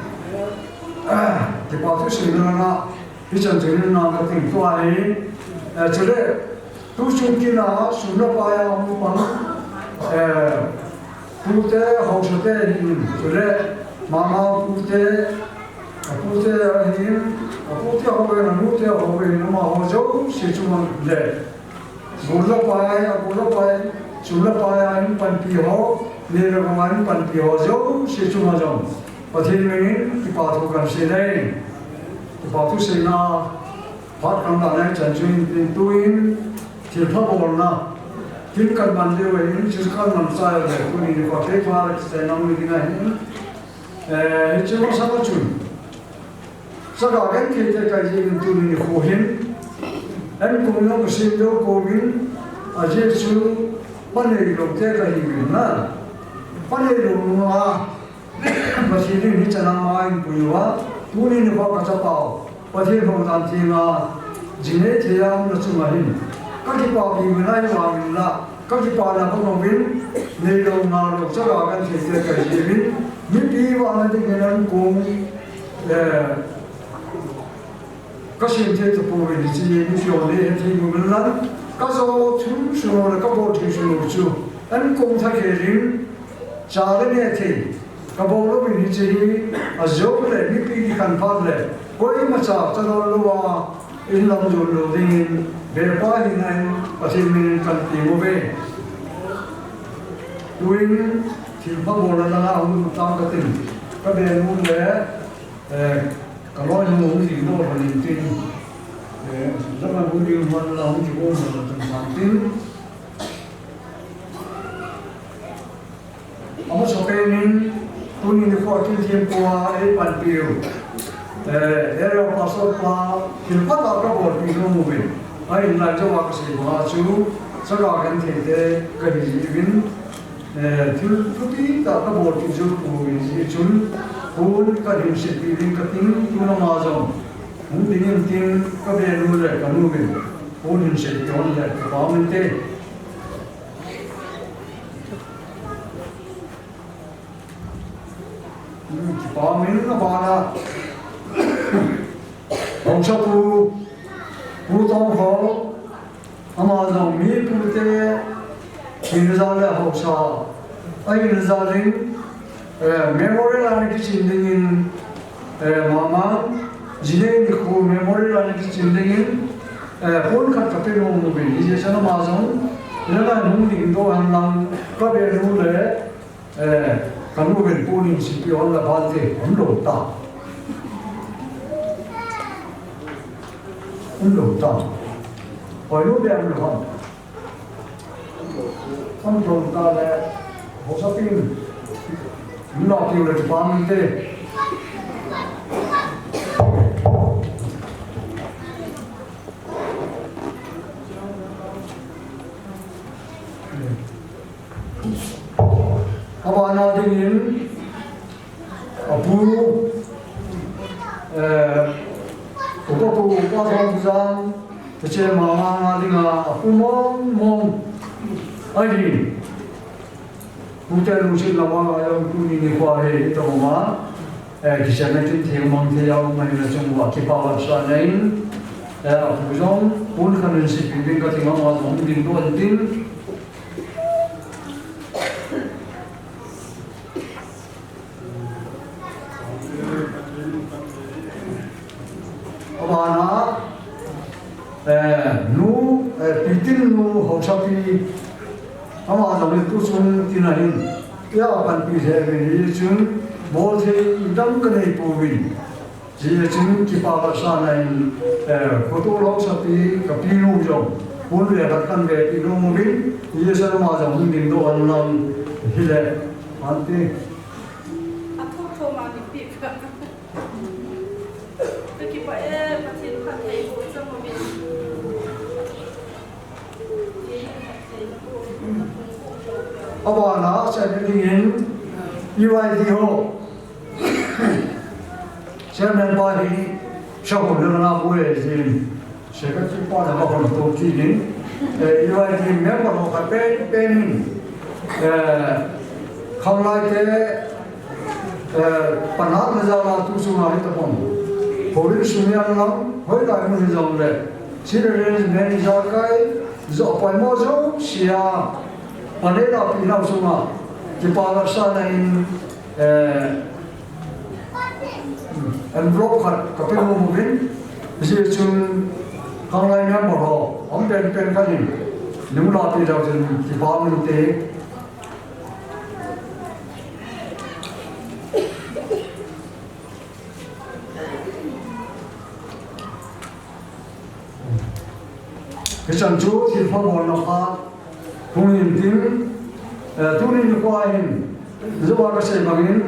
Eh, kipa thu seina langa hichan chun in na kating tua ahi. Eh, chule, tuchung kin a sum le pai a um pang, eh, pute, haosa te ahin, chule, mama pute, apute ahin, apute ho ahin, anute ho ahin, amaho jouse chunga le, gol le pai, agol le pai, sum le pai a hin panpi ho, nei le gou a hin panpi ho jouse chunga jong Pathen minin kipa thu kahin sei ahi. Kipa thu seina phat kahin la nai chan chun, tuin thilpha bolna kin kaman diu ahin, chu kaman chai le, tuni nikho a kei pha le kisei nom ding ahin. Eh, hiche masanga chun, chaka genthei te kahi jeh in tuni nikho hin, ankong jong kasem jou pouvin, ajeh chu pa neilou te kahiuvin na. Pa neilou nunga Pathen in hichan a ama ahin pui uva, tuni nikho a kachapau, Pathen houdan thenga, jinei thei a umna chunga hin, kakipapi uvin ahivangin la, kakipana bang uvin, neilou nalou chaka genthei te kahi jeh uvin, mipi vahna dingin ankong, eh, kasem thei tapouvin hiche hi mipi hon eihethei uvin lang, kajo thei sun u le kabol thei sun u chu, ankong thakhel in, cha le neh thei kabol uvin hiche hi, ajou le mipi kikhen phat le, koimacha chadon louva, in lam jon lou dingin, beh pa hina in Pathen minin kahin tem uve. Tuin thilpha bolna langa hung lut tang katin, kabenu le, eh, kaloi hung hung ding lou lhon intin, eh, lama hung ding lhon la hung kibol lhon lhon tan tin. Amasapen in, tuni nikho a kin thempu a eipanpiu, eh, Area Pastor pa, thilpha tah kabolpi nom uvin, ahinla jouva kasei banga chu, chaka genthei te kahi jeh uvin, eh, thil thupi tah kabolpi jou pouvin jeh chun, pon kahin setpi ding kating, tun ama jong hung ding intin, kabenu le kanuvin pon hin setpi hon le, kipa um inte. Kipa um in, abana haosapu, Pu Tongkhol, ama jong mi pute hina jal le haosa ahina jal in, eh, memorial a ana kichin dingin, eh, mama, jinei nikho memorial a ana kichin dingin, eh, pon khat kape nom uvin, hijeh chun ama jong, hinla hung ding doh hen lang, kabenu le, eh, kanuvin pon hin setpi hon le bhante, umlou ta. Umlou ta. Hoinu beh umlou ham. Umlou ta le, haosapin, umlou tiu le kipa um inte. Abana dingin, apu, eh, upa pu, upa Thongkhojan, hiche mama dinga, apu mong mong. Ahin, tute lungset louva, ajong tuni nikho hi, hitobang a, eh, kisei na kin theng mang thei a um ahina chunga, kipa vetsahna in, eh, apu jong, pon khat in seipeh ding kati, ama jong dingdoh intin. Abana, eh, nu, eh, Pitin nu Haosapi, ama jong tusun tina hin, tia panpi lheh uvin, hichun, bolthei dang kanei pouvin. Hichun kipa vetsahna in, eh, photo lou Haosapi, kapi nu jong, pon le khat kanvepeh nom uvin, hichun ama jong dingdoh inlang hile, ante. Athu thoma nipi ka. Kakipah e, Pathen phattheiboh chang uvin. Abana, chairman dingin, U I D ho. Chairman pa hi, sahun le na bu e jin. Secretary pa na ba hon to ki ni. Eh, U I D member ho khat pen pen in. Eh, khanglai te, eh, panat na jal a tusun a hitobang. Houin sung jeng lang, hoilai mun hijongle. Children's men ijakai, jo poimo jouse a. Panela pi nau sunga. Kipa vetsahna in, eh, envelope khat kape nom uvin, hichun khanglai member ho, um pen pen khat in, nung lapi dau chun kipa um inte. Hichan chu thilpha bolna phat hung intin, eh, tuni nikho hin, jouva kasei bangin,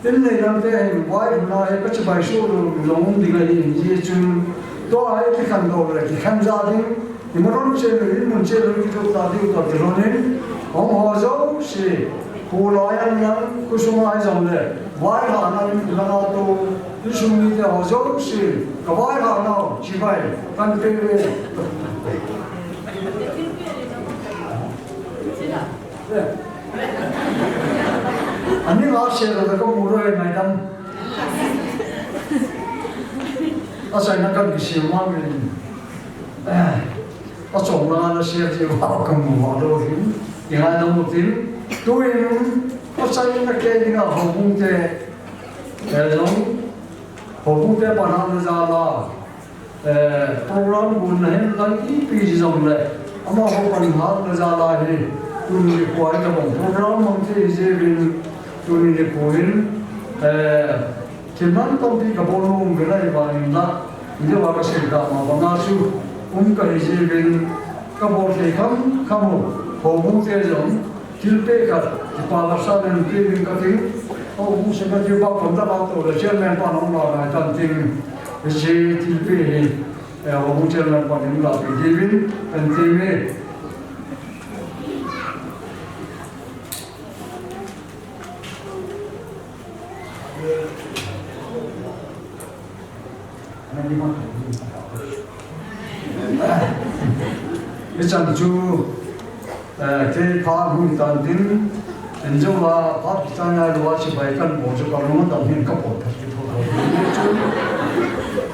in nei lam te hin, vaihomna hi kachibai soh lou jong um ding ahi, hichun, tua hi kikhen lou le, kikhen ja ding, imaron cheh le, in mun cheh le, kitup ta diu toh kilhonin, hung ho jouse, kholai a lang, khosunga hijongle, vaihomna in langa tou, insung mite ho jouse, kavaihomnau, chibai, kanpe uve. Ani la share lou kamu lou e ngaidam. Achaina kan kisem ma min. Achom langa la share ji ba kamu ma lou hin. Ingaidam utin. Tuin, achaina kei dinga houbung te. Eh, jong, houbung te panhal na jal a. Eh, program gon na hin lang ipi ji jongle, amaho panhal na jal a hi, tuni nikho hi kabang program mang thei jiuvin, tuni nikho hin, eh, thil man tampi kabol nom uvin ahivangin la, ijeh a kasei kha ma banga chu, um kahi jiuvin, kabol thei kham kham u, houbung te jong, Thilpeh khat, kipa vetsahna in pe ding kati. Houbung secretary pa contact a tou le chairman pa nung la ngai tan tin. Hiche thilpeh hi, eh, houbung chairman pa nung la pe ding in, kan ti me. Hichan chu, eh, kei phat hung tan tin, injong la phat kichai ngai lou a chibai kan bol chu ka lung adang hin ka bol phat kit tho tho.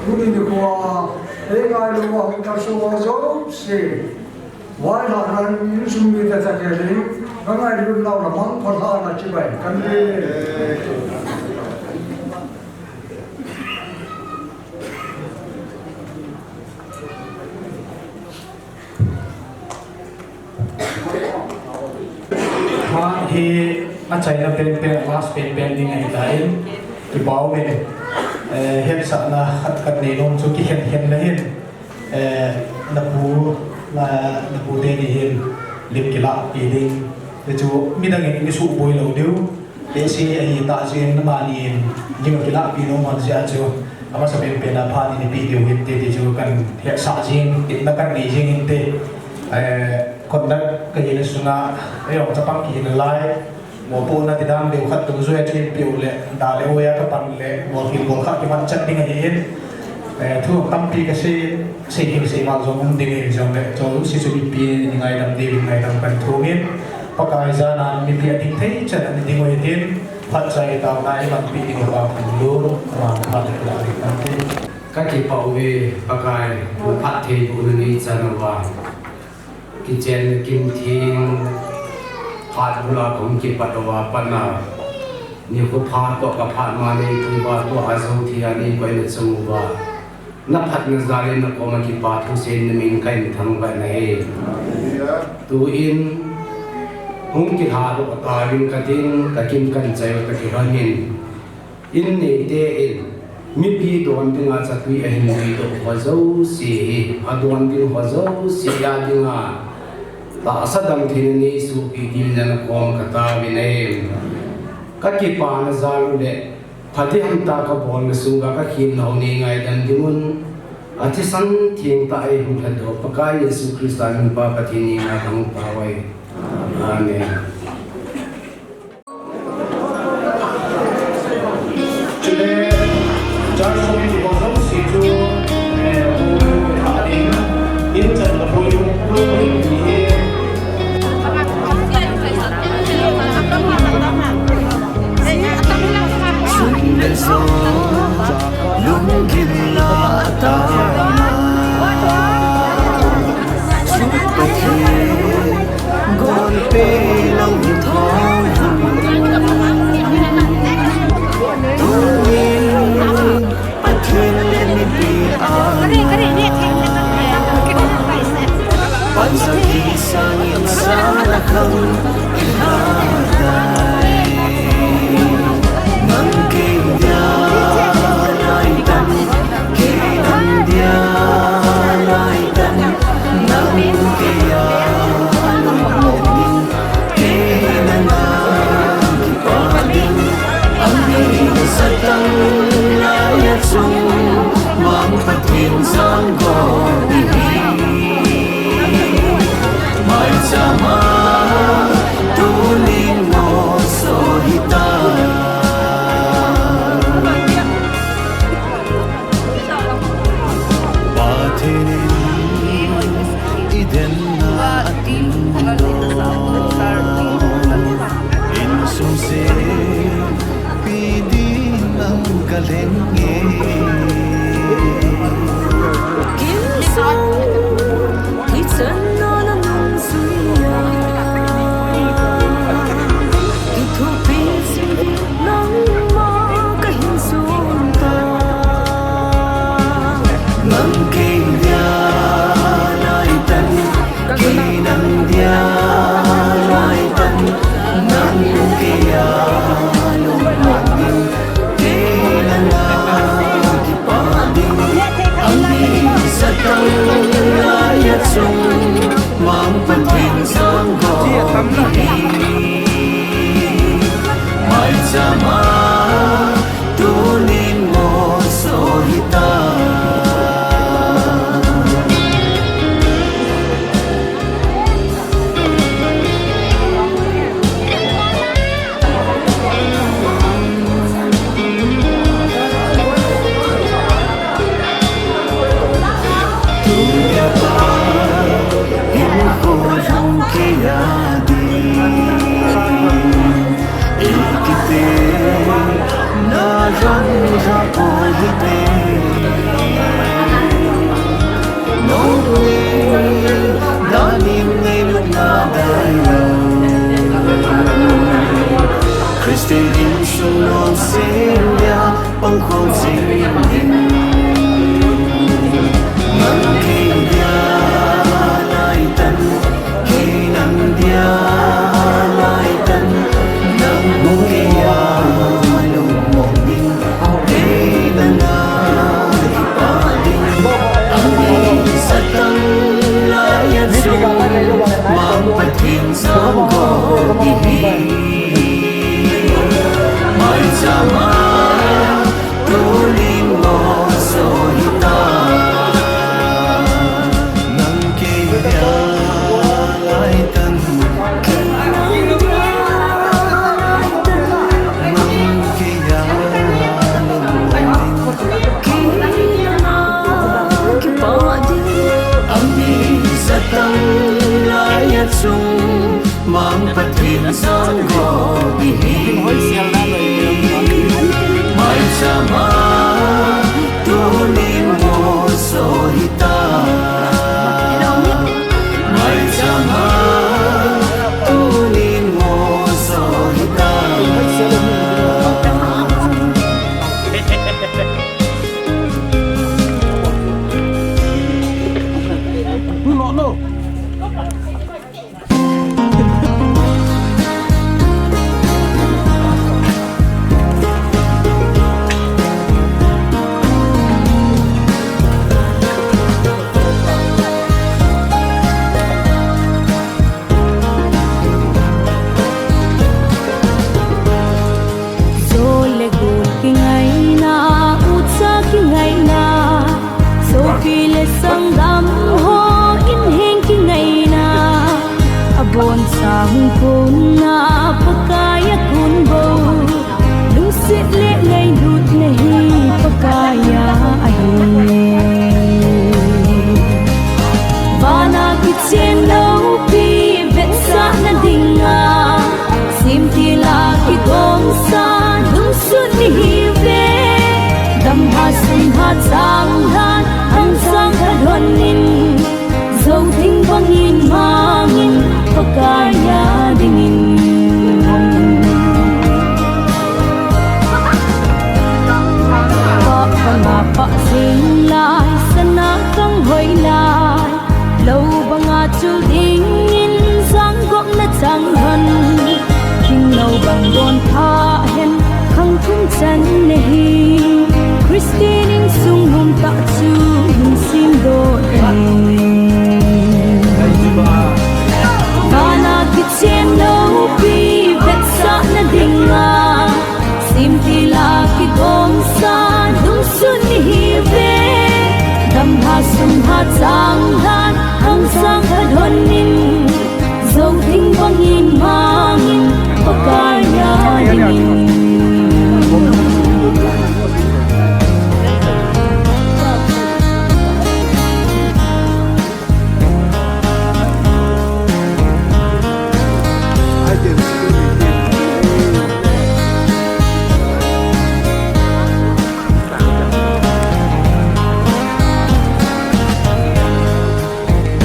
Tuni nikho a, ei ngai lou a hung kal sou ho jouse. Vaihomna in insung mite tah kei le, ka ngailut nau lamang phat hana chibai kan ve. Phat hi achaina penpen, last penpen ding ahi tan, kipa um e, eh, hetsahna khat khat nei nom chu kikhen khen le hin. Eh, napu, na, napu teni hin lim kilahpi ding. Hichu midang in isuhboi lou diu. Tehse ahi tah jeh in amani in lim kilahpi nom hon jeh a chu. Amasa penpen a phat in ipeh diu hinte ti chu kan hetsah jing, itna kan nei jing hinte. Eh, conduct kahi na sunga, eh, chapang kihi nalai. Mopohna ti dan deu khat dungjuia chu inpeh u le, da le oi a kapan le, bolkhel bolkhah kiman chat ding ahi in. Eh, thu tampi kasei, seiding seival jong um ding ahi jongle, chule hiche chu mipi in ngaidam diuvin ngaidam kahin thum in, Pakai jana mipi ading thei chan ana ding u hitin, phatchomna imanpi diu vang thum lou, aman phat kila ding kati. Kakipah uve, Pakai, phattheibohna neichan uva. Kichen le kimtheng, phat bula kahung kipat uva pat a, nikho pha toh kaphat ma neipui uva, tua ajou thei a neikoina chung uva, naphatna jal in nakoma kipa thusei in namin kahin thangvah nahi. Tuin hung kilhadoh tauvin katin, kakin kahin chai u, kakilhonin. In neite in mipi don dinga chatui ahin nuidoh ho jouse hi, adon ding ho jouse a dinga tahsa dang theina neisohpeh diuvin nakom kataovin ahi. Kakipana jal u le, phatthei hamtah kabolna sunga kakhenna ho neingaidam diuvin, athisan thengtah a eihung lhatdoh Pakai Jesu Christa min a Pathen in ngaidam u ahi. Amen. Chule, church committee ho jouse chu, eh, pu, pu, pu, in chan la pu, pu, pu, pu, Chun le so, lunggim na ta na. Chun Pathen, Golpe lang thong. Tunin Pathen le mipi a. Pansa kisang in sa la khang in ha dai. Nang kei dia lai tan, kei nang dia lai tan, nang kei a lungmong ding. Kei nang a kipah ding, a mi satang lai a chung, Mang Pathen sang go ding hi. Maicham a tunin moso hita. Pathen in i denna a tung doh. Insung sepi ding nang ka lheng e. Insung hichan na na nung sui a. Kithopi sing nangma kahin sun ta. Nang kei dia lai tan, kei nang dia lai tan, nang kei a lungmong ding, kei nang a kipah ding, a mi satang lai a chung, Mang Pathen sang go ding hi. Maicham a tunin moso hita. Tunia pa, hinkho jong kei a ding. Ikiti na rang ra po hite. Nong ni danin nei lutna dai lo. Christian insung nong sing dia pang khong sing ding. Nang kei dia lai tan, kei nang dia lai tan, nang kei a lungmong ding, kei nang a kipah ding, a mi satang lai a chung, Mang Pathen sang go ding hi. Maicham a tunin mo Ni hi ve, damha sumha chang lhan, hang sang khat hon in, zo ding bangin mangin, Pakai a dingin. Pah banga pah jing lai, sana kang hoi lai, lou banga chul dingin, sang gop na chang hon. King lou bang don pha hen, khang thum chan na hi, Christian insung hung ta chu, hung sim do ta ni. Vana kichen loupi vetsahna dinga, simtila kigongsa dungsun ni hi ve. Damha sumha chang lhan, hang sang khat hon in, zo ding bangin mangin, Pakai a dingin.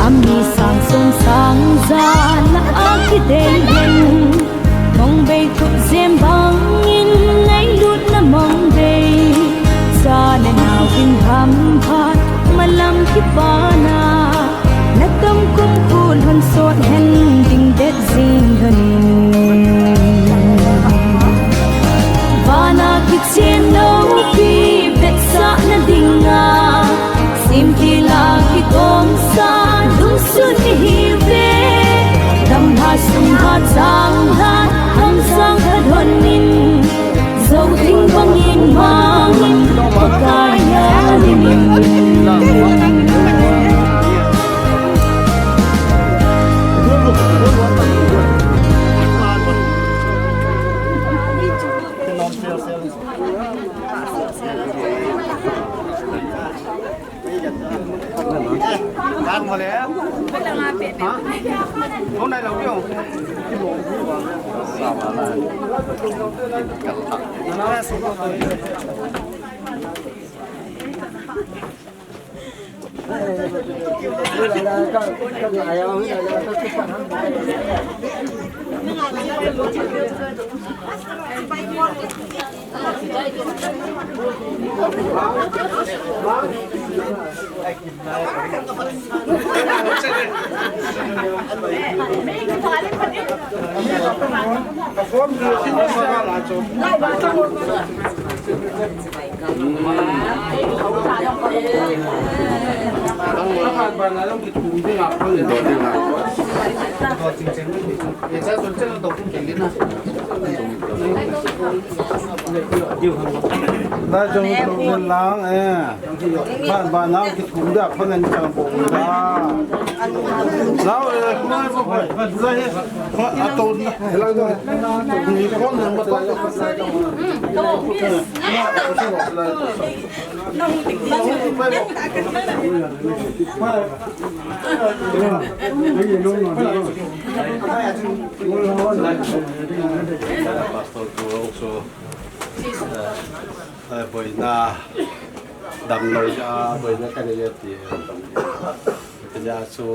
Ami sang som sang ja la a kidei hen, mong bei thup jem bangin ngailutna mong bei. Cha le nau in hamphat malam kipana, na tom kumkhu lhon sot hen ding det jing lhon in. Vana kichen loupi vetsahna dinga, simtila kigongsa dungsun ni hi ve. Damha sumha chang lhan, hang sang khat hon in, zo ding bangin mangin, Pakai a dingin. Lai jong tu lang, eh. Ban ban nau kitum da, phanan chang bong da. Nau, eh, kumai bo, eh, ba za he. Ko ato na. Ni kon na ma to. Pastor tu also, eh, eh, boina damlou a boina kanei ti. Ti a chu,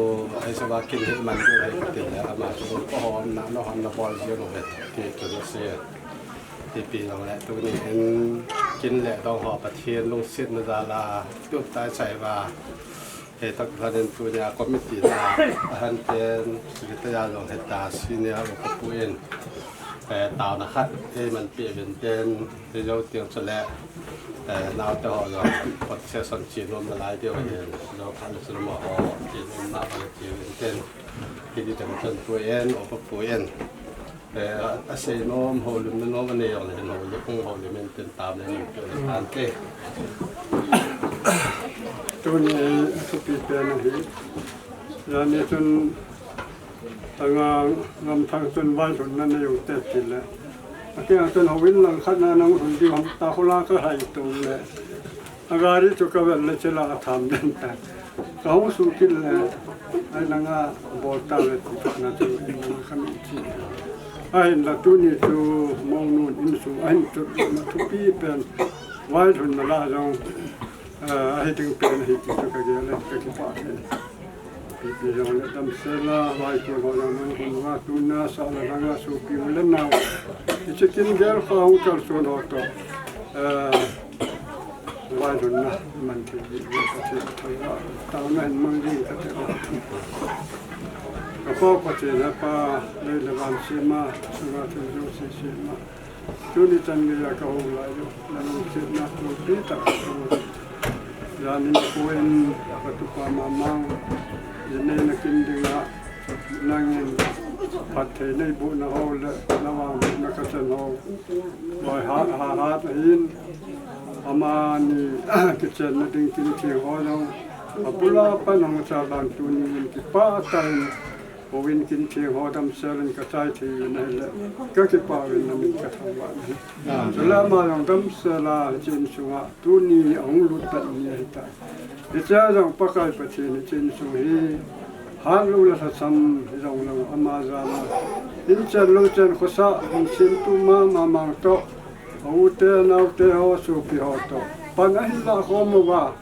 ai chu ba kin he man ti he ti le, ama chu ko hom na no hom na bol ji no he ti tu se. Ipi jong le tuni hin kin le dong ho Pathen lungsetna jal a tup tai chai va. He tak lhanin tunia committee na ahan pen secretary a jong heta senior upa pu in, eh, taona khat eiman pe uvin ten, hijou teng chule, eh, naote ho jong pot session che nom nalai diu ahin, jong khat le chule amaho che nom na bang che uvin ten, hiti teng chun pu in, upa pu in. Eh, a, asei nom, houlimna nom anei jong le hin houlim, hung houlim in tin tam le nin pe le tan te. Tuni thupi pen ahi. Jani chun anga ngam thang chun vailhunna nei u te ti le. Akia chun houin lang khat na nang hun diu ham ta khula ka hai tu le. A gari chu ka vel le chela a tham den ta. Ka hung su kit le, ai langa bol ta le ti na chu in langa ka min chi. Ahinla tuni chu Mongnun insung ahin chotna thupi pen vailhunna lah jong, eh, ahi ding pen ahi ti chu kagel e, kakipah e. Ipi jong le damsel a, vaikuon ho jong nang hon uva, tuna sahla dang a sopi u le nao, hiche kin gel kha hung kalson ho toh, eh, vailhunna man thei ding in Pathen thangvah taona hin mang ding kate. Ka Pa Pathen, Hepa, lei le van sema, sunga thil jouse sema, tuni chan geiya kahou lai u, nalungsetna thupi tah kamu. Jan in koin katupa mamang, jinei nakin dinga nangin phatthei neibohna ho le navangbohna kachan ho, loi hat, ha hat ahin, amani kichenna ding kin theng ho jong abula pan hung chal dan tunin kipah tah in, houin kin theng ho damsel in kachai thei uvin ahile, kakipah uvin namin kathangvah in ahi. Chule ama jong damsel a hiche insunga tuni ahung lut pan ni ahitai. Hichea jong Pakai Pathen hiche insung hi hatlou le lhasam hijonglou ama jal a, inchen louchen khosah, insung tuma mamang toh, a ute, a naote ho, sopi ho toh pan ahin lah khom uva,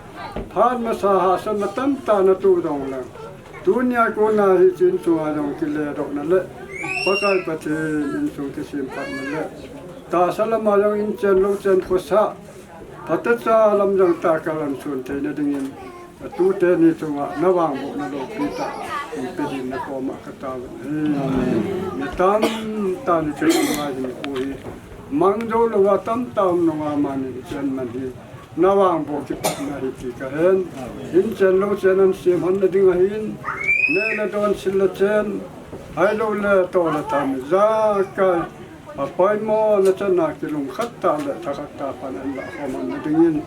phat masa hahsatna tamtah natoh jongleng, tunia kona hiche insunga jong kiledohna le Pakai Pathen insung kisemphatna le tahsa lama jong inchen louchen khosah, phatecha lam jong tahkal ahin son theina dingin, atute ni chunga navangbohna loupi tah hinpe din nakoma kataovin ahi. Mi tamtah in hiche ngai hinkho hi mang jou louva tamtah um nunga amani hiche aman hi navangboh kipatna ahi ti kahen. Inchen louchen ahin semlhon na ding ahin, neh le don, sil le chen, ahiloule toh le tham, ijakai apoimo nachan a kilungkhat tah le thakhat tah pan ahin lah khom na dingin,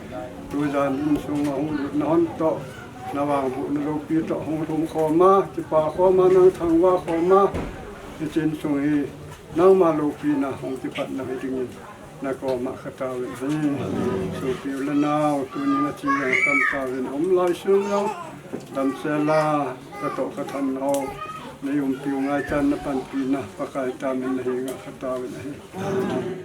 tujan insung ahung lutna hon toh, navangbohna loupi toh hung lhung khoma, kipah khoma, nang thangvah khoma, hiche insung hi nangma loupina hung kipatna hi dingin nakoma kataovin ahi. Sopi u le nao, tuni nache jong tamtah in um lai sung jong, damsel a katoh kathan ho, neiumpiu ngaichatna panpina Pakai tah min nahenga kataovin ahi.